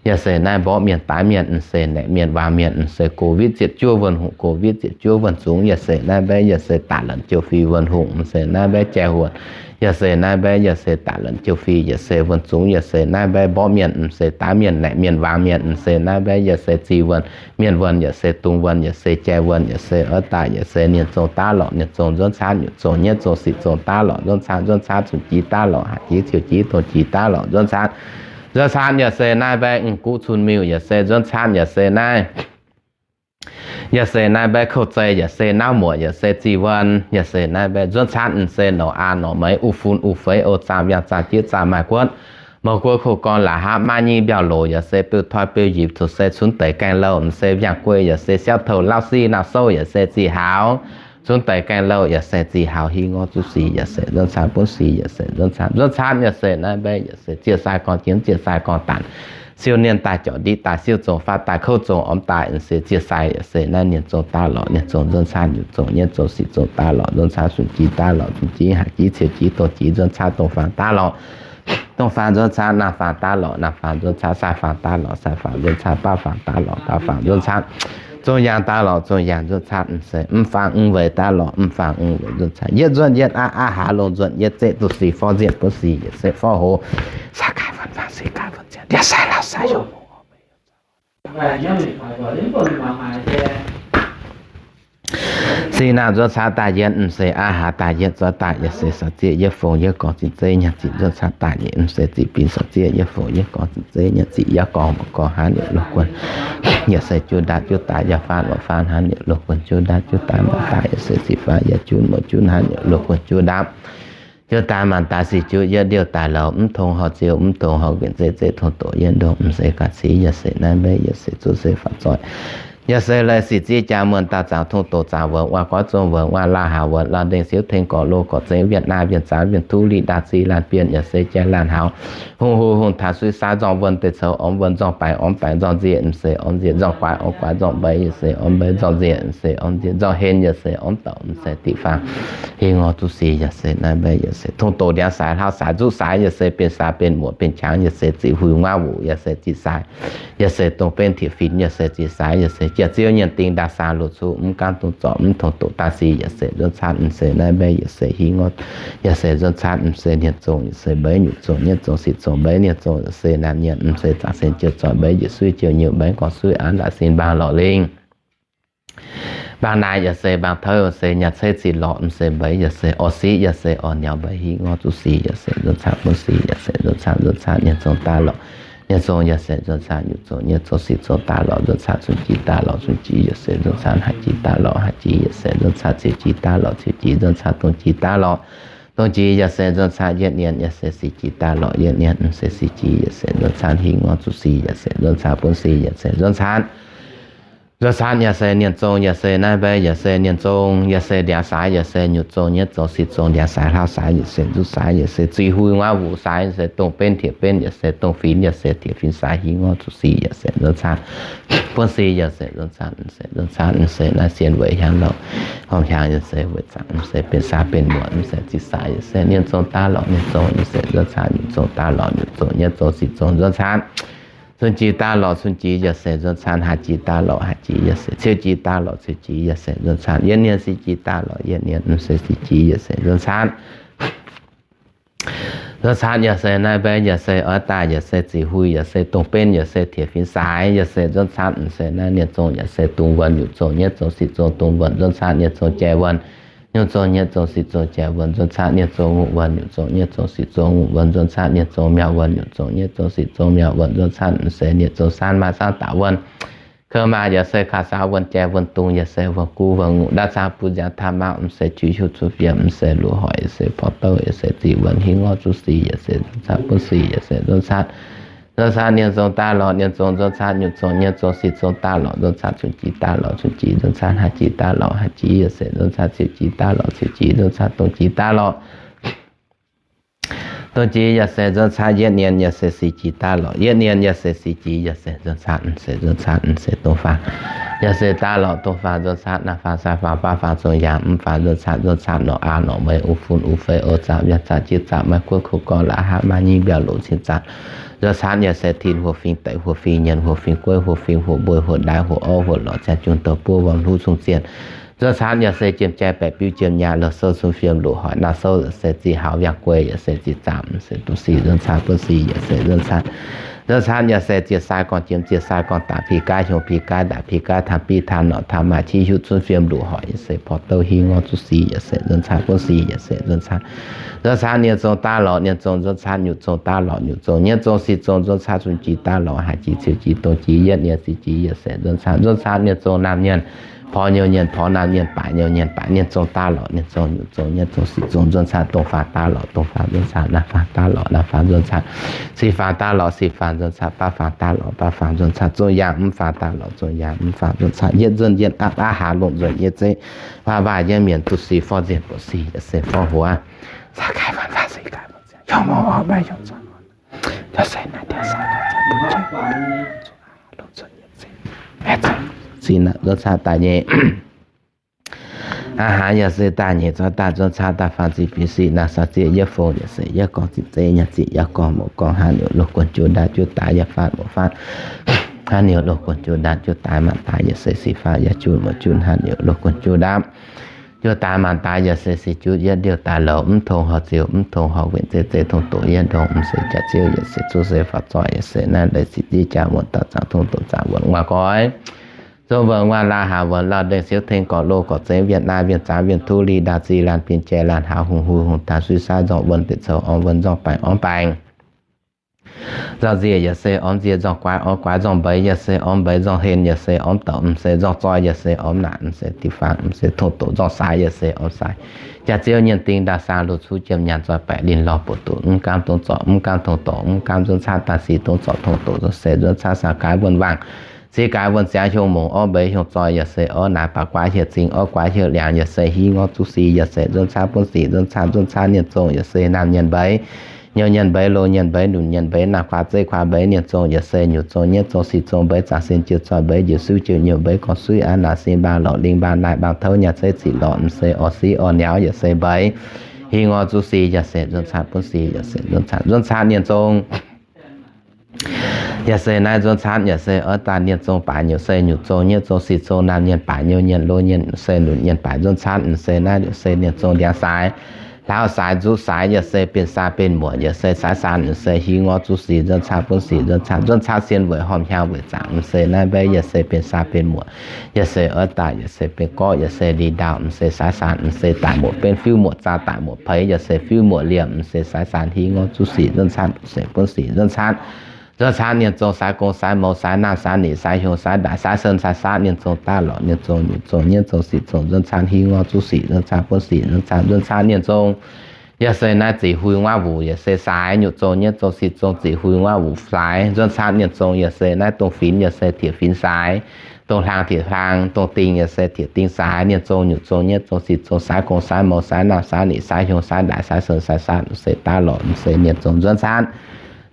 yaac se naaiv mborqv mienh daaih mienh m'seix naeqc mienh waangc mienh m'seix covid ziepc juov wuonh hungh covid ziepc juov wuonh zungx yaac se naaiv mbaeqv yaac se daaih lanc jiouv fih wuonh hungh m'seix naaiv mbaeqv jai wuonh yaac se naaiv mbaeqv yaac se daaih lanc jiouv fih yaac se wuonh zungx yaac se naaiv mbaeqv mborqv mienh m'seix daaih mienh naeqc mienh waangc mienh m'seix naaiv mbaeqv yaac se zih wuonh mienh wuonh yaac se dungz wuonh yaac se jai wuonh yaac se oix daaih yaac se nienh zong daav lorqc nienh zong nzuonx caqv nyutc zong nyietv zong sic zong daav lorqc nzuonx caqv nzuonx caqv cun-jiex daav lorqc haaix jiex ciouv jiex dongh jiex daav lorqc nzuonx caqv nzuonx caqv yaac se naaiv mbaeqv m'guv cun-miuh yaac se nzuonx caqv yaac se naaiv yaac se naaiv mbaeqv kouv zei yaac se nauv muoc yaac se zih wuonh yaac se naaiv mbaeqv nzuonx caqv m'seix norqc aa norqc meix uv fun uv feix o zaah mbiangh zaah jieqv zaah maaih guotv mouc guov kouv gorn la'haav maaih nyei mbiauh loc yaac se beu toi beu yipc cuotv se cunx deix gaengh louh m'seix mbiangh guei yaac se siauv touh lauv siv nauv souv yaac se zih hauz cunx deix gaengh louh yaac se zih hauz hingh ngor zuqc sic yaac se nzuonx caqv buonv sic yaac se nzuonx caqv nzuonx caqv yaac se naaiv mbaeqv yaac se ziec sai gorn jiex ziec sai gorn daanc siou nienh daaih jorqc ndiqv daaih siou zong faatv daaih kouv zong ormx daaih m'seix ziec sai yaac se naaiv nienh zong daav lorqc nienh zong nzuonx caqv nyutc zong nyietv zong sic zong daav lorqc nzuonx caqv cun-jiex daav lorqc cun-jiex haaix jiex ciouv jiex dongh jiex nzuonx caqv dongh faang daav lorqc dongh faang nzuonx caqv naamh faang daav lorqc naamh faang nzuonx caqv sai faang daav lorqc sai faang nzuonx caqv baav faang daav lorqc baav faang nzuonx caqv zong yaangh daav lorqc zong yaangh nzuonx caqv m'seix m'faang m'weix daav lorqc m'faang m'weix nzuonx caqv yietv nzuonx yietv aqv aqv haaz longx nzuonx yietv zeqv zuqc sic forv nzieqv buonv sic yaac se forv hoz sai gaaix wuonh faang sic gaaix wuonh nzieqv ndiev sai lauh sai youh sic naamh nzuonx caqv daaih yietv m'seix aqv haaz daaih yietv zorqv daaih yaac se sorc zieqv yietv fongx yietv gorngv zinh zeiv nyanc zinh nzuonx caqv daaih yietv m'seix ziqc binc sorc zieqv yietv fongx yietv gorngv zinh zeiv nyanc ziqc yaac gorngv mouc gorngv hnangv yietc luoqc guon yaac se juv ndaapv juv daaih yaac faanv mouc faanv hnangv yietc luoqc guon juv ndaapv juv daaih mouc daaih yaac se ziqc faanv yaac juv mouc juv hnangv yietc luoqc guon juv ndaapv juv daaih maanc daaih sic juv yietv ndiouh daaih louz mv tong horh ziouh mv tong horh nquenc zeiv zeiv tong doqc yietv ndongh m'seix ga'civ yaac se naaiv mbaeqv yaac se zuqv se faatv zoih yaac se leiz sic zieqv jaa muonh daauh zaangc tong doqc zaangc wuonx waac goiv zong wuonx waac laauh haac wuonx lauh ndengh siouv tengx gorqv loh gorqv zengx wienh naaiv wienh zaanv wienh tuv liqc ndaauh ziqc laanh bienh yaac se jai laanh hauv hungh hu hungh taax suiv saav nzorng wuonh deix coux ormx wuonh nzorng baengx ormx baengx nzorng nzieqc m'seix ormx nzieqc nzorng guaax ormx guaax nzorng mbeix yaac se ormx mbeix nzorng nzieqc m'seix ormx nzieqc nzorng hen yaac se ormx douc m'seix diqc faang hingh ngor zuqc sic yaac se naaiv mbaeqv yaac se tong doqc ndiangx saaix hlauv saaix nzuqv saaix yaac se benx saaix benx muoc benx qangx yaac se ziqc huix nguav wuc yaac se ziqc saaix yaac se dongh benv tieqc finx yaac se ziqc saaix yaac se Jaax-ziouv nyienh ding ndaaih saang luoqc cuqv mv gaamv dungz zorc mv tongx doqc daaih sic yaac se nzuonx caanv m'seix naaiv mbei yaac se hiv ngorc yaac se nzuonx caanv m'seix hniev zong yaac se mbeix nyutc zong nyeiv zong sic zong mbeix hniev zong yaac se naamh nyienc m'seix zaangc sen jiu zoih mbeix njiec suiv jiu nyuoqc mbeix gorngv suiv aav ndaaih sin mbaang lorqc lingh mbaang naaiv yaac se mbaang touv se nyaah ceix ziqc lorqc m'seix mbeix yaac se orv siqv yaac se orv niauv mbeix hiv ngorc zuqc sic yaac se nzuonx caanv bun sic yaac se nzuonx caanv nzuonx caanv hniev zong daaih lorqc hniev zong yaac se nzuonx caanv nyutc zong nyeiv zong sic zong daaih lorqc nzuonx caanv cun jiex daaih lorqc cun jiex yaac se nzuonx caanv haaix jiex daaih lorqc haaix jiex yaac se nzuonx caanv ciuv jiex daaih lorqc ciuv jiex nzuonx caanv dongh jiex daaih lorqc dongh jiex yaac se nzuonx caanv yietv nyienc yaac se sic jiex daaih lorqc yietv nyienc m'seix sic jiex yaac se nzuonx caanv hiv ngorc zuqc sic yaac se nzuonx caanv bun sic yaac se nzuonx caanv nzuonx caanv yaac se hniev zong yaac se naaiv mbei yaac se hniev zong yaac se ndiangx saaix yaac se nyutc zong nyeiv zong sic zong ndiangx saaix hlauv saaix yaac se nzuqc saaix yaac se ziqc hui nguaaiv wuc saaix yaac se dongh benv tiex benv yaac se dongh finx yaac se tiex finx saaix hiv ngorc zuqc sic yaac se nzuonx caanv bun sic yaac se nzuonx caanv m'seix nzuonx caanv m'seix naaiv sien weic hiaangx louh horpc hiaangx yaac se weic zaangc m'seix benx saax benx muonc m'seix ziqc saaix yaac se hniev zong daaih lorqc hniev zong yaac se nzuonx caanv nyutc zong daaih lorqc nyutc zong nyeiv zong sic zong nzuonx caanv cun jiex daaih lorqc cun jiex yaac se nzuonx caanv haaix jiex daaih lorqc haaix jiex yaac se ciuv jiex daaih lorqc ciuv jiex yaac se nzuonx caanv yietv nyienc sic jiex daaih lorqc yietv nyienc m'seix sic jiex yaac se nzuonx caanv nzuonx caanv yaac se naaiv mbei yaac se oix daaih yaac se ziqc hui yaac se dongh benv yaac se tiex finx saaix yaac se nzuonx caanv m'seix naaiv hniev zong yaac se dungz wuonh nyutc zong nyeiv zong sic zong dungz wuonh nzuonx caanv hniev zong jai wuonh nyutc zong nyeiv zong sic zong jai wuonh nzuonx caanv hniev zong ngongh wuonh nyutc zong nyeiv zong sic zong ngongh wuonh nzuonx caanv hniev zong miauh wuonh nyutc zong nyeiv zong sic zong miauh wuonh nzuonx caanv m'seix hniev zong saanv maaih saanv daaih wuonh kouv maaih yaac se kaav saauv wuonh jai wuonh dungz yaac se wuonh guv wuonh ngongh ndaav caangv bun nziaaux taav mauv m'seix juix hiuv cuotv fiem m'seix luoqc hoic yaac se porv douv yaac se ziqc wuonh hiv ngorc zuqc sic yaac se nzuonx caanv bun sic yaac se nzuonx caanv nzuonx caanv hniev zong daaih lorqc hniev zong nzuonx caanv nyutc zong nyeiv zong sic zong daaih lorqc nzuonx caanv cun jiex daaih lorqc cun jiex nzuonx caanv haaix jiex daaih lorqc haaix jiex yaac se nzuonx caanv ciuv jiex daaih lorqc ciuv jiex nzuonx caanv dongh jiex daaih lorqc dongh jiex yaac se nzuonx caanv yietv nyienc yaac se sic jiex daaih lorqc yietv nyienc yaac se sic jiex yaac se nzuonx caanv m'seix nzuonx caanv m'seix dongh faang yaac se daaih lorqc dongh faang nzuonx caanv naaiv faang sai faang baav faang zong yaangh mv faang nzuonx caanv nzuonx caanv norqc aav norqc meix uv fun uv feix o zaapc yaac zaapc jiex zaapc maaih guoqv kuv gorx la'haav maaih nyingh mbiauh loz cin zaapc nzuonx caanv yaac se tin huoqc fingx deic huoqc fingx nyienx huoqc fingx gueiv huoqc fingx huoqc mbueiz huoqc ndaix huoqc orv huoqc lorqc ziangh jun douh buov wuom hluv cong zienh nzuonx caanv yaac se jiem jai baeqc biuv jiem nyaah lorh sou cun fiem luoqc hoic naaiv sou yaac se ziqc haux yangh guei yaac se ziqc zaamc se dongh sic nzuonx caanv bun sic yaac se nzuonx caanv nzuonx caanv yaac se ziec sai gorngv jiem ziec sai gorngv daaih pih gaav hiuv pih gaav ndaaih pih gaav taan biv taan norqc taan maaih qiex hiuv cun fiem luoqc hoic yaac se porv douv hiv ngorc zuqc sic yaac se nzuonx caanv bun sic yaac se nzuonx caanv nzuonx caanv hniev zong daaih lorqc hniev zong nzuonx caanv nyutc zong daaih lorqc nyutc zong nyeiv zong sic zong nzuonx caanv cun jiex daaih lorqc haaix jiex ciuv jiex dongh jiex yietv nyienc sic jiex yaac se nzuonx caanv nzuonx caanv hniev zong naamh nyienc porv nyouv nyienc porv naamh nyienc baaix nyouv nyienc baaix hniev zong daaih lorqc hniev zong nyutc zong nyeiv zong sic zong nzuonx caanv dongh faang daaih lorqc dongh faang nzuonx caanv naaiv faang daaih lorqc naaiv faang nzuonx caanv sic faang daaih lorqc sic faang nzuonx caanv baav faang daaih lorqc baav faang nzuonx caanv zong yaangh mv faang daaih lorqc zong yaangh mv faang nzuonx caanv yietv nzuonx yietv aqv aqv haaz longc nzuonx yietv zeiv waac waac yietv mienc duqv sic forv nzienh buoqc sic yaac se forv huox caux gaaix wuonh faah sic gaaix wuonh ziangh yungz mouc orv maiv yungz zorqv yaac se naaiv dieh sai longc nzuonx yietv zeiv sic naaiv nzuonx caanv daaih nyei aqv haaz yaac se daaih nyei zorqv daaih nzuonx caanv daaih faang ziqc biux sic naaiv saax zieqv yietv fong yaac se yietv gorngv ziqc zeiv nyaah ziqc yaac gorngv mouc gorngv haaix niuc loz guon juv ndaamv juv daaix yaac faanv mouc faanv haaix niuc loz guon juv ndaamv juv daaix maanc daaix yaac se sic faanv yaac juv mouc juv haaix niuc loz guon juv ndaamv juv daaix maanc daaix yaac se sic juv yietv ndiuh daaih louz mv tong horh ziux mv tong horh wenc zeiv zeiv tong doqc yietv ndongh m'seix jaax ziouv yaac se zuqv se faaux zoih yaac se naaiv leiz sic zieqv jaax muonc dauh zaangc tong doqc zaangc wuonc nguaaz goix zong wuonc nguaaz laaix haaix wuonc lauh ndengh siouv teng gorqv loz gorqv zeiv wienh naaiv wienh zaangv wienh tuv li ndaauv zih laanh bin jai laanh haaix hungh hui hungh daaih suiv saav nzorngh wuonc deic coux ormv wuonc nzorngh baengc ormv baengc nzorngh nzieqc yaac se ormv nzieqc nzorngh guaaix ormv guaaix nzorngh mbeix yaac se ormv mbeix nzorngh hen yaac se ormv douc m'seix nzorngh zoi yaac se ormv naanc m'seix diuh faang m'seix tong doqc nzorngh saaix yaac se ormv saaix jaax ziouv nyienh ding ndaauv saang loz cuv jiem nyaanh zoih baeqc linh lorh buoz-doqc mv gaamv dongh zorc mv gaamv tong doqc mv gaamv nzuonx caanv daaih sic dongh zorc tong doqc se nzuonx caanv saang gaaix wuonh wangc ziqc gaaix wuonh ziangx hiuv mongc orv mbeix hiuv zoi yaac se orv naaic baac guaaix hieh zingh orv guaaix hieh liangx yaac se hiv ngorv zuqv sic yaac se nzuonx caanv bun sic nzuonx caanv nzuonx caanv nyienh zong yaac se naamh nyienh mbeix nyouv nyienh mbeix loz nyienh mbeix lunc nyienh mbeix naamh kuaax zeiv kuaax mbeix nyienh zong yaac se nyutc zong nyeiv zong sic zong mbeix zaangc sin jiu zoih mbeix njiec suiv jiu nyuoqc mbeix gorngv suiv aav naaic sin mbaang lorqc lingh mbaang naaic mbaang touv nyaah ceix ziqc lorqc m'seix orv siqv orv niauv yaac se mbeix hiv ngorv zuqv sic yaac se nzuonx caanv bun sic yaac se nzuonx caanv nzuonx caanv nyienh zong yaac se naaiv nzuonx caanv, yaac se oix daaih nienh zong baaix nyungc se nyungc zong nyeiv zong sic zong naamh nyienh baaix nyungc nyienh lo nyienh se lunc nyienh baaix nzuonx caanv, se naaiv yaac se nienh zong ndiangx saaix, hlauv saaix nzuqv saaix, yaac se benx saa benx muoc, yaac se saaix saan, yaac se hiuv ngorc zuqv sic nzuonx caanv bun sic nzuonx caanv, nzuonx caanv sien weic hormh hiaang weic zaangc, se naaiv mbaeqv yaac se benx saa benx muoc, yaac se oix daaih, yaac se benx gorqv, yaac se liuz ndaauh, se saaix saan, se daic muoc benv fiuv muoc zaah, daic muoc peix, yaac se fiuv muoc liemh, se saaix saan hiuv ngorc zuqv sic nzuonx caanv, se bun sic nzuonx caanv, nzuonx caanv nienh zong saaix gong saaix mouz saaix naamh saaix nic saaix hiuang saaix ndaaix saaix sen saaix saaqv, nienh zong daav lorqc, nienh zong nyungc zong nyeiv zong sic zong nzuonx caanv hiuv ngorc zuqv sic nzuonx caanv bun sic nzuonx caanv, nzuonx caanv nienh zong, yaac se naaiv ziqc hui nguav wuc, yaac se saaix nyungc zong nyeiv zong sic zong ziqc hui nguav wuc saaix, nzuonx caanv nienh zong, yaac se naaiv dongh finx, yaac se tiex finx saaix, dongh hlaang tiex hlaang, dongh ding, yaac se tiex ding saaix, nienh zong nyungc zong nyeiv zong sic zong saaix gong saaix mouz saaix naamh saaix nic saaix hiuang saaix ndaaix saaix sen saaix saaqv, se daav lorqc, se nienh zong nzuonx caanv,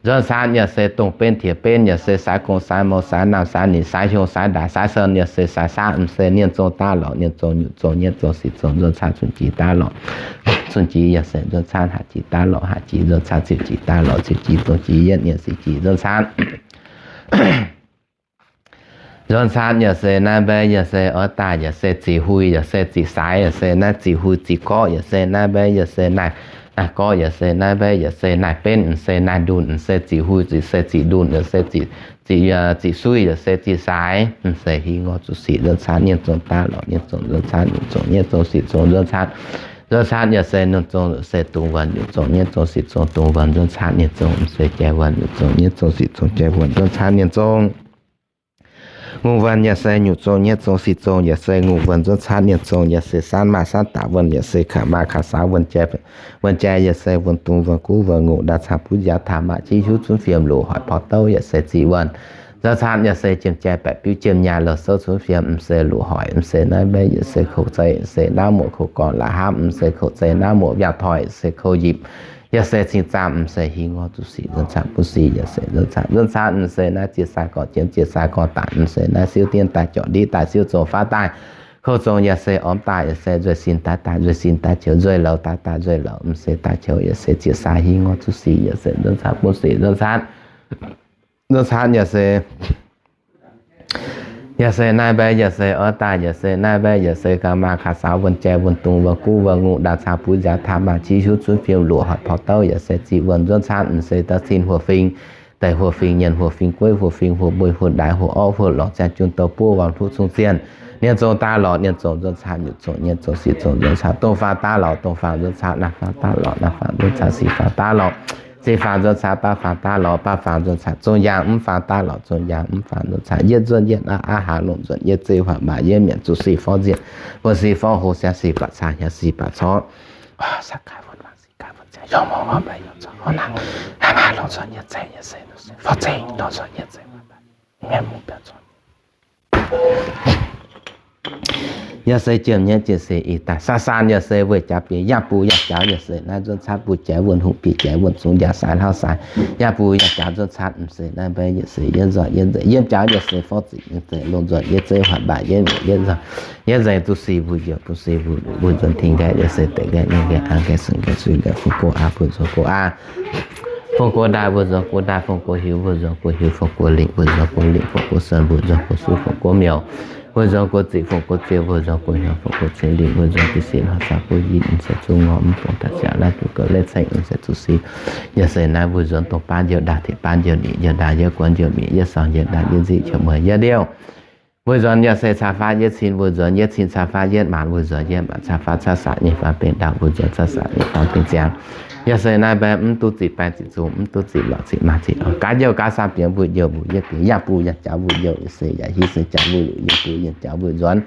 nzuonx caanv, yaac se dongh benv tiex benv, yaac se saaix gong saaix mouz saaix naamh saaix nic saaix hiuang saaix ndaaix saaix sen, yaac se saaix saaqv, se nienh zong daav lorqc, nienh zong nyungc zong nyeiv zong sic zong nzuonx caanv cun-jiex daav lorqc, cun-jiex yaac se nzuonx caanv haav jiex daav lorqc, haav jiex nzuonx caanv ziepc jiex daav lorqc, ziepc jiex zong jiex yietv nyeic sic jiex nzuonx caanv, nzuonx caanv yaac se naaiv mbaeqv yaac se oix daaih, yaac se ziqc hui, yaac se ziqc saaix, yaac se naaiv ziqc hui ziqc gorqv, yaav se naaiv mbaeqv yaac se naaiv, naaiv gorqv, yaav se naaiv mbaeqv yaac se naaiv benv, se naaiv ndunh, se ziqc hui, ziqc se ziqc ndunh, yaav se ziqc, ziqc, ziqc suiv, yaav se ziqc saaix, se hiuv ngorc zuqc sic nzuonx caanv, nienh zong daav lorqc, nienh zong nzuonx caanv, nyungc zong nyeiv zong sic zong nzuonx caanv, nzuonx caanv yaac se ndunh zong, yaav se dungz wuonh, nyungc zong nyeiv zong sic zong dungz wuonh nzuonx caanv, nienh zong, se jai wuonh, nyungc zong nyeiv zong sic zong jai wuonh nzuonx caanv, nienh zong. Ngongh wuonh yaac se nyungc zong nyeiv zong sic zong, yaav se ngongh wuonh nzuonx caanv, nienh zong, yaav se saanv maaih saanv daaih wuonh, yaav se kaax maaih kaax saaux wuonh jai, wuonh jai yaav se wuonh dungz wuonh guv wuonh ngongh ndau caa buv nziaaux taax maac qiv hiuv cunv fiem loqc hoic porv douv, yaav se ziqc wuonh nzuonx caanv, yaav se jiem jai baeqc biuv jiem nyaah loz souv cunv fiem, m'seix loqc hoic, m'seix naaiv mbaeqv, yaav se kouv zei, m'seix naaiv muoc kouv gorngv la'hapv, m'seix kouv zei naaiv muoc mbiauh toi, m'seix kouv yipc, yaav se cing zaam, m'seix hiuv ngorc zuqc sic nzuonx caanv bun sic, yaav se nzuonx caanv, nzuonx caanv, m'seix naaiv ziex sai gorngv jiem, ziex sai gorngv daaih, m'seix naaiv siuv dien daaih jorqc ndiev daaih siuv zong faanv daaih, kouv zong yaav se ormv daaih, yaav se nzueic sin daaih daaih nzueic sin daaih qiex, nzueic louz daaih daaih nzueic louz, m'seix daaih qiex, yaav se ziex sai hiuv ngorc zuqc sic, yaav se nzuonx caanv bun sic nzuonx caanv, nzuonx caanv yaav se, yaav se naaiv mbaeqv yaav se orv daaih, yaav se naaiv mbaeqv yaav se gauh maaih kaax saaux wuonh jai wuonh dungz wuonh guv wuonh ngongh ndau caa buv nziaaux taax maac qiv hiuv cunv fiem loqc hoic porv douv, yaav se ziqc wuonh nzuonx caanv, m'seix daaih cin huoqv fingx, deix huoqv fingx, nyienx huoqv fingx, gueiv huoqv fingx, huoqv mbueiz huoqv ndaix, huoqv orv huoqv lorz, ziangh jun douz buov, wuom hluv cong zienh, nienh zong daav lorqc, nienh zong nzuonx caanv, nyungc zong nyeiv zong sic zong nzuonx caanv, dongh faanv daav lorqc, dongh faanv nzuonx caanv, naamh faanv daav lorqc, naamh faanv nzuonx caanv, sic faanv daav lorqc, sic faanv nzuonx caanv, baav faanv daav lorqc, baav faanv nzuonx caanv, zong yaangh mv faanv daav lorqc, zong yaangh mv faanv nzuonx caanv, yietv nzuonx yietv aav, aav haaix longc nzuonx yietv zeiv, huaac maac yietv mietc, zuqc sic forv nzienh, wuonh sic forv hoz, siangx sic ba'cang, hiaang sic ba'corc, yaac se jiem nyei jiex se ih daaih saa saan, yaac se weih jaax bieqc yaac buo yaac jaax, yaac se naaiv nzuonx caanv buo jaax wuonh hungh bieqc jaax wuonh zungx jaax saaix hlauv saaix, yaac buo yaac jaax nzuonx caanv m'seix naaiv mbaeqv, yaac se yietv nzoih yietv nzengc yietv jaax, yaac se forv zienh yietv nzengc longc nzuonx yietv zeiv, huaac maac yietv mietc yietv nzoih, yietv nzengc zuqc sic mbuo yieqc, buo sic mbuo luqc, mbuo nzuonx tingx nqaeqv, yaac se deix nqaeqv, ninh nqaeqv, aa nqaeqv, seng nqaeqv, sui nqaeqv, fungx go aa, mbuo nzuonx go aa, fungx go ndaaih, mbuo nzuonx go ndaaih, fungx go hiuv, mbuo nzuonx go hiuv, fungx go lingc, mbuo nzuonx go lingc, fungx go sen, mbuo nzuonx go suv, fungx go miuc, mbuo nzuonx go ziqc, fungx go ziex, mbuo nzuonx go hnyangx, fungx go cing lingc, mbuo nzuonx jienv sic hlauv saax go yinh, m'seix zuqc ngorc mv fungx daaih siangx naaiv zuqc gauh leiz ceng, m'seix zuqc sic. Yaac se naaiv mbuo nzuonx dongh baav njoux ndaauh, tengx baav njoux nic, njoux ndaauh njoux guon njoux mic, njoux saeng njoux ndaauh njoux nziqc njoux mueiz njoux ndiouh. Mbuo nzuonx yaac se caa faanv yietv cin, mbuo nzuonx yietv cin caa faanv yietv maanc, mbuo nzuonx yietv maanc caa faanv caa sac nyei faanv benx ndaauh, mbuo nzuonx caa sac nyei faanv benx ziangx. Yaac se naaiv mbaeqv mv duqv ziqc baeng ziqc zungx, mv duqv ziqc lorqc ziqc maaz ziqc lorqc. Gaax njoux gaax saah bieqc mbuo njoux, mbuo yietv bieqc yaac buo yaac jaax mbuo njoux, yaac se yaac hiuv se jaax mbuo luqc, yaac buo yaac jaax mbuo nzuonx.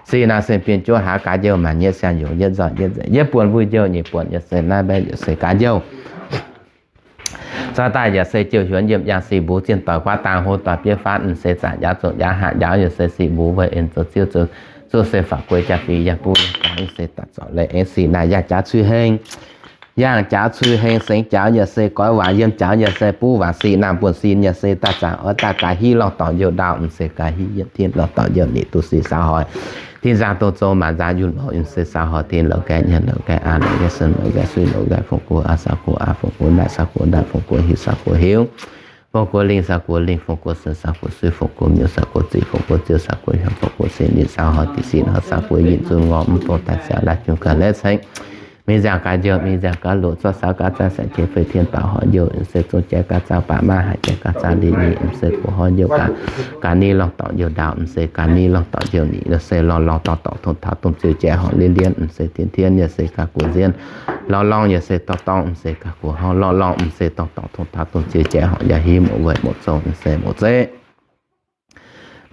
Sic naaic se bienh juov hlaax gaax njoux maanc nyei siang yongc yietv nzoih yietv nzengc, yietv buonc mbuo njoux nyeic buonc, yaac se naaiv mbaeqv yaac se gaax njoux. Zaax daaih yaac se jouh hiuonv yiem yangh sic mbuo zienh doic guaav dangh hlo doic bieiv faanv, m'seix zaangc njaaux zongc njaaux haac njaaux, yaac se sic mbuo weic en zoux ziouv zoux zuqc se fac guei jaa-fingx yaac buo yaac jaax, m'seix daaih zorc leiz aengx sic naaic yangh jaax cui heng, yangh jaax cui heng sengx jaax, yaac se goix waac yiem jaax, yaac se buv waac sic naamh buonc sin, yaac se daaih zaangc oix daaih gaax hiuv lorh dorngc njoux ndaauh, m'seix gaax hiuv yietc tien lorh dorngc njoux nic duqv sic saau hoic. Tin nzangc dongh zong maanc nzangc yunc lorz yunc se saau hoic tin lorz gaengh nyienc lorz gaengh aav lorz gaengh sen lorz gaengh suiv lorz gaengh fungx go aav saau go aav fungx go ndaaih saau go ndaaih fungx go hiuv saau go hiuv. Fongx guoqv lingh, saau guoqv lingh, fongx guoqv sen, saau guoqv suiv, fongx guoqv miuc, saau guoqv ziqc, fongx guoqv ziouv, saau guoqv hiuv, fongx guoqv sin, ninh saau horc diqc sin, horc saau guoqv yinh, zunh ngorc mv fongx taaix siangx laanh jung ga'naaiv ceng. Mingh nziaauc gaax njoux, mingh nziaauc gaax loqc, zorqv saau gaax zaah, saeng qiex fei tien baac horc njoux, m'sei zong jaaix gaax zaah baac maaih, haic jaaix gaax zaah ndeic nyeic, m'sei gox horc njoux gaax, ga'nyiv lorh dorngc njoux ndaauv, m'sei ga'nyiv lorh dorngc njoux ninh, yaac se lorh lorh dorh dorngc tong taux dongh ziouv jaaix horc ndiev ndiev, m'sei tien tien yaac se ga'guoqv nzien, lorh lorh yaac se dorh dorngc, m'sei ga'guoqv horc lorh lorh, m'sei dorh dorngc tong taux dongh ziouv jaaix horc yaac hiv muoc weic muoc zong, m'sei muoc zeqv.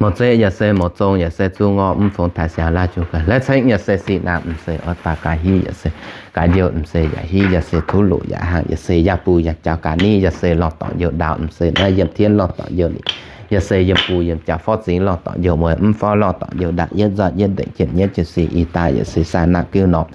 Muoc zeqv yaac se muoc zong, yaac se zunh ngorc mv fongx taaix siangx laanh jung ga'naaiv ceng, yaac se sic naamh, m'sei oix daaih ga'hiv, yaac se ga'njoux, m'sei yaac hiv, yaac se tuv loqc yaac hangx, yaac se yangh buh yangh jaux ga'nyiv, yaac se lorh dorngc njoux ndaauv, m'sei naaiv yiem tien lorh dorngc njoux ninh, yaac se yiem buh yiem jaux forv zingx lorh dorngc njoux mueiz, mv forv lorh dorngc njoux ndaauv, yietv nzoih yietv ndeic jienv nyietv jienv sic ih daaih, yaac se saah naamh giu norm.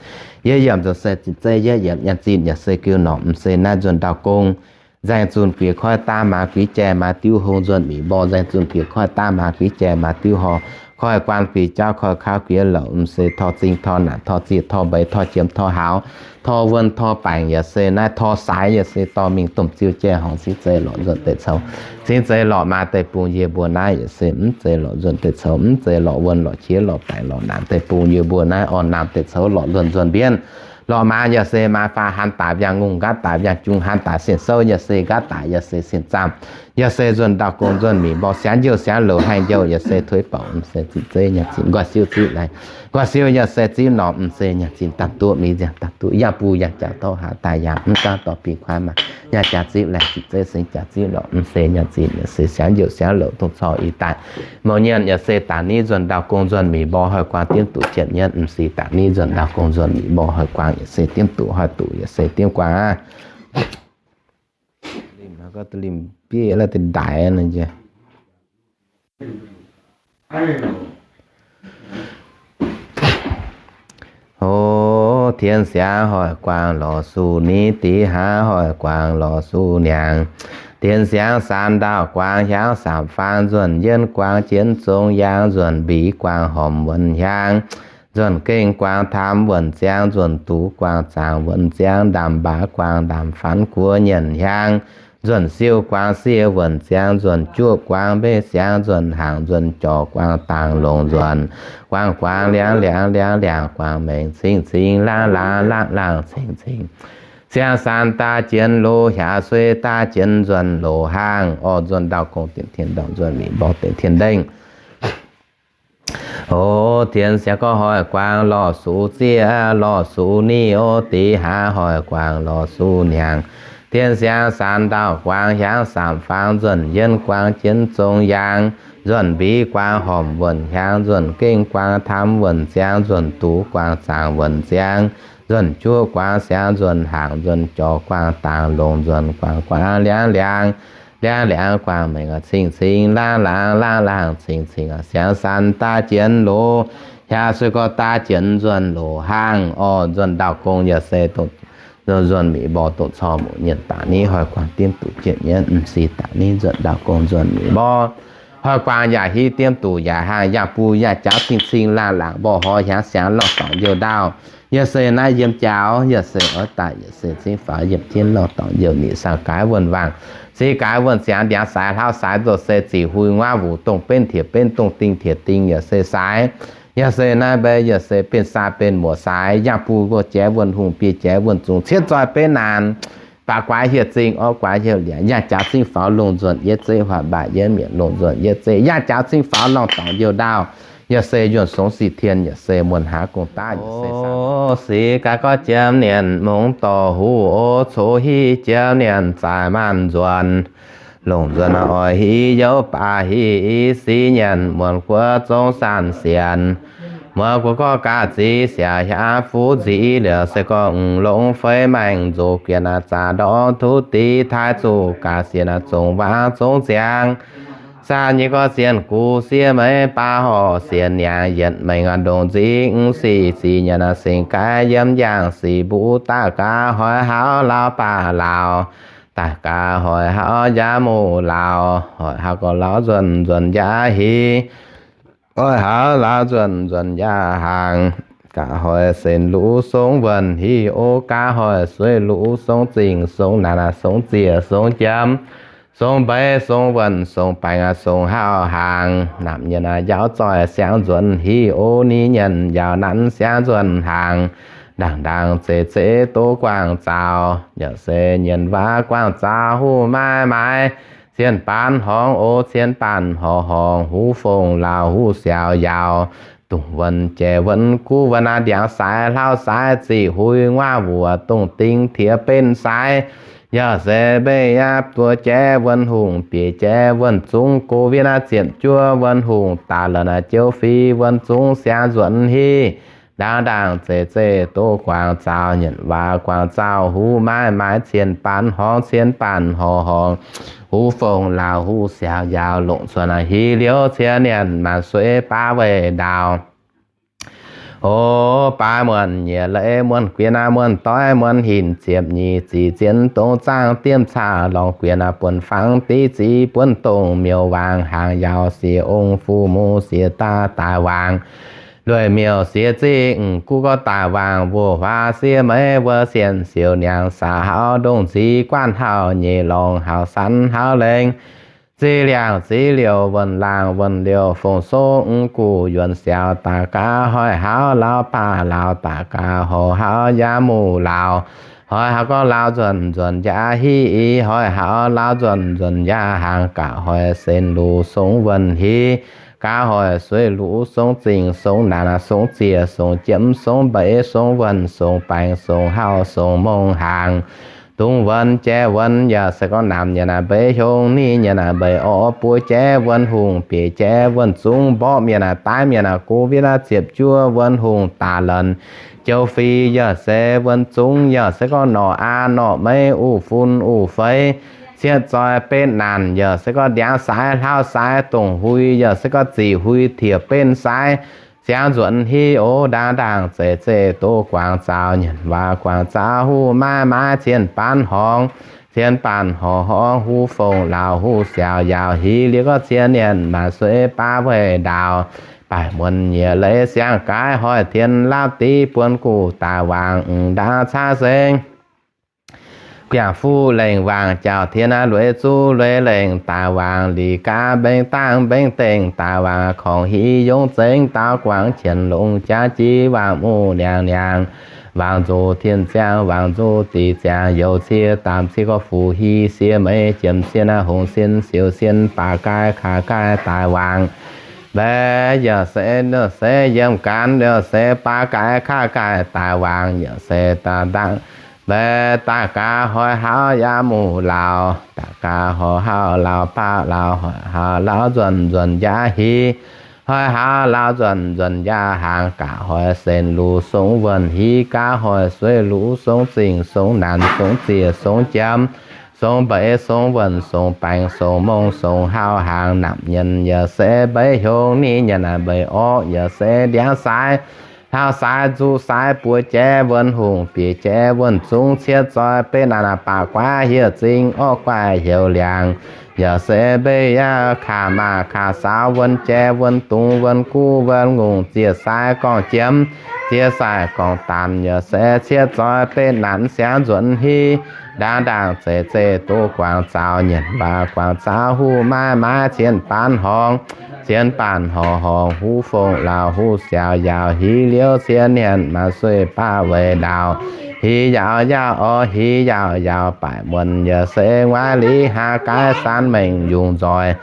Yietv yiemc nzuonx se zinh zeiv, yietv yiemc nyanc zinh, yaac se giu norm, m'sei naaiv nzuonx ndaauv gong. Nzaeng zunh guix koiv daav maaz guix jai maaz diuv hong nzuonx mic mborh, nzaeng zunh guix koiv daav maaz guix jai maaz diuv hong, koiv guaan guix jauv koiv kauv guix louc, m'sei tor zingh tor naanc tor zieqc tor mbeix tor jiem tor hauz, tor wuonh tor baengc, yaac se naaiv tor saaix, yaac se dorh mingh domh ziouv jai horc cingx zeiz lorqc nzuonx deic coux, cingx zeiz lorqc maaz deic-bung yie mbuo naaiv, yaac se mv zeiz lorqc nzuonx deic coux, mv zeiz lorqc wuonh lorqc qiex lorqc baengc lorqc naanc deic-bung yie mbuo naaiv orn naamh deic coux lorqc nzuonx nzuonx mbienv. Lorqc maaz yaac se maaz faah han daaih yangh ngongh, nqaatv daaih yangh jung, han daaih sien souv, yaac se nqaatv daaih yaac se sien zaamh, yaac se nzuonx ndaauv gong nzuonx mic mborh, siangx njoux siangx louc haengh njoux, yaac se tuix bouc, m'sei zinh zeiv nyanc zinh, nqoi siou zinh laih, nqoi siou yaac se zinh norm, m'sei nyanc zinh daaih duqv mingh nziaauc daaih duqv yangh buh yangh jaux tov haaix daaih yangh, mv gaengh dorh bingx kuaaiv maah, yaac jaax zinh laih, zinh zeiv sengx jaax zinh norm, m'sei nyanc zinh, yaac se siangx njoux siangx louc dongh corc ih daaih. Mouz nyienh yaac se daaih ni nzuonx ndaauv gong nzuonx mic mborh hoic guaang diemv duqv jienv nyienh, m'sei daaih ni nzuonx ndaauv gong nzuonx mic mborh hoic guaang, yaac se diemv duqv hoic duqv, yaac se diemv guaang aqv. Limh, limh biev la'deix ndaix nor njiec. Hoz, tien siangx hoic guaang lorz suh ni, deix hlaax hoic guaang lorz suh niangx. Tien siangx saanx ndaauv guaang hiaangv saamv faang, nzuonx yienv guaang jienv zong yaang, nzuonx mbic guaang hormc wuonh hiaang, nzuonx gengh guaang taamx wuonh ziangx, nzuonx duqv guaang zaangc wuonh ziangx, ndaamv-mbaac guaang ndaamv-faanx guoqv nyienh hiaang, nzuonx siou guaang siev wuonh ziangx, nzuonx juoqv guaang mbeix siangx, nzuonx hnaangx nzuonx jorc guaang dangx longc nzuonx, guaang guaang liangx liangx liangx liangx guaang mengh cing cing laangh laangh laangh laangh cing cing. Siangx saanx daaih jienv loz, hiaaux suiv daaih jienv nzuonx loz hlaang. Orv, nzuonx ndaauv gong dienx tien ndorngh, nzuonx mic mborh dienx tien ndengh. O, tien siangx gorx hoic guaang lorz suv zieqv lorz suv ni, o, deix hlaax hoic guaang lorz suv niangx. Tien siangx saanx ndaauv guaang hiaangv saamv faang, nzuonx yienv guaang jienv zong yaang, nzuonx mbic guaang hormc wuonh hiaang, nzuonx gengh guaang taamx wuonh ziangx, nzuonx duqv guaang zaangc wuonh ziangx, nzuonx juoqv guaang siangx, nzuonx hnaangx nzuonx jorc guaang dangx longc nzuonx, guaang guaang liangx liangx liangx liangx guaang mengh cing cing laangh laangh laangh laangh cing cing. Siangx saanx daaih jienv loz, hiaaux suiv gorx daaih jienv nzuonx loz hlaang. Orv, nzuonx ndaauv gong yaac se dongh nzuonx mic mborh dongh corc mouz nyienh daaih ni hoic guaang diemv duqv jienv nyienh, m'sieqv daaih ni nzuonx ndaauv gong nzuonx mic mborh hoic guaang yaac hiuv diemv duqv yaac hlaang, yaac buo yaac jaux cing cing laangh laangh mborh horc hiaangv siangx lorh dorngc njoux ndaauv. Yaac se naaiv yiem jaux, yaac se oix daaih, yaac se cingv faaux yiem jienv lorh dorngc njoux ninh saang gaaix wuonh waangc, se gaaix wuonh siangx ndiangx saaix hlauv saaix nzoh se ziqc hui nguaav wuc dongh benv tiex benv dongh ding tiex ding yaac se saaix. Yaac se naaiv mbeix yaac se benx saa benx muoc saaix, yaac buo wuov jaaix wuonh hungh, biei jaaix wuonh zungx, cietv zoih benx naanc, baac guaax hieh zingh, orv guaax hieh liangx, yaac jaux cingv faaux longc nzuonx yietv zeiv, huaatc mbaac yietv mietc longc nzuonx yietv zeiv, yaac jaux cingv faaux lorh dorngc njoux ndaauv. Yaac se yuonh songx sic tien, yaac se muonh haav gong daav, yaac se saang. O, sic gaax gorx jiem nienc mungz dorh huv, o, coqv hiv jiem nienc zaaic maanc nzuonx. Longc nzuonx oix hiv youv baac hiv i sic nyienc, muonc guoqv zong saanc sienx. Muonc guoqv gorx gaax zic siac hiav fuv nzic liouc se gorngv longx feix maengh nzoc guienh zaac ndorv tuv div taaih zuqc gaax sienx zongc waac zong ziangx. Saah nyei gorx sienx guv siev meix baav horc sienx niangx yietc mengh ndongc nzingh sic zic nyanc singx gaaiv yiem yangh sic mbuv daaih gaax hoic hauv lauh baac lauh, daaih gaax hoic hauv njaa muv lauh, hoic hauv gorx lauh nzuonx nzuonx njaa hiv, hoic hauv lauh nzuonx nzuonx njaa hnaangx. Gaax hoic senx luv songv wuonh hiv o, gaax hoic suiv luv songv zingh songv naanc songv zieqc songv jiem, Song mbeix song wuonh song baengx song hauv hnaangx, naamh nyienx yaac zoih siangx nzuonx hiv o, ni nyienx yaac nanv siangx nzuonx hnaangx. Ndaangc ndaangc zeiz zeiz doz guaangc zaux, yaac se nyienx waac guaangc zaux huv maaiv maaiz, cien baanc horngz o, cien baanc horngz horngz, huv fongc laauh huv siaaux yaauc, dungz wuonh jaiv wuonh guv wuonh aav, ndiangx saaix hlauv saaix ziqc huix nguaaiv wuoc, dongh ding tiex benv saaix, yaac se mbeix yaac buoz jaiv wuonh hungh, bieqc jaiv wuonh zungv, go win aav ziepc juov wuonh hungh, daaih lorqc naaiv jouv fih wuonh zungv siangx nzuonx hiv. Ndaangc ndaangc zeiz zeiz doz guaangc zaux, nyienx waac guaangc zaux huv maaiv maaiz, cien baanc horngz cien baanc horngz horngz, huv fongc laauh huv siaaux yaauc, longc cuotv hiv liuz cie nyanc maanc suiv baav weih ndaauh. O baav muonc nyiex leiz muonc guin aav, muonc doiv muonc hinc ziepc nyeic ziqc zien dongh zaangv diemv caav lorngx guin aav, buonv fangx diqv ziqv buonv dongh miuc waangc, hnaangx yaauc siex ong fu mu siex daaih daaih waangc, lueic miuc siex zingh guv gorx daaih waangc, wuov huaax siev meix wuov sienh siouc niangx, saax hauv ndongh nzic guaanv hauv nyeic lorngx hauv sanv hauv lengh, ziex liangc ziex liouc wuonh laangh wuonh liouc fongc sou guv yuonx siaaux, daaih gaax hoic hauv laauh baac laauh, daaih gaax horc hauv yaac muv laauh, hoic hauv gorngv laauh nzuonx nzuonx yaac hiv i, hoic hauv laauh nzuonx nzuonx yaac hnaangx, gaax hoic sen luc song wuonh hiv, gaax hoic suiv luc song zingh song naanc, song ziec song jiemv song mbeix song wuonh song baengx song hauv song mongh hnaangx. Dungz wuonh jaiv wuonh yaac se gorngv naamh nyienx mbeix hiong, ni nyienx mbeix orv, buo jaiv wuonh hungh, bieqc jaiv wuonh zungv, mborqv mienh daaih mienh, go win aav ziepc juov wuonh hungh, daaih lorqc jouv fih yaac se wuonh zungv, yaac se gorngv norqc aa norqc meiv, uv fun uv feix, cietv zoih betv naanc, yaac se gorngv ndiangx saaix hlauv saaix dongh huix, yaac se gorngv ziqc huix tiex benv saaix, siangx nzuonx hiv o. Ndaangc ndaangc zeiz zeiz doz guaangc zaux, nyanc waac guaangc zaux huv maaiv maaiz, cien baanc horngz cien baanc horngz horngz, huv fongc laauh huv siaaux yaauc, hiv liuz gorngv cie nyanc maanc suiv baav weih ndaauh, baaic muonc nyiex leiz siang-gaix hoic tien laapv div buonc guv daaih waangc, m'ndaauv caav seng guangc fuqv lengh waangc, jaauc tien lueiz zuqv lueiz lengh daaih waangc, liqc gaax mbengx dangh mbengx dengh daaih waangc, korngx hiv yongz zengx daaux guangc, qienx longx jaax jiv waangc muv niangx niangx, waangc nzuqc tien ziangx waangc nzuqc diqc ziangx, youz cie daamh cie gorx fuqv hiv siev meix, jiem sien hungh sien siouc sien baac gaix kaax gaix daaih waangc, mbaeqc yaac se, se yiem gaanv yaac se baac gaix kaax gaix daaih waangc, yaac se daaih dangh mbaeqc daaih gaax hoic hauv yaac muv laauh, daaih gaax hoic hauv laauh baac laauh, hoic hauv laauh nzuonx nzuonx yaac hiv, hoic hauv laauh nzuonx nzuonx yaac hnaangx, gaax hoic sen luc song wuonh hiv, gaax hoic suiv luc song zingh song naanc song ziec song jiemv, song mbeix song wuonh song baengx song mongh song hauv hnaangx, naamh nyienx yaac se mbeix hiong, ni nyienx mbeix orv, yaac se ndiangx saaix hlauv saaix nzuqc saaix buo jaiv wuonh hungh, bieqc jaiv wuonh zungv, cietv zoih betv naanc, baac guaav hieh zingh orv guaav heuc liangx, yaac se mbeix yaac kaax maac kaax saaux, wuonh jaiv wuonh dungz wuonh guv wuonh ngongh, ziex sai gorngv jiemv, ziex sai gorngv daanh, yaac se cietv zoih betv naanc siangx nzuonx hiv. Ndaangc ndaangc zeiz zeiz doz guangc zaux, nyanc waac guangc zaux huv maaiv maaiz, cien baanc horngz cien baanc horngz horngz, huv fongc laauh huv siaaux yaauc, hiv liuz cie nyanc maanc suiv baav weih ndaauh, hiv yaauc yaauc orv, hiv yaauc yaauc baaic muonc, yaac se nguaaiv liz haav gaaiv san mengh yungh nzoih,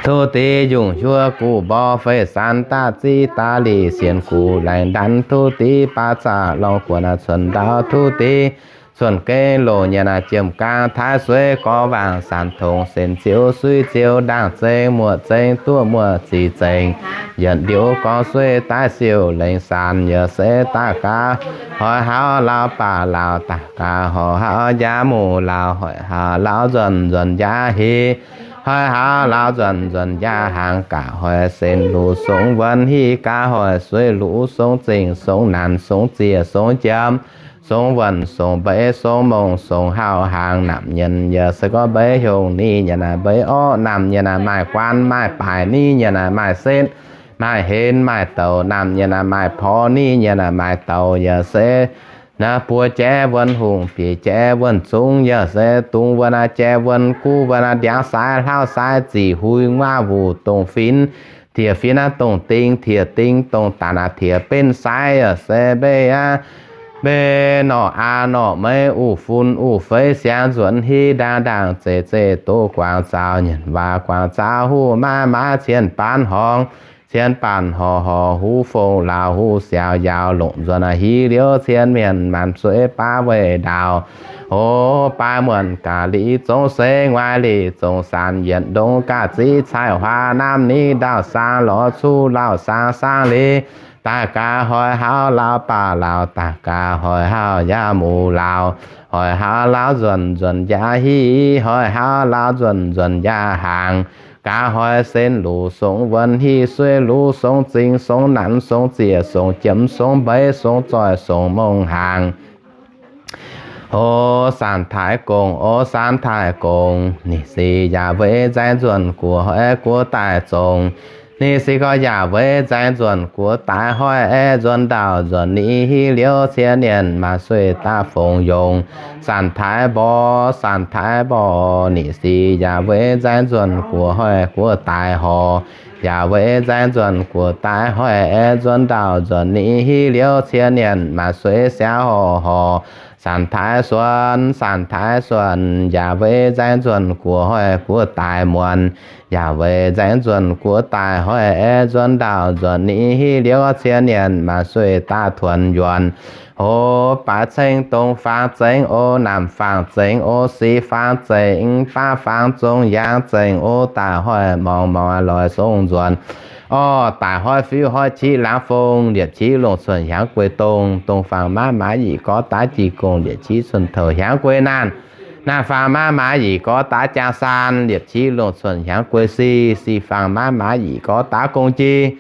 tuv dix yungh hiuv guv mborqv feix san daav ziv daav lic sienx guv laengz ndanv, tuv dix baav zaqc lorngx guonc cuotx ndau, tuv dix cuotx gengh loz nyanc jiem gaang, taaix suiv gorx waangc sanc tongx sen ziouv suiv ziouv, ndaangc zengx muoqc zengx duqv muoqc zic zengx, yietc ndiouv gorx suiv daaih siouc lengx sanc, yaac se daaih gaax hoic hauv laauh baac laauh, daaih gaax hoic hauv yaac muv laauh, hoic hauv laauh nzuonx nzuonx yaac hiv, hoic hauv laauh nzuonx nzuonx yaac hnaangx, gaax hoic sen luc song wuonh hiv, gaax hoic suiv luc song zingh song naanc song ziec song jiemv, song wuonh song mbeix song mongh song hauv hnaangx, naamh nyienx yaac se gorngv mbeix hiong, ni nyienx mbeix orv, naamh nyienx maaih guaan maaih baaic, ni nyienx maaih setv maaih henv maaih douc, naamh nyienx maaih porv, ni nyienx maaih douc, yaac se Naaiv buo jaiv wuonh hungh, bieic jaiv wuonh zungv, yaac se dungz wuonh aqv, jaiv wuonh guv wuonh aqv, ndiangx sai hlauv sai zic, huing waac wuc dongh finx, tiex finx aqv dongh ding, tiex ding dongh daanc aqv, tiex benv sai yaac se mbeix aqv, mbeix norqc aqv norqc meiv, uv fun uv feix siangx nzuonx hiv ndaangc ndaangc zeiz zeiz doqc guangc zaux nyanc waac guangc zaux huv maav maav cien baanv horngz, cien baanv horc horc huv fong laauh huv siaaux yaauh longc nzuonx aqv, hiv liuz cien mienh maanc suiv baav weih ndaauh. Ov, baav muonc gaax liz zong seix, nguaaiv liz zong saanx, yietc ndongh gaax ziv caaiv huaax, naamv niv ndaauh saang, lorz cuv lauh saang saang liz, daaih gaax hoic hauv lauh baac lauh, daaih gaax hoic hauv yaac muv lauh, hoic hauv lauh nzuonx nzuonx yaac hiv, hoic hauv lauh nzuonx nzuonx yaac hnaangx, gaax hoic sen luc songx wuonh hiv, suiv luc songx zingh, songx naanc, songx ziec, songx jiemx, songx mbeix, songx zoih, songx mongh hnaangx. O Saan Taaix Gong, o Saan Taaix Gong, ninh se yaac weic nzaeng nzuonx guoqv hoic guoqv daaih zongx. Ninh se gorngv yaac weic nzaeng nzuonx guoqv daaih hoic aeqv, nzuonx ndaauh nzuonx niv hiv liuz cien mienh maanc suiv daaih fongc yongc. Saan Taaix Mborqv, Saan Taaix Mborqv, ninh se yaac weic nzaeng nzuonx guoqv hoic guoqv daaih horc, yaac weic nzaeng nzuonx guoqv daaih hoic aeqv, nzuonx ndaauh nzuonx niv hiv liuz cien mienh maanc suiv siangx horc horc. Saan Taaix Suonc, Saan Taaix Suonc, yaac weic nzaeng nzuonx guoqv hoic guoqv daaih muonc, yaac weic nzaeng nzuonx guoqv daaih hoic aeqv, nzuonx ndaauh nzuonx niv hiv liuz cien mienh maanc suiv daaih tuonx yuonx. O baaix ceng dongh faang zengx, o naamh faang zengx, o sic faang zengx, baav faang zong yaang zengx, o daaih hoic mongc mongc loix song nzuonx. Orv, daaih hoic fiuv hoic qiv laangz fong, liepc qiv longc cuonx hiaangx gueix dongh, dongh faang maav maav yic gorx daav jiex gong, liepc qiv cuonx touc hiaangx gueix naanc, naanc faang maav maav yic gorx daav jaang saan, liepc qiv longc cuonx hiaangx gueix sic, sic faang maav maav yic gorx daav gong jiex.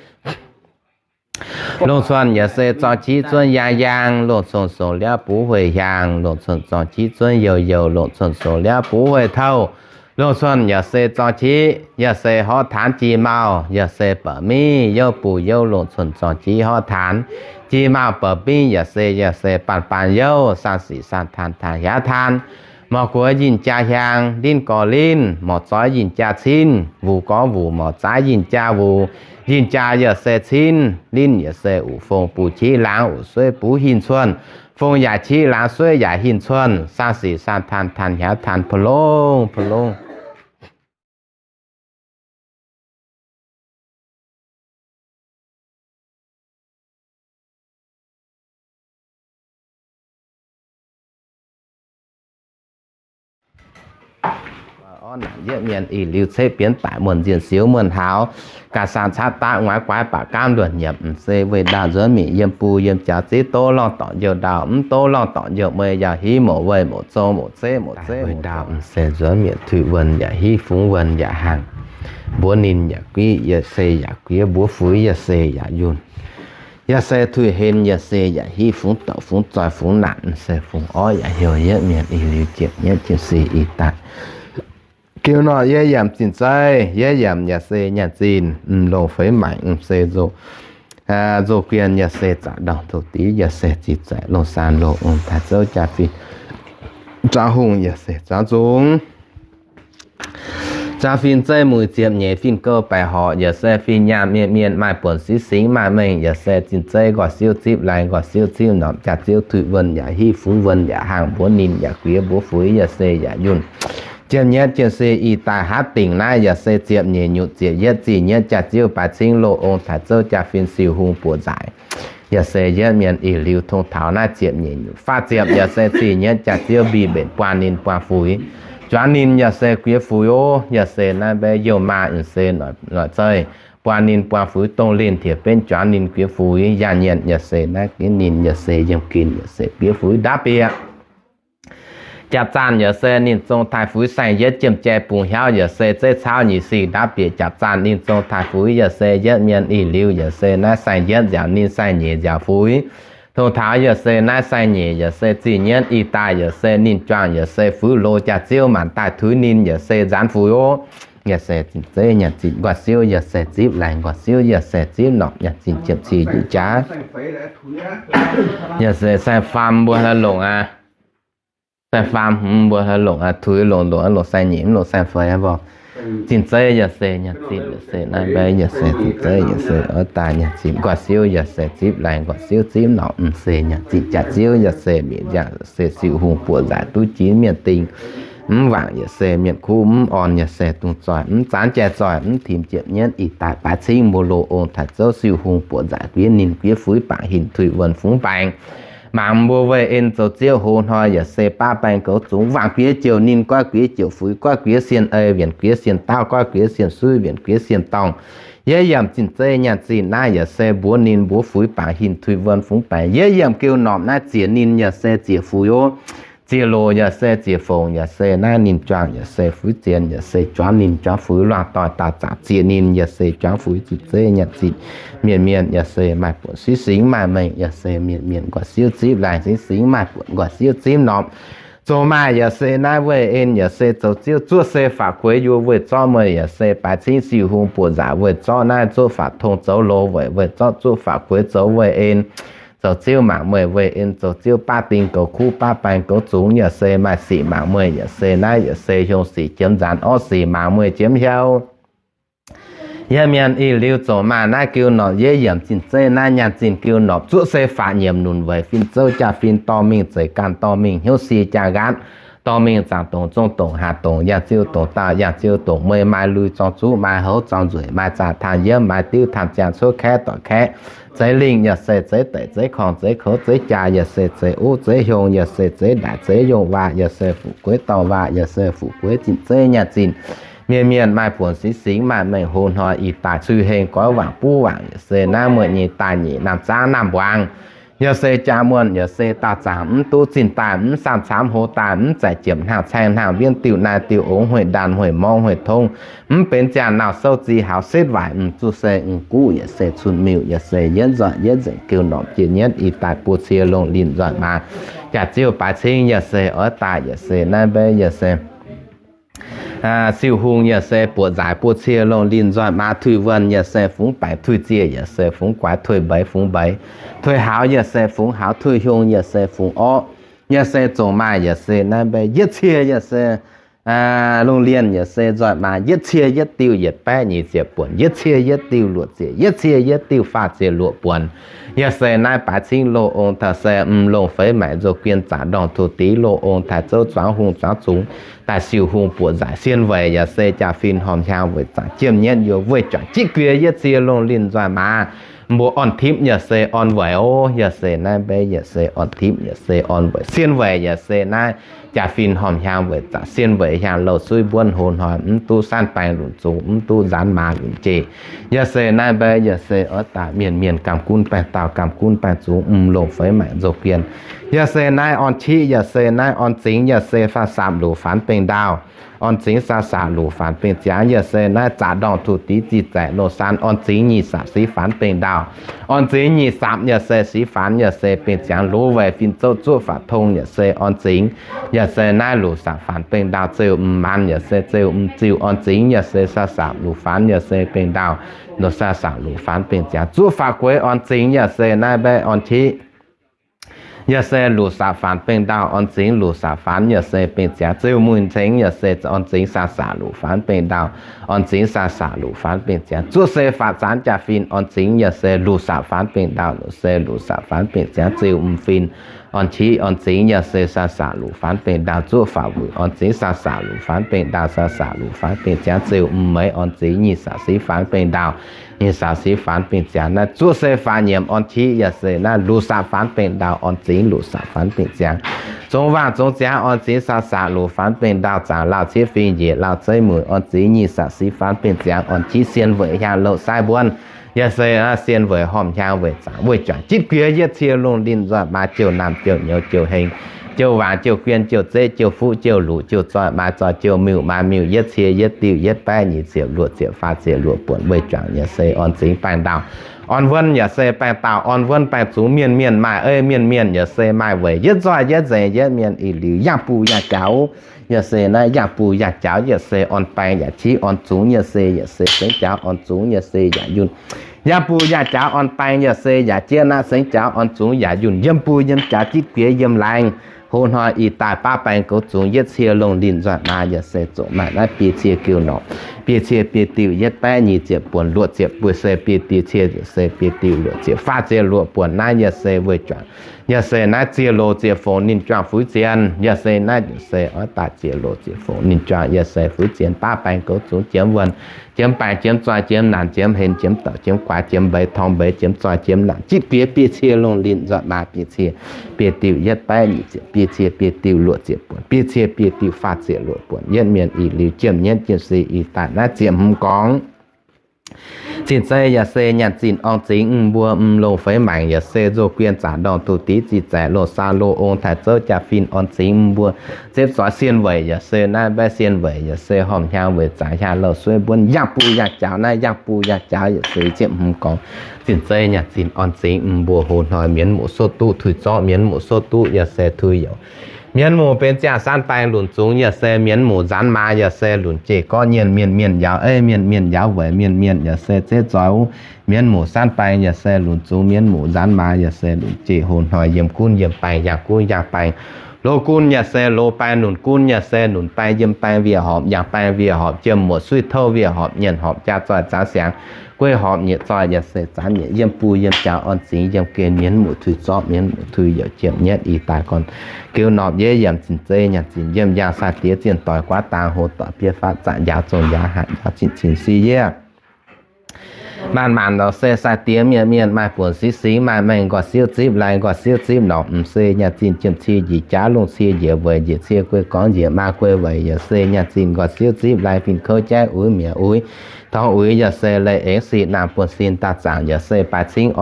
Longc cuonx yaac se zorng qiv zuonv yaang yaang, longc cuonx songx liav buv hueic hiaangx, longc cuonx zorng qiv zuonv youh youh, longc cuonx songx liav buv hueic touh. Longc cuonx yaac se zorng qiv, yaac se horv taanx jiex mauh, yaac se ba'miv youh buc youh, longc cuonx zorng qiv horv taanx jiex mauh ba'miv, yaac se, yaac se baan baan youh, saan sic saan taan taan hiav taan. Morc guoqv yinh jaa hiaang, linv gorx linv, morc zoih yinh jaa cinv, wuc gorx wuc, morc zaaiv yinh jaa wuc. Yinh jaa yaac se cinv, linv yaac se uqc fong buv qiv laangz uqc sueiv buv hinc cuonx, fong yaac qiv laangz sueiv yaac hinc cuonx, saan sic saan taan taan hiav taan, pa'longx pa'longx. Orv naanc yietv mienh ih liuz ceqv bienx daic muonh nzienh siouv muonh hlauv, ganh saanh caqv daav nguaaiv guaaix baac gaamv luonc nyiemc, m'seix weih ndaauh nzuonx mienh yiem buo yiem jaax ziev doqv lorngh dorngc youh ndaauh, mv doqv lorngh dorngc youh mueiz yaac hiv mouz weih mouz zong mouz ceqv mouz ceqv mouz ndaauh, m'seix nzuonx mienh tuix wuonh yaac hiv fungx wuonh yaac hnaangx, mbuox ninh yaac guiv, yaac se yaac guiev, mbuox fuix yaac se yaac yunh. Yaac se tuix henv, yaac se yaac hiv fungx douc fungx zoih fungx naanc, m'seix fungx orv yaac heuc yietv mienh ih liuz ziepc nyietv jienv se ih daaih. Geu nor yie yaac m'zinh zeiv, yie yaac yaac se nyaanh zinh, m'longc feix maengc, m'seix nzoh, nzoh guen, yaac se zaqc ndorngh nzoh div, yaac se zinh zeiv longc saan longc ong taaix zouv jaa-fin, zaux hungh yaac se zaux nzung. Zaux fin zeiv muic ziepc nyeic fin gouv baeqc horc, yaac se fin nyaanh mienh mienh maaih buonc siv singx maaih mengh, yaac se zinh zeiv nqoi siouv zipv laai, nqoi siouv zipv normc, jaax ziouv tuix wuonh yaac hiv fungx wuonh yaac hnaangx, mbuox ninh yaac guiev, mbuox fuix yaac se yaac yunh. Jienv nyietv jienv se ih daaih haav dingc naaiv yaac se ziepc nyeic nyutc ziepc yietv zinh nyietv jaax ziouv baaix cingv loz ong taaix zouv jaa-fin siou hung buoqc nzaaix. Yaac se yietv mienh ih liuz tong taux naaiv ziepc nyeic nyutc faah ziepc yaac se zinh nyietv jaax ziouv mbic mbenc buangh ninh buangh fuix, juangx ninh yaac se guiev fuix ov. Yaac se naaiv mbaeqv youh maa yaac se noic zeiv buangh ninh buangh fuix, dongh linh tiex benv juangx ninh guiev fuix, yaangh nyienc yaac se naaiv ginv ninh yaac se yiem ginc yaac se guiev fuix ndaauv bieqc. Jaapv zaanh yaac se ninh zong taaih fuix saeng-yietv jiem jai bungx hiauv yaac se zeiv cauv nyic singh ndaauv bieqc. Jaapv zaanh ninh zong taaih fuix yaac se yietv mienh ih liuz yaac se naaiv saeng-yietv nziaauc ninh saeng-nyeic nziaauc fuix. Tong taux yaac se naaiv saeng-nyeic yaac se zinh nyietv ih daaih yaac se ninh juangc yaac se fuix loz jaax ziouv maanc daaih tuix ninh yaac se nzaanx fuix ov. yaac se zinh zeiv nyaanh zinh nquaah siouv, yaac se zipv laengz nquaah siouv, yaac se zipv norqc nyaanh zinh ziepc cih njiec jaax. Yaac se saeng-faam mbuo hlaax longc aqv. Saeng-faam hmz mbuo hlaax longc aqv, tuix longc, longc, longc saeng-nyeic, longc saeng-feix aqv mbuo. Zinh zeiv yaac se nyaanh zinh, yaac se naaiv mbaeqv, yaac se zinh zeiv, yaac se oix daaih nyaanh zinh nquaah siouv, yaac se zipv laengz nquaah siouv, zipv norqc, mv se nyaanh zinh jaax ziouv, yaac se mienh yaac se siu-hungh buoqc nzaac duqv jiex mienh ding. Mv waangc yaac se mienh kuv mv orn, yaac se dungz zoih mv zaanv jai zoih mv tim jiepc nyienv ih daaih baaix cingv mbuo loz ong taaix zouv siu-hungh buoqc nzaac guiex ninh guiex fuix bangc hinc tuix wuonh fungx baengx. Mangc mbuo weih en zoux ziouv hoz hnoi yaac se baav baeng goux zungx waangc guiex jouh ninh goiv guiex jouh fuix goiv guiex sien ei wienc guiex sien dauh goiv guiex sien suiv wienc guiex sien dorngh. Yie yiemc zinh zeiv nyaanh zinh naaiv yaac se mbuox ninh mbuox fuix bangc hinc tuix wuonh fungx baengx. Yie yiemc geu norm naaiv ziec ninh yaac se ziec fuix ov. Ziec loz yaac se ziec fongc, yaac se naaiv ninh juangc, yaac se fuix zien, yaac se juangc ninh juangc fuix luangh doic daauh zaqc ziec ninh, yaac se juangc fuix zinh zeiv nyaanh zinh. Mienh mienh yaac se maaih buonc singx singx maaih mengh, yaac se mienh mienh nquaah siouv zipv laengz singx singx maaih buonc nquaah siouv zipv norm. Zoux maaih yaac se naaiv weih en, yaac se zoux ziouv zuov se faatv gueix yie weih zorqv meih, yaac se baaix cingv siu-hungh buoqc nzaac weih zorqv naaiv zuov faatv tong zoux loz weic weih zorqv zuov faatv gueix zoux weih en. Zoux ziouv mangc meih weih en, zoux ziouv baav ding goux kuv baav baeng goux zungx, yaac se maaih sic mangc meih, yaac se naaiv, yaac se hiong sic jiemx nzaanx orv sic mangc meih jiemx hiuv. Yie mienh ih liuz zoux maaih naaiv geu norm, yie yiemc zinh zeiv naaiv nyaanh zinh geu norm, zuov se faatv nyiemc nunc weic fin-zouv jaa-fin dorh mingh zeix ganh dorh mingh hnyouv sie jaa nqaatv, dorh mingh zaangc dongc zong dongc haac dongc yangh ziu dongc daauh yangh ziu dongc, meih maaih lui zorng zuqv maaih houv zorng nzueic maaih zaah tanh yiemv maaih diuv tanh ziangh cuotv kaeqv doic kaeqv, zeix lingh yaac se zeix deic zeix korngh zeix koux zeix jaax yaac se zeix uv zeix hiong yaac se zeix ndaaic zeix yongh waac yaac se fu'jueiv dorh waac yaac se fu'jueiv zinh zeiv nyaanh zinh. Mienh mienh maaih buonc singx singx maaih mengh hoz hnoi ih daaih cui heng goiv waangc buv waangc yaac se naaiv mueic nyei daaih nyeic naamh zaangv naamh mbuangz. Yaac se jaa muonh yaac se daauh zaangc mv duqv zinh daaih mv saam camv hoz daaih mv zaeqc jiepc hnaangx caeng hnaangx mbienv diuh naaiv diuh ongx hueic ndaanh hueic morngv hueic tongv, mv benx ziangh nauc souv zih haux setv waaic m'zuqc se m'guqv yaac se cun-miuc yaac se yietv nzoih yietv nzengc geu norm jiex nyienv ih daaih buo cie longh linh nzoih maaz. Jaax ziouv baaix cingv yaac se oix daaih yaac se naaiv mbei yaac se siu-hungh yaac se buoqc nzaaix buo cie longh linh nzoih maaz tuix wuonh yaac se fungx baengc tuix ziec yaac se fungx guaix tuix mbeix fungx mbeix tuix haux yaac se fungx haux tuix hiong yaac se fungx orqv. Yaac se zoux maaih yaac se naaiv mbei yietv cie yaac se longh linh yaac se nzoih maaz yietv cie yietv diuh yietc baeqv nyic ziepc buonc yietv cie yietv diuh luoqc ziec yietv cie yietv diuh faah ziec luoqc buonc. Yaac se naaiv baaix cingv loz ong taux se m'longh feix maengc nzou-gien zaqc ndorngh tuv dix loz ong taaix zouv zuangx hungh zuangx zungx daaih siu-hungh buoqc nzaaix sien weic yaac se jaa-fin hormh hiaang weic zaangc jiem nyietv yuoz weih juangc jitv guiex yietv cie longh linh nzoih maaz. Mbuo orn tipv yaac se orn weic ov, yaac se naaiv mbei yaac se orn tipv yaac se orn weic sien weic yaac se naaiv jaa-fin hormh hiaang weic zaangc sien weic hiaang louh suiv mbuonv hoz hnoi mv duqv sanv baeng lunc zungx mv duqv nzaanx maaz lunc jeic. Yaac se naaiv mbei yaac se oix daaih mienh mienh gamh gunv baengh dauh gamh gunv baengh zungx m'longh feix maengc nzou-gien. Yaac se naaiv orn ciqv yaac se naaiv orn zingx yaac se faah saapc luc faanx bengh ndaauh. Orn zingx saa saqc luc faanx bengh ziangx yaac se naaiv zaqc ndorngh tuv dix zih zaeqc loz saan orn zingx nyic saapc siv faanx bengh ndaauh. Orn zingx nyic saapc yaac se siv faanx yaac se bengh ziangx loz weic fin-zouv zuoqv faatv tong yaac se orn zingx. Yaac se naaiv luc saapc faanx bengh ndaauh zeu m'maanz yaac se zeu m'ziuh orn zingx yaac se saa saqc luc faanx yaac se bengh ndaauh. Loz saa saqc luc faanx bengh ziangx zuoqv faatv gueix orn zingx yaac se naaiv mbei orn ciqv. Yaac se luc saapc faanx bengh ndaauh orn zingx luc saapc faanx yaac se bengh ziangx zeu muic cengx yaac se orn zingx saa saqc luc faanx bengh ndaauh. Orn zingx saa saqc luc faanx bengh ziangx zuoqv se faatv zaanv jaa-fin orn zingx yaac se luc saapc faanx bengh ndaauh luc se luc saapc faanx bengh ziangx zeu m'fin. Orn ciqv orn zingx yaac se saa saqc luc faanx bengh ndaauh zuoqv faatv wuic orn zingx saa saqc luc faanx bengh ndaauh saa saqc luc faanx bengh ziangx zeu m'meix orn zingx nyic saapc siv faanx bengh ndaauh. Nyic saapc siv faanx bengh ziangx naaiv zuoqv se faatv nyiemc orn ciqv yaac se naaiv luc saapc faanx bengh ndaauh orn zingx luc saapc faanx bengh ziangx. Zungx waangh zungx ziangx orn zingx saa saqc luc faanx bengh ndaauh zaangc lauh ciev fing njiec lauh zeiv muic orn zingx nyic saapc siv faanx bengh ziangx orn ciqv sien weic hiaang louh sai mbuonv. Yaac se sien weic hormh hiaang weic zaangc weih juangc jitv guiex yietv cie lungh linh nzoih maaz jouh naamh jouh nyouz jouh heng, jouh waangc jouh guien jouh zeiv jouh fuqv jouh luc jouh zoih maaz zoih jouh miuc maaz miuc yietv cie yietv diuh yietv baeqv nyic ziepc luoqc ziepc faah ziepc luoqc buonc weih juangc yaac se orn zingx baengh ndaauh. orn wuonv yaac se baengh dauh orn wuonv baengh zungx mienh mienh maaih ei mienh mienh yaac se maaih weic yietv nzoih yietv nzengc yietv mienh ih liuz yangh buh yangh jaux. Yaac se naaiv yangh buh yangh jaux yaac se orn baengh yaac qiex orn zungx yaac se yaac se sengx jaux orn zungx yaac se yaac yunh. Yangh buh yangh jaux orn baengh yaac se yaac jiex naaiv sengx jaux orn zungx yaac yunh yiem buh yiem jaux jitv guiex yiem laengz. Hoz hnoi ih daaih baav baengh goux zungx yietv cie longh linh nzoih maa yaac se zoqc maaih naaiv biei cie geu norqc, biei cie biei diuh yietv baeqv nyic ziepc buonc luoqc ziepc buonc se biei diuh cie yaac se biei diuh luoqc ziepc faah ziepc luoqc buonc naaiv yaac se weic juangc yaac se naaiv ziex loz ziepc fongc ninh juangc fuix ziex, yaac se naaiv yaac se oix daaih ziex loz ziepc fongc ninh juangc yaac se fuix ziex baav baengh goux zungx jiemv wuonh, jiemv baengh jiemv zoih jiemv naanc jiemv henv jiemv douc jiemv guaax jiemv mbeix torngv mbeix jiemv zoih jiemv naanc jitv guiex biei cie longh linh nzoih maa biei cie, biei diuh yietv baeqv nyic ziepc biei cie biei diuh luoqc ziepc buonc biei cie biei diuh faah ziepc luoqc buonc yietv mienh ih liuz jiem nyienv jiem si ih daaih naaiv ziepc hmz gorngv Zinh zeiv yaac se nyanc zinh orn zingx mv mbuo mv longc feix maengc yaac se nzou guien zaqc ndorngh tuv dix ziqc zaeqc loz saa loz ong taaih zouv jaa-fin orn zingx mv mbuo zepv zoix sien weic yaac se naaiv mbaeqv sien weic yaac se horngh hnyangx weic zaaix hnyangx louh sueiv mbuonv yangh buh yangh jaux naaiv yangh buh yangh jaux yaac se ziepc hmz gorngv Zinh zeiv nyanc zinh orn zingx mv mbuo hoz hnoi mienh muoz sov duqv tuix zorqv mienh muoz sov duqv yaac se tuix youc mienh muoz benx ziangh saanv baeng lunc zungx yaac se mienh muoz nzaanx maaz yaac se lunc jeiv gorqv nyienh mienh mienh yaac ei mienh mienh yaac weic mienh mienh yaac se zepv zoix mienh muoz saanv baeng yaac se lunc zungx mienh muoz nzaanx maaz yaac se lunc jeiv hoz hnoi yiem gunv yiem baeng yangh gunv yangh baeng loz gunv yaac se loz baeng lunc gunv yaac se lunc baeng yiem baeng wiev horpc yangh baeng wiev horpc jiem muoc suiv touv wiev horpc nyienh horpc jaa zoih zaanx siangx gueiv horpc nyieqc zoih yaac se zaanx nyieqc yiem buh yiem jaux orn zingx yiem gen mienh muoz tuix zorqv mienh muoz tuix youc jiem nyietv ih daaih gorn geu norm yietv yiem zinh zeiv nyanc zinh yiem yangh sai-diex zienh doic guaav dang hlo doic bieiv faatv zaanc njaaux zong njaaux hatc njaaux zinh cing si yiev Maanc maanc lorz se sai-diex mienh mienh maaih buonc siv singx maaih mengh nqoi siouv zipv lai nqoi siouv zipv norqc m'sei nyaanh zinh jiem cie njiec jaav lungh cie njiec weic njiec cie guei gorngv njiec maa guei weic yaac se nyaanh zinh nqoi siouv zipv lai fin kouv jaiv uix mi'aqv uix torngx uix yaac se leih aengx sin naamh buonv sin daaih zaangc yaac se baaix cingv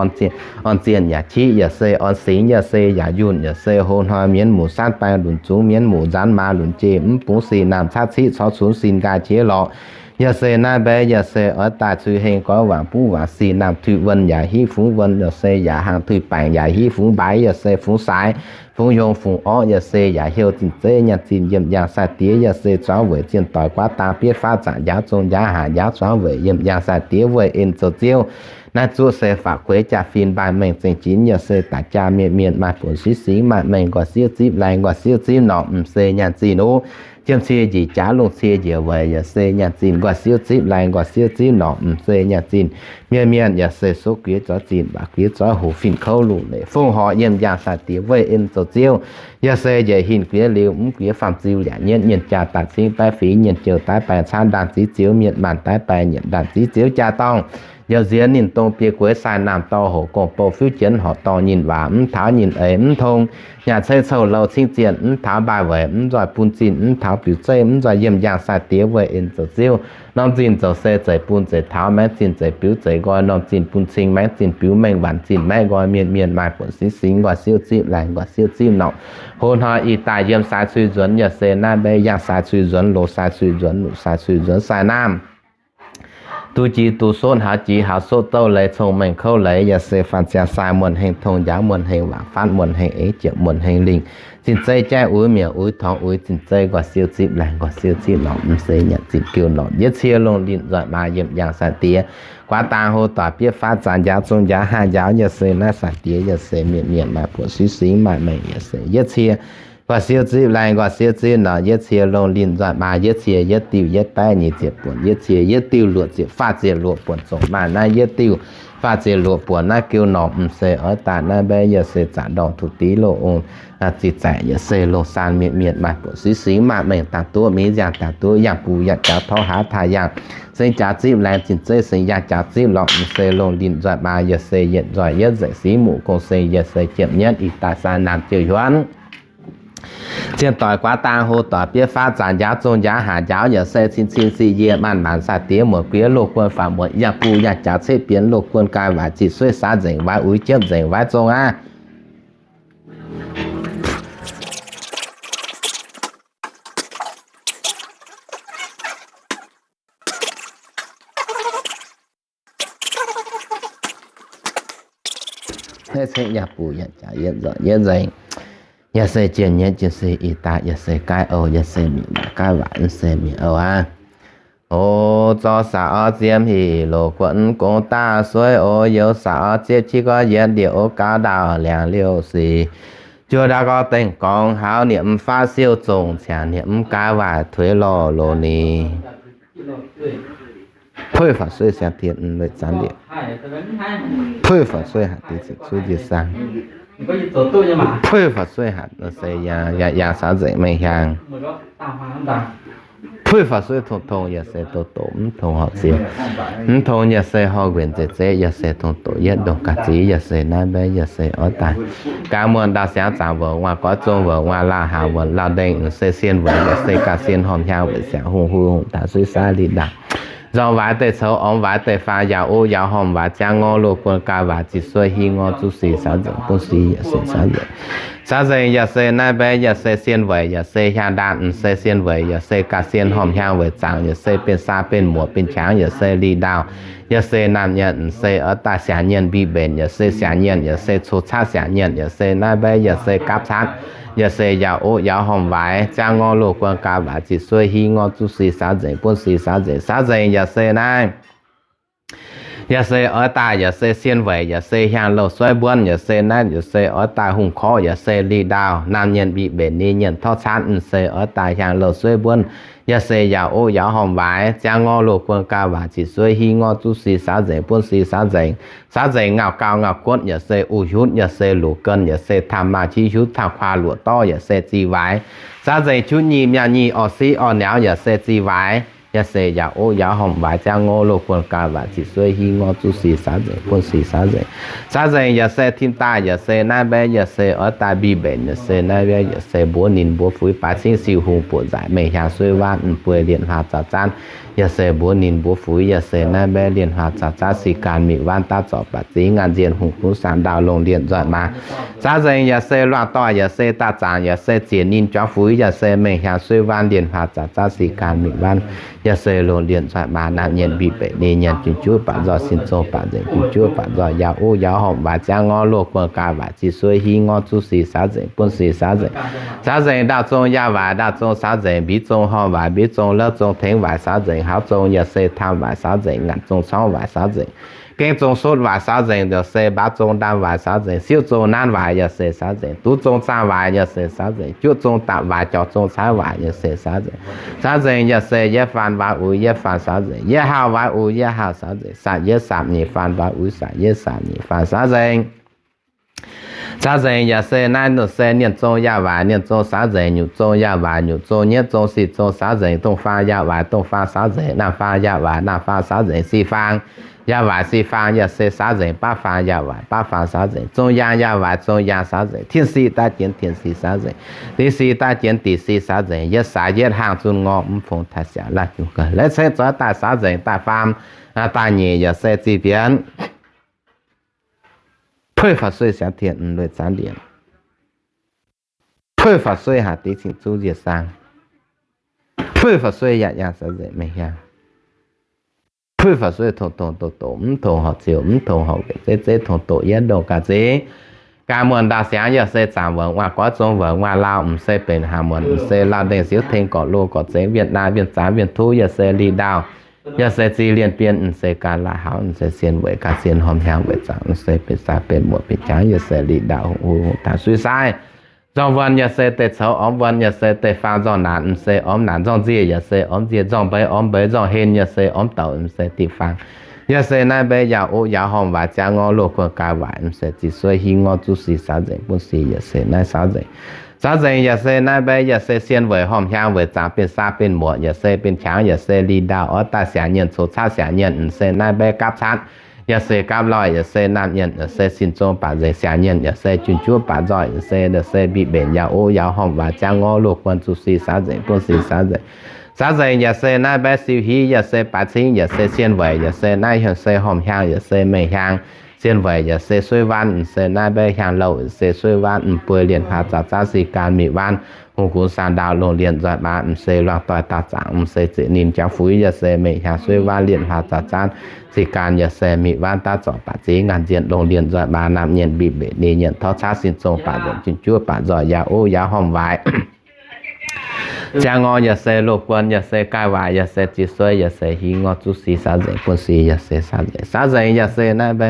orn zienh yaac qiv yaac se orn singx yaac se yaac yunh yaac se hoz hnoi mienh muoz saanv baeng lunc zungx mienh muoz nzaanx maaz lunc jeiv mv bungx sin naamh caqv ciqv corc cunx sin nqaai qiex lorqc yaac se naaiv mbaeqv yaac se oix daaih cui heng goiv waangc buv waangc sin naamh tuix wuonh yaac hiv fungx wuonh yaac se yaac hnaangx tuix baengc yaac hiv fungx mbaaix yaac se fungx saaix fungx yongh fungx orqv yaac se yaac heuc zinh zeiv nyaanh zinh yiem yangh sai-diex yaac se zuangx weic zienh doic guaav dang bieiv faatv zaanc njaaux zong njaaux hatc njaaux zuangx weic yiem yangh sai-diex weic en zoux ziouv naaiv zuqv se faatv gueix jaa-fin mbaanh mengh zengc jinx yaac se daaih jaa mienh mienh maaih buonc siv singx maaih mengh nqoi siouv zipv lai nqoi siouv zipv norqc m'sei nyaanh zinh oc. Jiem cie njiec jaav lungh cie njiec weic yaac se nyaanh zinh nqoi siouv zipv lai nqoi siouv zipv norqc m'sei nyaanh zinh mienh mienh yaac se sov guiex zoix zinh mbaac guiex zoix hoc fin kouv lungh leic fongc horc yiem yangh sai-diex weic en zoux ziouv yaac se njiec hin guiex liuz mv guiex faam ziu yaac nyietv nyienh jaa daaih cingv baeqv fingx nyienh jouh daaih baeng caanv ndaanh ziv ziouv mienh maanh daaih baeng nyietc ndaanh ziv ziouv jaa dorngh yaac nziex ninh dongh biei gueix sai naamh dorh hoc gong bou fiuv jienv horqc dorngh nyinh waac mv taux nyinh eix mv tong nyaah cei couh louh cingv zienh mv taux mbaaih weic mv nzoih bun zinh mv taux biux zeiv mv nzoih yiem yangh sai-diex weic en zoux ziouv norm zinh zoux se zeic bun zeic taux maengx zinh zeic biux zeic nqoi norm zinh bun cing maengx zinh biux mengh waanc zinh maengx nqoi mienh mienh maaih buonc siv singx nqoi siouv zipv lai nqoi siouv zipv norqc hoz hnoi ih daaih yiem sai cui nzuonx yaac se naaiv mbaeqv yangh sai cui nzuonx loz sai cui nzuonx luqc sai cui nzuonx sai naamh duqv jiex duqv sotv haux jiex haux sotv douv leiz cong-mengh kouv leiz yaac se faanh ziangx sai muonh heng tong njaaux muonh heng waac faatv muonh heng eix jiepc muonh heng lingh zinh zeiv jaiv uix mi'aqv uix torngx uix zinh zeiv nqoi siouv zipv lai nqoi siouv zipv norqc m'sei nyanc zinh geu norqc yietv cie longh linh nzoih maa yiem yangh sai-diex guaax dang hlo doic bieiv faatv zaanc njaaux zong njaaux hatc njaaux yaac se naaiv sai-diex yaac se mienh mienh maaih buonc siv singx maaih mengh yaac se yietv cie nqoi siouv zipv lai nqoi siouv zipv norqc yietv cie longh linh nzoih maa yietv cie yietv diuh yietv baeqv nyic ziepc buonc yietv cie yietv diuh luoqc ziepc faah ziepc luoqc buonc zongc maaih naaiv yietv diuh faah ziepc luoqc buonc naaiv geu norqc m'sei oix daaih naaiv mbaeqv yaac se zaangc ndorngh tuv dix loz ong ziqc zaeqc yaac se longh saan mienh mienh maaih buonc siv singx maaih mengh daaih duqv mingh yangh daaih duqv yangh buh yangh jaax torv haav taaih yangh sengx jaax zipv laengz zinh zeiv sengx yangh jaax zipv lorqc m'sei longh linh nzoih maa yaac se yietc nzoih yietv nzengc singx muqc gong seng yaac se jiepc nyietv ih daaih sai naamh jiouh hiuonv zienh doic guaax dang hlo doic bieiv faatv zaanc njaaux zong njaaux hatc njaaux yaac se cin cin sic yie maanc maanc sai-diex muoc guiex loz guon faatv muoc yangh buh yangh jaax cetv bienx loz guon gaai waaic ziqc sueiv saax nzengc waaic uix jiepv nzengc waaic zong aqv. ceix ceix yaac buc yaac jaax yietv nzorc yietv nzengc. Yaac se jienh nyeiv jienh si ih daaih, yaac se gaaiv ou, yaac se mienh gaaiv waac, se mienh ou aqv. O, zorqv saax orv ziepv hih loz guoqv mv gong daaih sueiv o, youz saax orv ziepv qiex gorx yietv liouh o, gauh ndaauh liangx liouh sic, juov ndaauv gorx dengh gorngx hauv niemc faav siouh zongc, ciangx niemc mv gaaiv waaic tuix lorh loz ni. 退法岁 降天 lueic zanv lieqc. 退法岁 haic deix cingx zuov njiec saang. 退法岁 haic se yangh saax nzengc mengh hiaangx. 退法岁 tongx tongx yaac se doz doz mv tongx horc ziux, mv tongx yaac se horh nquenc zeiv zeiv, yaac se tongx doqc yietv ndongh ga'ziv, yaac se naaiv mbaeqv, yaac se oix daaih gaax muonh ndau siangx zaangc wuonc, nguaaz goiv zong wuonc, nguaaz laauh haaz wuonc, laauh ndengh, se sien weic, yaac se gauh sien hormh hiaang weic, siangx hungh hui hungh taux suiv saav li ndaangc. Nzorng waaic deic coux, ormx waaic deic faang, yaauc uv yaauc hormh waaic, ziangv ngorv loh guon, ga'waaic ziqc sueiv, hi ngorv zuqv si, saav nzengc bun si, yaac se saav nzengc. Saav nzengc yaac se naaiv mbaeqv, yaac se sien weic, yaac se hiaang ndaangc, m'seix sien weic, yaac se gauh sien hormh hiaang weic zaangc, yaac se benx saa benx muoc benx qangx, yaac se li ndaauh, yaac se naamh nyienc, m'seix oix daaih siangx nyienc mbiv mbenc, yaac se siangx nyienc, yaac se coux catv siangx nyienc, yaac se naaiv mbaeqv, yaac se gapv catv, yaac se yaauc uv yaauc hormh waaic, ziangv ngorv loh guon, ga'waaic ziqc sueiv, hi ngorv zuqv si, saav nzengc bun si, saav nzengc. Saav nzengc yaac se naaiv yaac se oix daaih, yaac se sien weic, yaac se hiaang louh sueiv mbuonv, yaac se naaiv, yaac se oix daaih hungh korv, yaac se li ndaauh, naamh nyienc mbiv mbenc, ni nyienc torv catv, m'seix oix daaih hiaang louh sueiv mbuonv, yaac se yaauc uv yaauc hormh waaic, ziangv ngorv loh guon, ga'waaic ziqc sueiv, hi ngorv zuqv si, saav nzengc bun si, saav nzengc. Saav nzengc ngauh gauh ngauh guotv, yaac se uv hiuv, yaac se luqc gen, yaac se taamh maah qiex hiuv, taamh kuaa luoqc dorv, yaac se zih waaic. Saav nzengc juv nyic miauh nyic orv siqv orv niauz, yaac se zih waaic, yaac se yaauc uv yaauc hormh waaic, ziangv ngorv loh guon, ga'waaic ziqc sueiv, hi ngorv zuqv si, saav nzengc bun si, saav nzengc. Saav nzengc yaac se tim daaih, yaac se naaiv mbaeqv, yaac se oix daaih mbiv mbenc, yaac se naaiv mbaeqv, yaac se mbuox ninh mbuox fuix, baaix cingv siu hungh buoqc nzaac, mengh hiaang suiv waanv, m'buo lienh hlaax zaux zaanv, yaac se mbuox ninh mbuox fuix, yaac se naaiv mbaeqv, lienh hlaax zaux zaanv, si gan miuc waanv, daav zorc baac zingx, ngaanc nzienh hungh kungx saangx ndaauh, longh lienh nzoih maa. Saav nzengc yaac se luangh doic, yaac se daaih zaangc, yaac se ziec ninh juangc fuix, yaac se mengh hiaang suiv waanv, lienh hlaax zaux zaanv, si gan miuc waanv, yaac se longh lienh nzoih maa, naamh nyienc mbiv mbenc, ni nyienc junc juov baac nzoih, sin zong baac nzengc, junc juov baac nzoih, yaauc uv yaauc hormh waaic, ziangv ngorv loh guon, ga'waaic ziqc sueiv, hi ngorv zuqv si, saav nzengc bun si, saav nzengc. Saav nzengc ndaauh zong yaac waaic, ndaauh zong saav nzengc, mbiv zong hormh waaic, mbiv zong lov zong tengx waaic, saav nzengc hauv zong, yaac se taamh waaic, saav nzengc ngaanc zong corngv waaic, saav nzengc gengh zong sotv waaic, saav nzengc yaac se mbaaux zong ndaam waaic, saav nzengc siuv zong naanv waaic, yaac se saav nzengc duqv zong zaah waaic, yaac se saav nzengc juoqv zong dapc waaic, jauv zong caaiv waaic, yaac se saav nzengc. Saav nzengc yaac se yietv faanv waaic uix yietv faanv, saav nzengc yietv haauh waaic uix yietv haauh, saav nzengc saatc yietv saatc nyeic faanv waaic uix saatc yietv saatc nyeic faanv, saav nzengc. Saav nzengc yaac se naaiv nor se nienh zong yaac waaic, nienh zong saav nzengc, nyungc zong yaac waaic, nyungc zong nyietv zong sic zong saav nzengc, dongh faang yaac waaic, dongh faang saav nzengc, naamh faang yaac waaic, naamh faang saav nzengc, sic faang yaac waaic, sic faang yaac se saav nzengc, baav faang yaac waaic, baav faang saav nzengc, zong yaang yaac waaic, zong yaang saav nzengc, tien sic daaih jienx tien sic saav nzengc, dic sic daaih jienx dic sic saav nzengc, yietv saax yietv haangh zunh ngorh mv fongx taaih siaauc laaih jungx ga'naaiv cingv zoih daaih saav nzengc daaih faam daaih nyeic yaac se zih bienv 退法岁 siangx tien lueic zanv lieqc. 退法岁 haic deix cingx zuov njiec saang. 退法岁 yaac yangh saax nzengc mengh hiaangx. 退法岁 tongx tongx doqc doqc, mv tongx horc ziux, mv tongx horc weic zeiv zeiv, tongx doqc yietv ndongh ga'zingv. Gaax muonh ndau siangx yaac se zaangc wuonc, nguaaz goiv zong wuonc, nguaaz laauh m'seix benx haangh muonc, m'seix laauh ndengh siouv tengx gorqv-loh gorqv-zengx, wienh naaiv wienh zaanv wienh tuv, yaac se li ndaauh, yaac se zih lienh bien, m'seix ga'laac hauv, m'seix sien weic ga'sien hormh hiaang weic zaangc, m'seix benx saa benx muoc benx qangx, yaac se li ndaauh hungh hui hungh taux suiv saav. Nzorng wuonh yaac se deic coux, ormx wuonh yaac se deic faang, nzorng naanc m'seix ormx naanc, nzorng nziec yaac se ormx nziec, nzorng mbeix ormx mbeix, nzorng hen yaac se ormx douc, m'seix diqc faang, yaac se naaiv mbeix yaac uv yaac hormh waaic, ziangv ngorv loh guon ga'waaic, m'seix ziqc sueiv hi ngorv zuqv si saav nzengc bun si, yaac se naaiv saav nzengc. Saav nzengc yaac se naaiv mbeix, yaac se sien weic hormh hiaang weic zaangc, benx saa benx muoc, yaac se benx qangx, yaac se li ndaauh, oix daaih siangx nyienc, coux catv siangx nyienc, m'seix naaiv mbeix gapv catv, yaac se gapv loih, yaac se naamh nyienc, yaac se sin zong baac nzengc siangx nyienc, yaac se junc juov baac nzoih, yaac se, yaac se mbiqv mbenc yaac uv yaac hormh waaic, ziangv ngorv loh guon zuqv si saav nzengc bun si saav nzengc. Saav nzengc yaac se naaiv mbeix siou hiv, yaac se baaix cingv, yaac se sien weic, yaac se naaiv hiaang se hormh hiaang, yaac se mengh hiaang, sien weic yaac se suiv waanv, m'seix naaiv mbeix hiaang louh, yaac se suiv waanv, m'buo lienh hlaax zaux zaanv si gan miqv waanv, hungh gunv saang ndaauv longc lienh nzoih maa, m'seix luangh doix daauh zaangc, m'seix ziec ninh jangx fuix, yaac se mengh hiaangx suiv waanv lienh hlaax zaux zaanv sic gaanv, yaac se mic waanv daav zorc baac ziex ngaanc nzienh longc lienh nzoih maa, naamh nyienc mbic mbenc ninh nyienc torv caatv sin zong baac nzengc jun juov baac nzoih yaauv ov yaauv hormh waaic. Ziangh ngor yaac se loz guon, yaac se gaih waaic, yaac se ziqc sueiv, yaac se hi ngor zuqv si saav nzengc buonv si, yaac se saav nzengc. Saav nzengc yaac se naaiv mbe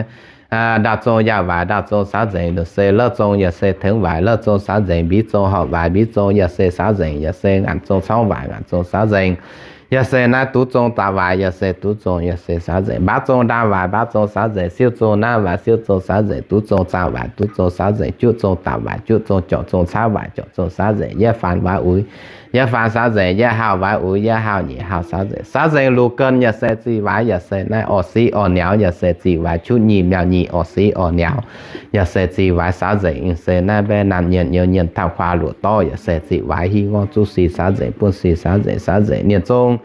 ndaauv zong yaauh waaic, ndaauv zong saav nzengc, yaac se lov zong, yaac se tengx waaic, lov zong saav nzengc, mbiv zong horpc waaic, mbiv zong yaac se saav nzengc, yaac se ngaanc zong caangv waaic, ngaanc zong saav nzengc, yaac se naaiv duqv zong zaangc waaic, yaac se duqv zong, yaac se saav nzengc, mbaav zong ndaauv waaic, mbaav zong saav nzengc, siouv zong naaiv waaic, siouv zong saav nzengc, duqv zong zaangc waaic, duqv zong saav nzengc, juqv zong daauh waaic, juqv zong jorc zong caangv waaic, jorc zong saav nzengc, yietv faanx waaic uix, yietv faanx saav nzengc, yietv haauh waaic uix, yietv haauh nyeic haauh saav nzengc. Saav nzengc luc gen yaac se ziqc waaic, yaac se naaiv orv siqv orv niauv, yaac se ziqc waaic, qutv nyic miauh nyic orv siqv orv niauv, yaac se ziqc waaic saav nzengc, se naaiv mbe naamh nyienc nyouz nyienc taamh kuaax luoqc dorv, yaac se ziqc waaic, hi ngor zuqv si saav nzengc, buonv si saav nzengc, saav nzengc, nienh zong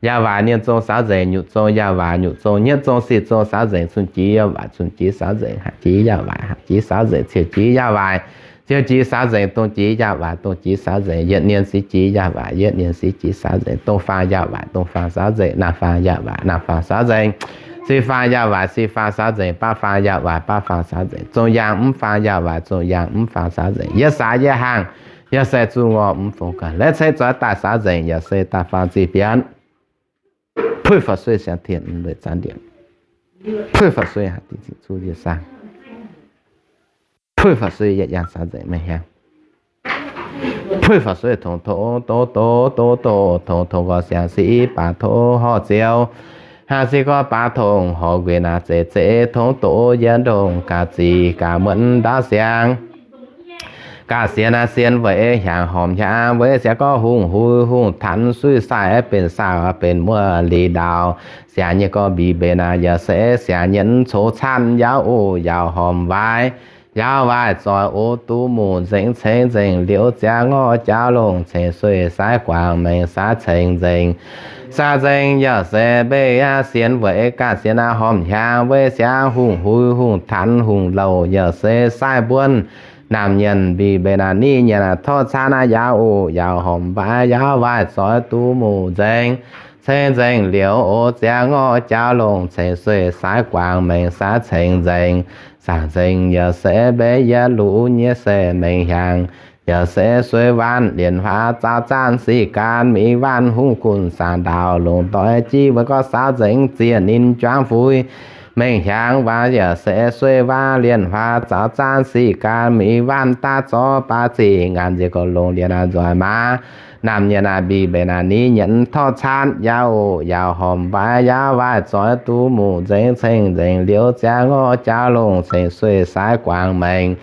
yaauh waaic, nienh zong saav nzengc, nyutc zong yaauh waaic, nyutc zong, nyietv zong, siec zong saav nzengc, cun jiex yaauh waaic, cun jiex saav nzengc, haav jiex yaauh waaic, haav jiex saav nzengc, ciou jiex yaauh waaic, ciou jiex saav nzengc, dongh jiex yaauh waaic, dongh jiex saav nzengc, yietv nyienc siqv jiex yaauh waaic, yietv nyienc siqv jiex saav nzengc, dongh faang yaauh waaic, dongh faang saav nzengc, naamh faang yaauh waaic, naamh faang saav nzengc, se faang yaauh waaic, se faang saav nzengc, baav faang yaauh waaic, baav faang saav nzengc, zong yaangh mv faang yaauh waaic, zong yaangh mv faang saav nzengc, yietv saax yietv hangh, yaac se zuqc ngorc mv fungx ga'naaiv ceix zoix daaih saav nzengc, yaac se daaih faang ziqc bienx. Puix faaux sueih siangx tien lueic zaanv ndiemc. Puix faaux sueih haih dingc zingh zuqv yie saang. Puix faaux sueih yietc yaangh saax nzengc meih hnyangx. Puix faaux sueih tongx tov doz doz doz doz tongx tongx nqoi siangx siqv baac tov horh ziouv. Haangh siqv gorx baav tongx horh nquinx naaic zeiz zeiz tongx doz yiem ndongh ga'zic ga'muonz ndaauv siangx. Ga'sienx naaiv sienx weic hnyangx hormh hnyangx weic siangx gorx hungh huiv hungh tanx suiv sai benx saauh benx muoz liuz ndaauh. Siangx nyei gorx mbic mbenc naaic yaac se siangx nyei coux caanv yaauv oc yaauv hormh waaic. Yaauv waaic zoih oc duqv muc nzengc ceng nzengc liuz ziangh ngorc jauv longc ceng sueih saaix guangc mengh saaix ceng nzengc. Saaix nzengc yaac se mbenc sienx weic ga'sienx naaiv hormh hnyangx weic siangx hungh huiv hungh tanx hungh louc yaac se sai mbuonv. Naamh nyienc mbic mbenc naaic nyic nyienc torv caanv naaiv yaauv oc yaauv hormh waaic yaauv waaic zoih duqv muc nzengc ceng nzengc liuz oc ziangh ngorc jauv longc ceng sueih saaix guangc mengh saaix ceng nzengc. Saaix nzengc yaac se mbenc yietc luc nyei se mengh hnyangx. Yaac se sueih waanv lienc huaax zaaux zaanv sic gaanv mi'aqv waanv hungh gunv saang ndaauv longc doix jiv weic gorx saaix nzengc zieqc ninh juangv fuix. Mengh hnyangx waac yaac se sueih waanv lienc huaax zaaux zaanv sic gaanv mi'aqv waanv daav zorqv baav ziqc ngaanc nziex gorx longc lienc aav nzoih maaz. Naamh nyienc naaic mbic mbenc naaic nyic nyienc torv caanv yaauv oc yaauv hormh waaic yaauv waaic zoih duqv muc nzengc ceng nzengc liuz ziangh ngorc jauv longc ceng sueih saaix guangc mengh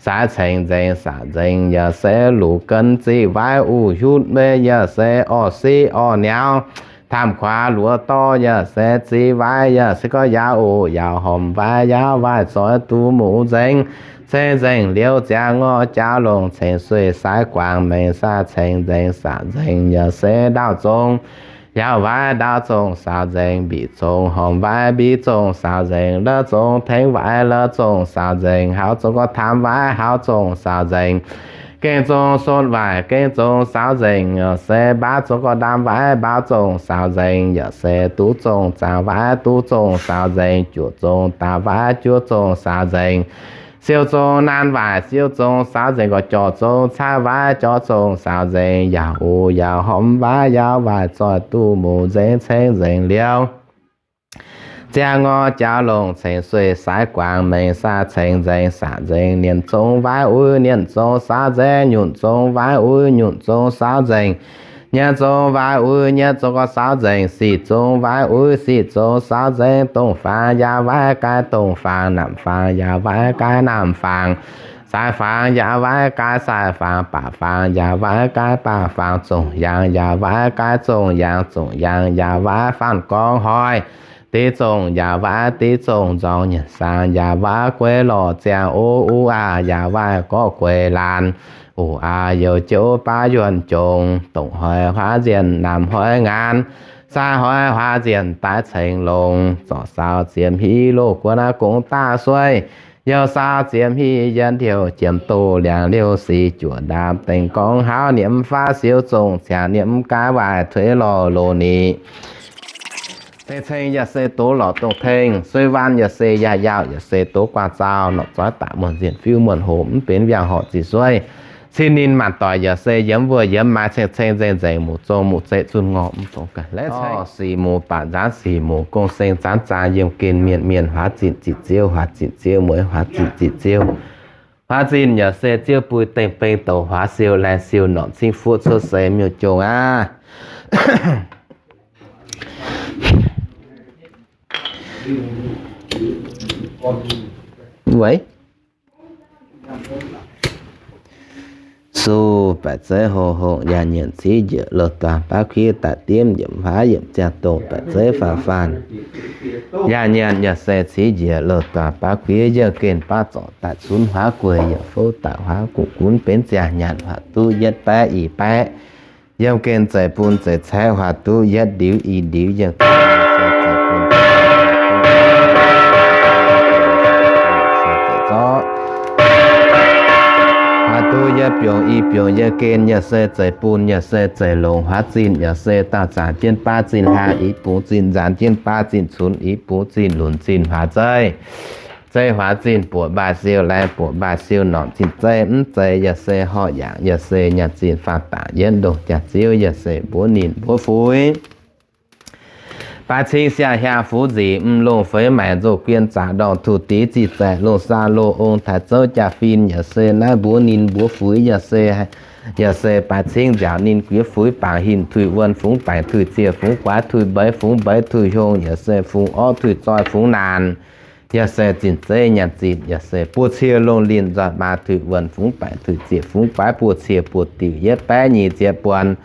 saaix ceng nzengc. Saaix nzengc yaac se luc gen ziqc waaic uv hiuv mei yaac se orv siqv orv niauv. Taamh kuaax luoqc dorv yaac se ziqc waaic yaac se gorx yaauv oc yaauv hormh waaic yaauv waaic zoih duqv muc nzengc ceng nzengc liuz ziangh ngorc jauv longc ceng sueih saaix guangc mengh saaix ceng nzengc. Saaix nzengc yaac se ndaauv zong yaauv waaic ndaauv zong saaix nzengc, mbic zong hormh waaic mbic zong saaix nzengc, lov zong tengx waaic lov zong saaix nzengc, hauz zong gorx taamx waaic hauz zong saax nzengc, gengh zong son waaic gengh zong saax nzengc, yaac se mbaauv zong gorx ndaamv waaic mbaauv zong saax nzengc, yaac se duqv zong zaangc waaic duqv zong saax nzengc, juoqc zong daauh waaic juoqc zong saax nzengc, siou zong naanc waaic siou zong saax nzengc, gorx jorc zong caaiv waaic jorc zong saax nzengc, yaauv oc yaauv hormh waaic yaauv waaic zoih duqv muc nzengc ceng nzengc liuz ziangh ngorc jauv longc ceng sueih saaix guangc mengh saaix ceng nzengc. Saaix nzengc nyienc zong waaic uix nyienc zong saax nzengc, nyunc zong waaic uix nyunc zong saax nzengc, nyietv zong waaic uix nyietv zong gorx saax nzengc, sic zong waaic uix sic zong saax nzengc, dongh faang yaauv waaic gaaiv dongh faang, naamh faang yaauv waaic gaaiv naamh faang, saaix faang yaauv waaic gaaiv saaix faang, baac faang yaauv waaic gaaiv baac faang, zongh yaangh yaauv waaic gaaiv zongh yaangh, zongh yaangh yaauv waaic faanh gorngv hnoi, div zongh yaauv waaic div zongh nzorng, nyanc saang yaauv waaic gueix lorh ziangh, o u aac yaauv waaic gorqv gueix laanh, o aac youc jiouv baav yuonh jongx, dongh hnoi huaav nzienh naamh hnoi ngaanc, saaix hnoi huaav nzienh daaih ceng longx, zorc saaux ziepc hmz loz guon aqv gongx daaih sueih, Youh saau ziepc hmz yietc ndiouh, jiem doz liangx liouh sic juoqc ndaam dengh gorngv hlauv niemv faav siou zongh ciangx niemv gaav waaic tuix lorh loz-nih. Deix ceng yaac se doz lorqc dongh teng, suiv waanv yaac se yaac yaauh, yaac se doz guaang zaau, norqc zoiv daaih muonh nzienh fiuv muonh hoc, mv benx mbiaangx horc ziqc sueiv. Cin ninh maanc doic yaac se yiem wuov yiem maaiz ceng ceng nzengc nzengc, muc zong muc zeqc zunh ngorc mv dongz ganh. Laeqv ceng sic muc baac nzaanx sic muc gong seng zanv zaang yiem gen mienh mienh huaav zinh zinh ziouv, huaav zinh ziouv mueiz, huaav zinh zinh ziouv, huaav zinh yaac se ziouv buih dengh beng douc huaav siou laengh siou norqc cingv fuoqv cuotv seix miuc-jongh aqv. Weic Suv baeqc zeiv hongh hongh, yaac nyienc civ njiec louh duangx baav kuiv daaih diemv, yiemc huaav yiemc ziangh dongh baeqc zeiv faanv faanv. Yaac nyienc yaac se civ njiec louh duangx baav kuiv yienv gen baav zorc daaih cunx huaav gueic, yietc fouv daaih huaav guqv gunv benx ziangh nyanc huaax duqv yietv baeqv i baeqv. Yiem gen zeiz bun zeiz caeqv huaax duqv yietv ndiux i ndiux, yiem gen zeiz bun zeiz zorqv huaax duqv yietv biongc i biongc, yiem gen yaac se zeiz bun yaac se zeiz longc huaav zinh yaac se daauh zaangc jienv baav zinh hlaang i bungx zinh nzaanx jienv baav zinh cunx i bungx zinh lunc zinh huaax zeiv. Zeiv huaax zinh buoqc mbaaih siou laengz buoqc mbaaih siou norqc zinh zeiv mv zeiz yaac se horqc yaangc yaac se nyaanh zinh faang dangc yietv ndongh jaax-ziouv yaac se mbuox ninh mbuox fuix. Baaix cing siang hiaang fuv nzic, mv longh feix maengc nzou guien zaqc ndorngh tuh dix zih zaeqc longh saa loh ong taaix zouv jaa-fin yaac se naaiv mbuox ninh mbuox fuix yaac se, yaac se baaix cing nziaauc ninh guiex fuix bangc hinc tuix wuonh fungx baengc tuix ziec fungx guaax tuix mbeix fungx mbeix tuix hiong yaac se fungx orv tuix zoi fungx naanc. Yaac se zinh zeiv nyaanh zinh yaac se buo cie longh linh nzoih maa tuix wuonh fungx baengc tuix ziec fungx guaax buo cie buo diuh yietv baeqv nyic ziepc buonc.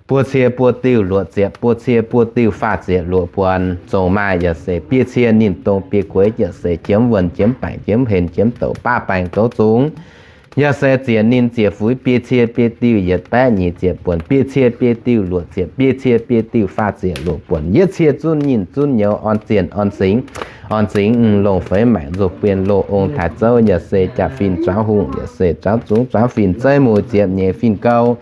Buo cie buo diuh luoqc ziepc, buo cie buo diuh faah ziepc luoqc buonc. Zongc maaih yaac se biei cie ninh dongh biei gueix yaac se jiemv wuonh jiemv baengc jiemv henx jiemv douc baav baengc goux zungx. Yaac se ziec ninh ziec fuix biei cie biei diuh yietc baeqv nyic ziepc buonc, biei cie biei diuh luoqc ziepc, biei cie biei diuh faah ziepc luoqc buonc, yietv cie zunv nyinh zunv nyouz orn zienh orn singx, orn singx mv longh feix maengc nzou guien loh ong taaix zouv yaac se jaa-fin zuangx hungh yaac se zuangx zungx zuangx fin zeiv muic ziepc nyeic fin gouv.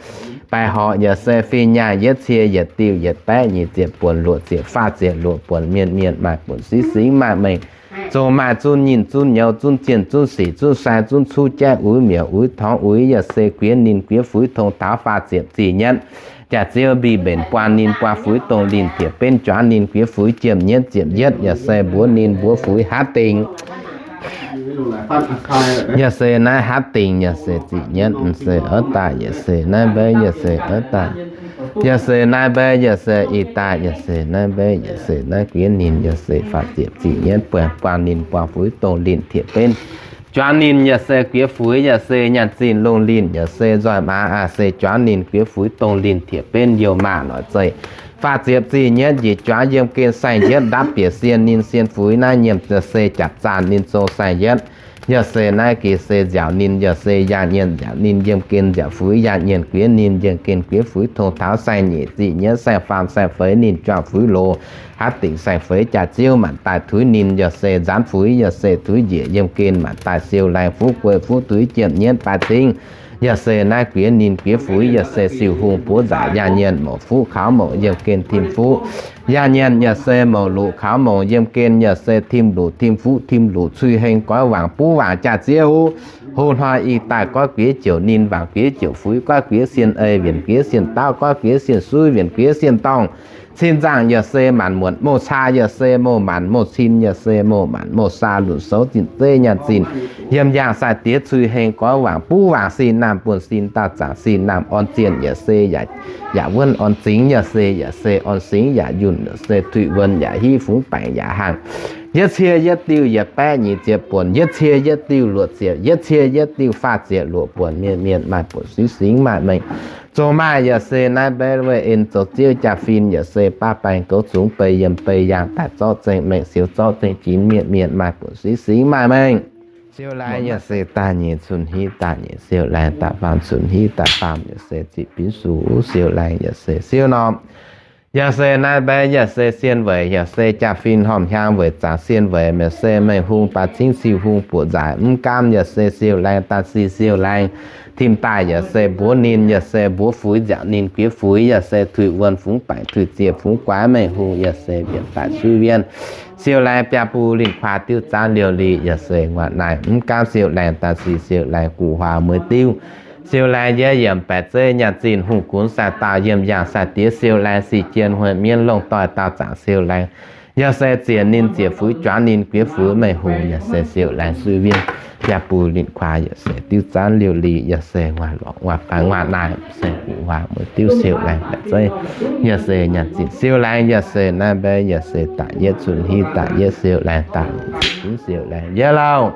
Baeqc horqc yaac se fin nyaanh yietv cie yietc diuh yietc baeqv nyic ziepc buonc luoqc ziepc faah ziepc luoqc buonc, mienh mienh maaih buonc singx singx maaih mengh. Zongc maaih zunv nyinh zunv nyouz zunv zienh zunv sic zunv sai zunv cuv jaiv uix miuc uix torngx uix yaac se guiex ninh guiex fuix tong taux faah ziepc zih nyietv. Jaax-ziouv mbic mbenc buang ninh buang fuix dongh linh tiex benv juangx ninh guiex fuix ziepc nyietv ziepc yietv yaac se mbuox ninh mbuox fuix hatv dingc. Yaac se naaiv hatv dingc yaac se zih nyietv, se oix daaih yaac se naaiv mbeiv yaac se oix daaih, yaac se naaiv mbeiv yaac se ih daaih, yaac se naaiv mbeiv yaac se naaiv guiex ninh yaac se faah ziepc zih nyietv buang buang ninh buang fuix dongh linh tiex benv juangx ninh yaac se guiex fuix yaac se nyaanh zinh longh linh yaac se nzoih maa aac se juangx ninh guiex fuix dongh linh tiex benv youh maah noic zeih. Faah ziepc zih nyietv njiec juangx yiem gen saeng-yietv ndapv bieqc sien ninh sien fuix naaiv nyiemc yaac se japc zaanh ninh zong saeng-yietv. Yaac se naaiv gec se nziaauc ninh yaac se yangh nyienc nziaauc ninh yiem gen nziaauc fuix yangh nyienc guiex ninh yiem gen guiex fuix tong taux saeng-nyeic zih nyietv saeng-faam saeng-feix ninh juangc fuix loz. Hatv dingc saeng-feix jaax-ziouv maanc daaih tuix ninh yaac se nzaanx fuix yaac se tuix njiec yiem gen maanc daaih siou laengh fuqv guei fuqv tuix jiepv nyietv baaix cingv. Yaac se naaiv guiex ninh guiex fuix yaac se siou hungh buoz nzaic yangh nyienc mouc fuqv kaux mouc yiem gen tim fuqv. Yangh nyienc yaac se mouc luqc kaux mouc yiem gen yaac se tim luqc tim fuqv tim luqc cui heng goiv wangc buv wangc jaax-ziouv. Hov hnoi ih daaih goiv guiex jouc ninh wangc guiex jouc fuix goiv guiex sien ei wienc guiex sien dauv goiv guiex sien suiv wienc guiex sien dorngh. Cin nzangh yaac se maanc muotc mouh caa yaac se mouh maanc mouh cin yaac se mouh maanc mouh saa lunc soux zinh zeiv nyaanh zinh. Yiem yaangh sai diex cui heng goiv wangc buv wangc sin naamh buonv sin daauh zaangc sin naamh orn zienh yaac se yaac, yaac wuonv orn zingx yaac se yaac se orn singx yaac yunh yaac se tuix wuonh yaac hiv fungx baengc yaac hangh. Yietv cie yietv diuh yietc baeqv nyic ziepc buonc, yietv cie yietv diuh luoqc ziepc, yietv cie yietv diuh faah ziepc luoqc buonc, mienh mienh maaih buonc singx singx maaih mengh. Zoux maaih yaac se naaiv mbeiv weih en zoux ziouv jaa-fin yaac se baav baengh goux zungx bei yiem bei yaangh daaih zorqv zengh mengh siou zorqv zengh jinx, mienh mienh maaih buonc singx singx maaih mengh. Siou laengz yaac se daaih nyeic cun hiv daaih nyeic, siou laengz daaih faam cun hiv daaih faam yaac se ziqc binv suc, siou laengz yaac se siou norm. Yaac se naaiv mbaeqv, yaac se sien weic, yaac se jaa-fin hormh hiaang weic zaangc sien weic, yaac se Meiv Hungh baaix cingv siou hungh buoqc nzaaix mv gaamv, yaac se siou laengz daaih sic siou laengz tim daaih, yaac se mbuox ninh, yaac se mbuox fuix nziaauc ninh guiex fuix, yaac se tuix wuonh fungx baengc tuix ziec fungx guaax Meiv Hungh, yaac se mbienc daaih suiv wien siou laengz biaa buh linh kuaax diuv zaanv liouh liqc, yaac se nguaaic naaic mv gaamv siou laengz daaih sic siou laengz guv huaax mueiz diuv siou laengz yie yiemc baeqc zeiv nyaanh zinh hungh gunv saeng daauh yiem yaangh saeng diex siou laengz sic jien hueih mienv longh doix daauh zaangc siou laengz, yaac se ziec ninh ziec fuix juangv ninh guiex fuix Meiv Hungh, yaac se siou laengz suiv wien biaa buh linh kuaax, yaac se diuv zaanv liouh liqc, yaac se nguaaic lorqc nguaaic baengx nguaaic naaic se guv huaax mueiz diuv siou laengz baeqc zeiv, yaac se nyaanh zinh siou laengz, yaac se naaiv mbaeqv, yaac se da'yietv cun-hiuv da'yietv siou laengz daaih gunv siou laengz yie lauh.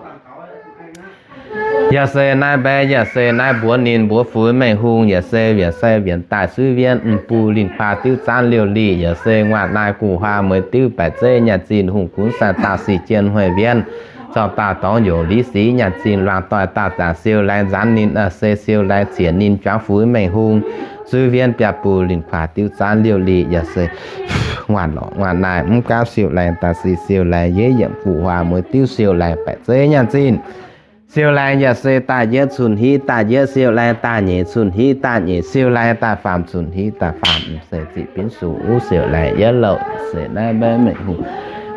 Yaac se naaiv mbaeqv, yaac se naaiv mbuox ninh mbuox fuix Meiv Hungh, yaac se mbienc se mbienc daaih suiv wien m'buo linh kuaax diuv zaanv liouh liqc, yaac se nguaaic naaic guv huaax mueiz diuv baeqc zeiv nyaanh zinh hungh gunv saeng daauh sic jien hueih mienv zorqv daauh dorngx nyungc liv sic nyaanh zinh luangc doix daauh zaangc siou laengz nzaanx ninh, yaac se siou laengz ziec ninh juangv fuix Meiv Hungh suiv wien biaa buh linh kuaax diuv zaanv liouh liqc, yaac se nguaaic lorqc nguaaic naaic mv gaamv siou laengz daaih sic siou laengz yie yiemc guv huaax mueiz diuv siou laengz baeqc zeiv nyaanh zinh siou laengz, yaac se da'yietv cun-hiuv da'yietv siou laengz da'nyeic cun-hiuv da'nyeic siou laengz da'faam cun-hiuv da'faam, se ziqc binv sux wuov siou laengz yie louh, se naaiv mbaeqv Meiv Hungh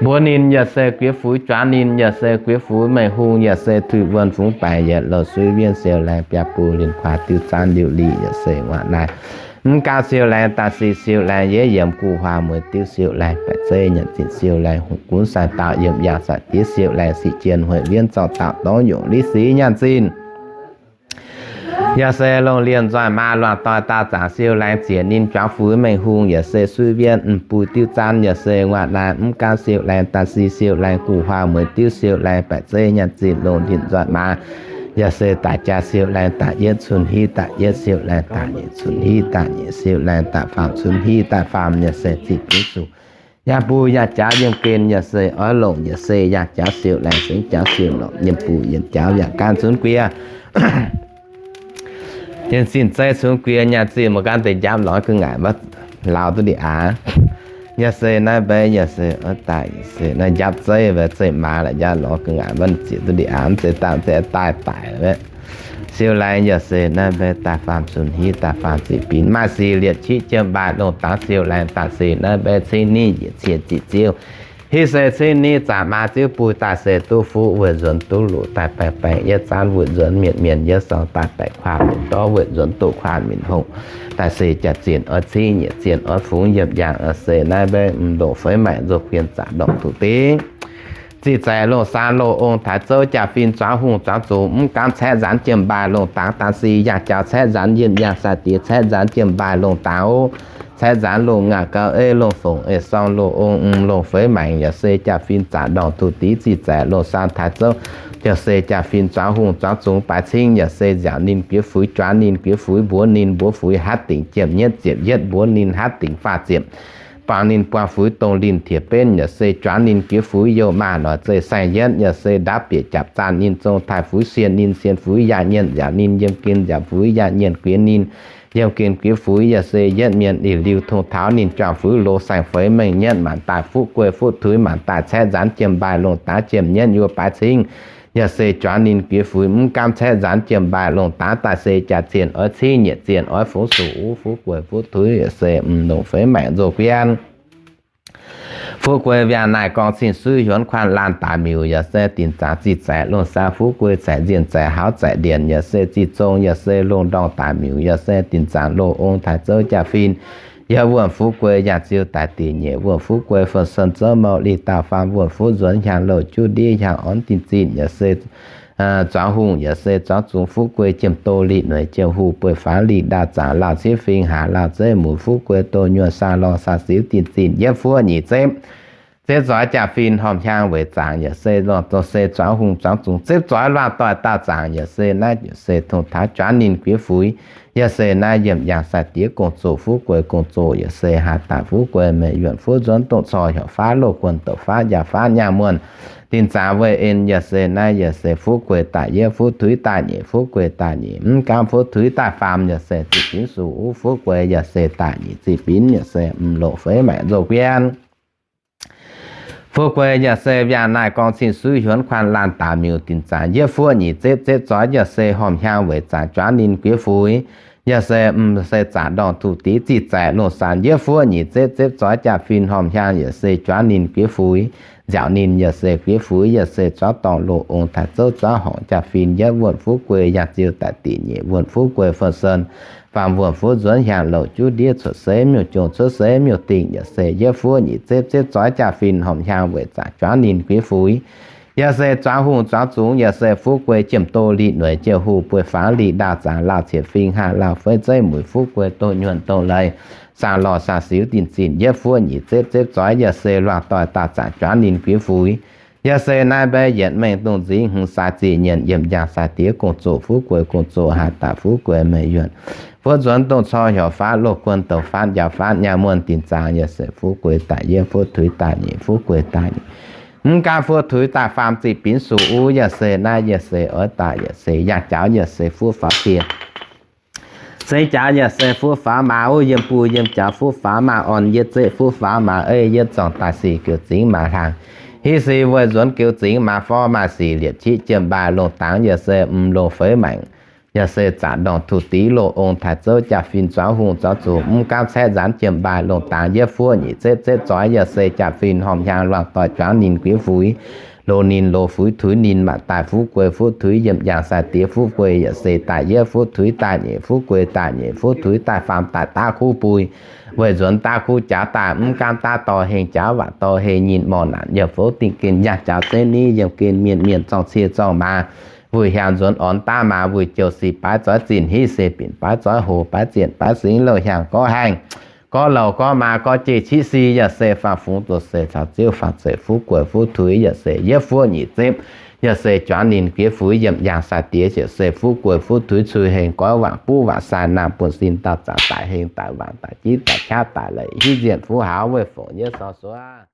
mbuox ninh, yaac se guiex fuix juangv ninh, yaac se guiex fuix Meiv Hungh, yaac se tuix wuonh fungx baengc yietc louh suiv wien siou laengz biaa buh linh kuaax diuv zaanv liouh liqc, yaac se nguaaic naaic mv gaamv siou laengz daaih sic siou laengz yie yiemc guv huaax mueiz diuv siou laengz baeqc zeiv nyaanh zinh siou laengz hungh gunv saeng daauh yiem yaangh saeng diex siou laengz sic jien hueih mienv zorqv daauh dorngx nyungc liv sic nyaanh zinh, yaac se longc lienh nzoih maa luangc doix daauh zaangc siou laengz ziec ninh juangv fuix Meiv Hungh, yaac se suiv wien m'buo diuv zaanv, yaac se nguaaic naaic mv gaamv siou laengz daaih sic siou laengz guv huaax mueiz diuv siou laengz baeqc zeiv nyaanh zinh longc lienh nzoih maa, yaac se daaih jaa siou laengz da'yietv cun-hiuv da'yietv siou laengz da'nyeic cun-hiuv da'nyeic siou laengz da'faam cun-hiuv da'faam, yaac se ziqc binv sux yangh buo yangh jaax yiem gen, yaac se oix longc, yaac se yangh jaax siou laengz zengx jaax siou lorqc yiem buo yiem jaax yaac gaanv cunx guiex yiem sin zeiv cunx guiex nyaanh zinh mv gaanv deix njapv lorz gu'nguaaic maiv lauz duqv ndie aax. Yaac se naaiv mbaeqv, yaac se daaih, yaac se naaiv njapv zeiv, zeiv maaz la'njapv lorz gu'nguaaic maiv zieqc duqv ndie aax, mv zeiz daaih, mv zeiz daaih daic. Siou laengz yaac se naaiv mbaeqv daaih faam cun-hiuv daaih faam ziqc binc maaih sic liepc qiex jiem mbaaih longh dangx siou laengz daaih se naaiv mbaeqv cingv niv njiec cien ziqc ziouv. Hitv se cingv niv zaqc maa ziouv buih daaih se duqv fuqv weic nzuonx duqv luqc daaih baengh baengh yietv zaanv weic nzuonx mienh mienh yietv sorng daaih baeqc kuaam mienh dorv weic nzuonx doqc kuaam mienh hongh daaih se jaax zienh oix cingv nyiec zienh oix fungx yiem yaangh se naaiv mbaeqv m'ndongc feix maengc nzou guien zaqc ndorngc tuqv dingv. Ziqc zaeqc longh saan loz ong taaix zouv jaa-fin zuangx hungh zuangx zungx mv gaamv caeqv nzaanx jiem mbaaih longh dangx daaih si yaangh jaux caeqv nzaanx yiem yaangh sai-diex caeqv nzaanx jiem mbaaih longh dangx oc. Caeqv nzaanx longh ngaah gau ei longh fongc ei sorng loz ong m'ndongc feix maengc yaac se jaa-fin zaqc ndorngc tuqv dingv. Ziqc zaeqc longh saan taaix zouv yaac se jaa-fin zuangx hungh zuangx zungx baaix cingv yaac se nziaauc ninh guiex fuix juangv ninh guiex fuix mbuox ninh mbuox fuix hatv dingc jiem nyietv ziepc yietv mbuox ninh hatv dingc faah ziepc bangc ninh buangh fuix dongh linh tiex benv yaac se juangv ninh guiex fuix youh maah noic zeih saeng-yietv yaac se ndaauv bieqc japc zaanh ninh zong taaih fuix sien ninh sien fuix yaac nyienh nziaauc ninh yiem gen nziaauc fuix yaac nyienh guiex ninh yiem gen guiex fuix yaac se yietv mienh ih liuz tong taux ninh juangc fuix loz saeng-feix mengh nyietv maanc daaih fuqv guei fuqv tuix maanc daaih caeqv nzaanx jiem mbaaih longh dangx jiem nyietv yuoqc baaix cingv yaac se juangv ninh guiex fuix mv gaamv caeqv nzaanx jiem mbaaih longh dangx daaih se jaa zienh oix cingv nyiec zienh oix fungx suqc wuov fuqv guei fuqv tuix yaac se m'ndongc feix maengc nzou guien. Fuqv guei mbiaangx naaic gorngv cing suiv hiuonv kuaanh laanh daaix miuc yaac se dinc zaangc ziqc zaeqc longh saa fuqv guei zaeqc nzienh zaeqc hauv zaeqc ndienc yaac se ziqc zong yaac se longh ndorngh daaix miuc yaac se dinc zaangc loz ong taaix zouv jaa-fin yiem wuonh fuqv guei yangh ziu daaih dingc nyeic wuonh fuqv guei fun-sen zouv mouh li daauh faam wuonh fuqv nzuonx hiaang louh juv ndiev hiaang orn dinc zinh yaac se zuangx hungh yaac se zuangx zungx fuqv guei jiem do li noic jiem hu bueix faanx li ndaauh zaangc lauh ciev fingx haac lauh zeiv muc fuqv guei doh nyuonh saang lorh saang siux dinc zinh yietv fuqv nyic zepv. Zepv zoix jaa-fin hormh hiaang weic zaangc yaac se lorh doh se zuangx hungh zuangx zungx zepv zoix luangh doix daauh zaangc yaac se naaiv yaac se tong taux juangv ninh guiex fuix yaac se naaiv yiem yaangh sai-diex gong-zoh fuqv guei gong-zoh yaac se haaix daaih fuqv guei meih yuonh fuqv nzuonx dongh cor heuc faav loh guonh douc faav njaaux faav nyaah muonh Dinh zaangc weih en yaac se naaiv yaac se fuqv guei daaih yietv, fuqv tuix daaih nyeic, fuqv guei daaih nyeic. Mv gaamv fuqv tuix daaih faam yaac se ziqc binv suqc uv, fuqv guei yaac se daaih nyeic, ziqc binv yaac se m'loqc feix maengc nzou guien. Fuqv guei yaac se viangh naaiv gorngv cing suiv hiuonv kuan laanh daaix miuc dinh zaangc yietv, fuqv nyeic, zepv zepv zoix yaac se hormh hiaang weic zaangc juangv ninh guiev fuix. Yaac se m'se zaangc ndorngh tuqv div zih zaeqc lungh saan yietv, fuqv nyeic, zepv zepv zoix jaa-fin hormh hiaang yaac se juangv ninh guiev fuix. Nziaauc ninh yaac se guiev fuix, yaac se zuangv dorngh loz ong taaix zouv zuangv horngc jaa-fin yietv, wuonh fuqv guei yangh ziu daaih diqc nyeic, wuonh fuqv guei fun-sen faam, wuonh fuqv nzuonx hiaang louc juv ndiev cuotv seix miuc jongh cuotv seix miuc dingh yaac se yietv, fuqv nyeic, zepv zepv zoix jaa-fin hormh hiaang weic zaangc juangv ninh guiev fuix. Yaac se zuangv hungh zuangv zungx yaac se fuqv guei jiem doz liqc nueic jiex huv bueix fangx liqc ndaauh zaangc laauh cietv fingx haah laauh feiv zeiv mueic fuqv guei doh nyuonh doh leiz saang lorh saang siux dinh zinh yietv, fuqv nyeic, zepv zepv zoix yaac se luangh doic daaih zaangc juangv ninh guiev fuix. Yaac se naaiv mbei yietc mengh dongh nzingx hmz sai zih nyienh yiem njang sai diex gong-zoh fuqv guei gong-zoh haih daaih fuqv guei meih yuonh. Fuqv nzuonx dongh cor hiuv faatv loz guon douc faatv njaaux faatv nyaah muonh dinh zaangc yaac se fuqv guei daaih yietv, fuqv tuix daaih nyeic, fuqv guei daaih nyeic. Mv gaamv fuqv tuix daaih faam ziqc binv suqc uv yaac se naaiv yaac se oix daaih yaac se yangh jaux yaac se fuqv faaux cie. Seix jaax yaac se fuqv faaux maa uv, yiem buo yiem jaux fuqv faaux maa orn, yietv zeqv fuqv faaux maa ei, yietv zorngh daaih sic geux zingx maa hlang. Hiv si weih nzuonx geux zingx maa forv maaih sic liepc qiv jiem mbaaih longh dangx yaac se m'longc feix maengc. Yaac se zaangc ndorngh tuqv div loz ong taaix zouv jaa-fin zuangx hungh zuangx zungx mv gaamv caeqv nzaanx jiem mbaaih longh dangx yietv, fuqv nyeic, zepv zepv zoix yaac se jaa-fin hormh hiaang luangh doic juangv ninh guiev fuix. Loz ninh loz fuix tuix ninh maanc daaih fuqv guei fuqv tuix yiem njang sai diex fuqv guei yaac se daaih yietv, fuqv tuix daaih nyeic, fuqv guei daaih nyeic, fuqv tuix daaih faam daaih daav kuv bui. Weih nzuonx daav kuv jaax daaih mv gaamv daav dorh heng jaax waac dorh heng nyinh morc naanc yaac fouv dingh gen yangh jaux zeiv niv yiem gen mienh mienh zorng cie zorng maa. Wuic hiaangx nzuonx orn daav maa wuic jouh sic baaix zoix zinh hiv se binc baaix zoix hoc baaix zienh baaix singx louh hiaangx gorv haengh gorv louh gorv maa gorv jeiv civ si yaac se faang fungx doz seix caux ziouv faang zeiv fuqv guei fuqv tuix yaac se yietv, fuqv nyeic, zepv yaac se juangv ninh guiev fuix yiem njang sai diex yaac se fuqv guei fuqv tuix cui heng goiv waangc buv waangc sai naamh buonv sin dauh zanc daic heng daic waangc daic jiv daic qaqv daic leiz hiv nzienh fuqv hauz weih fongc nyei sor suov.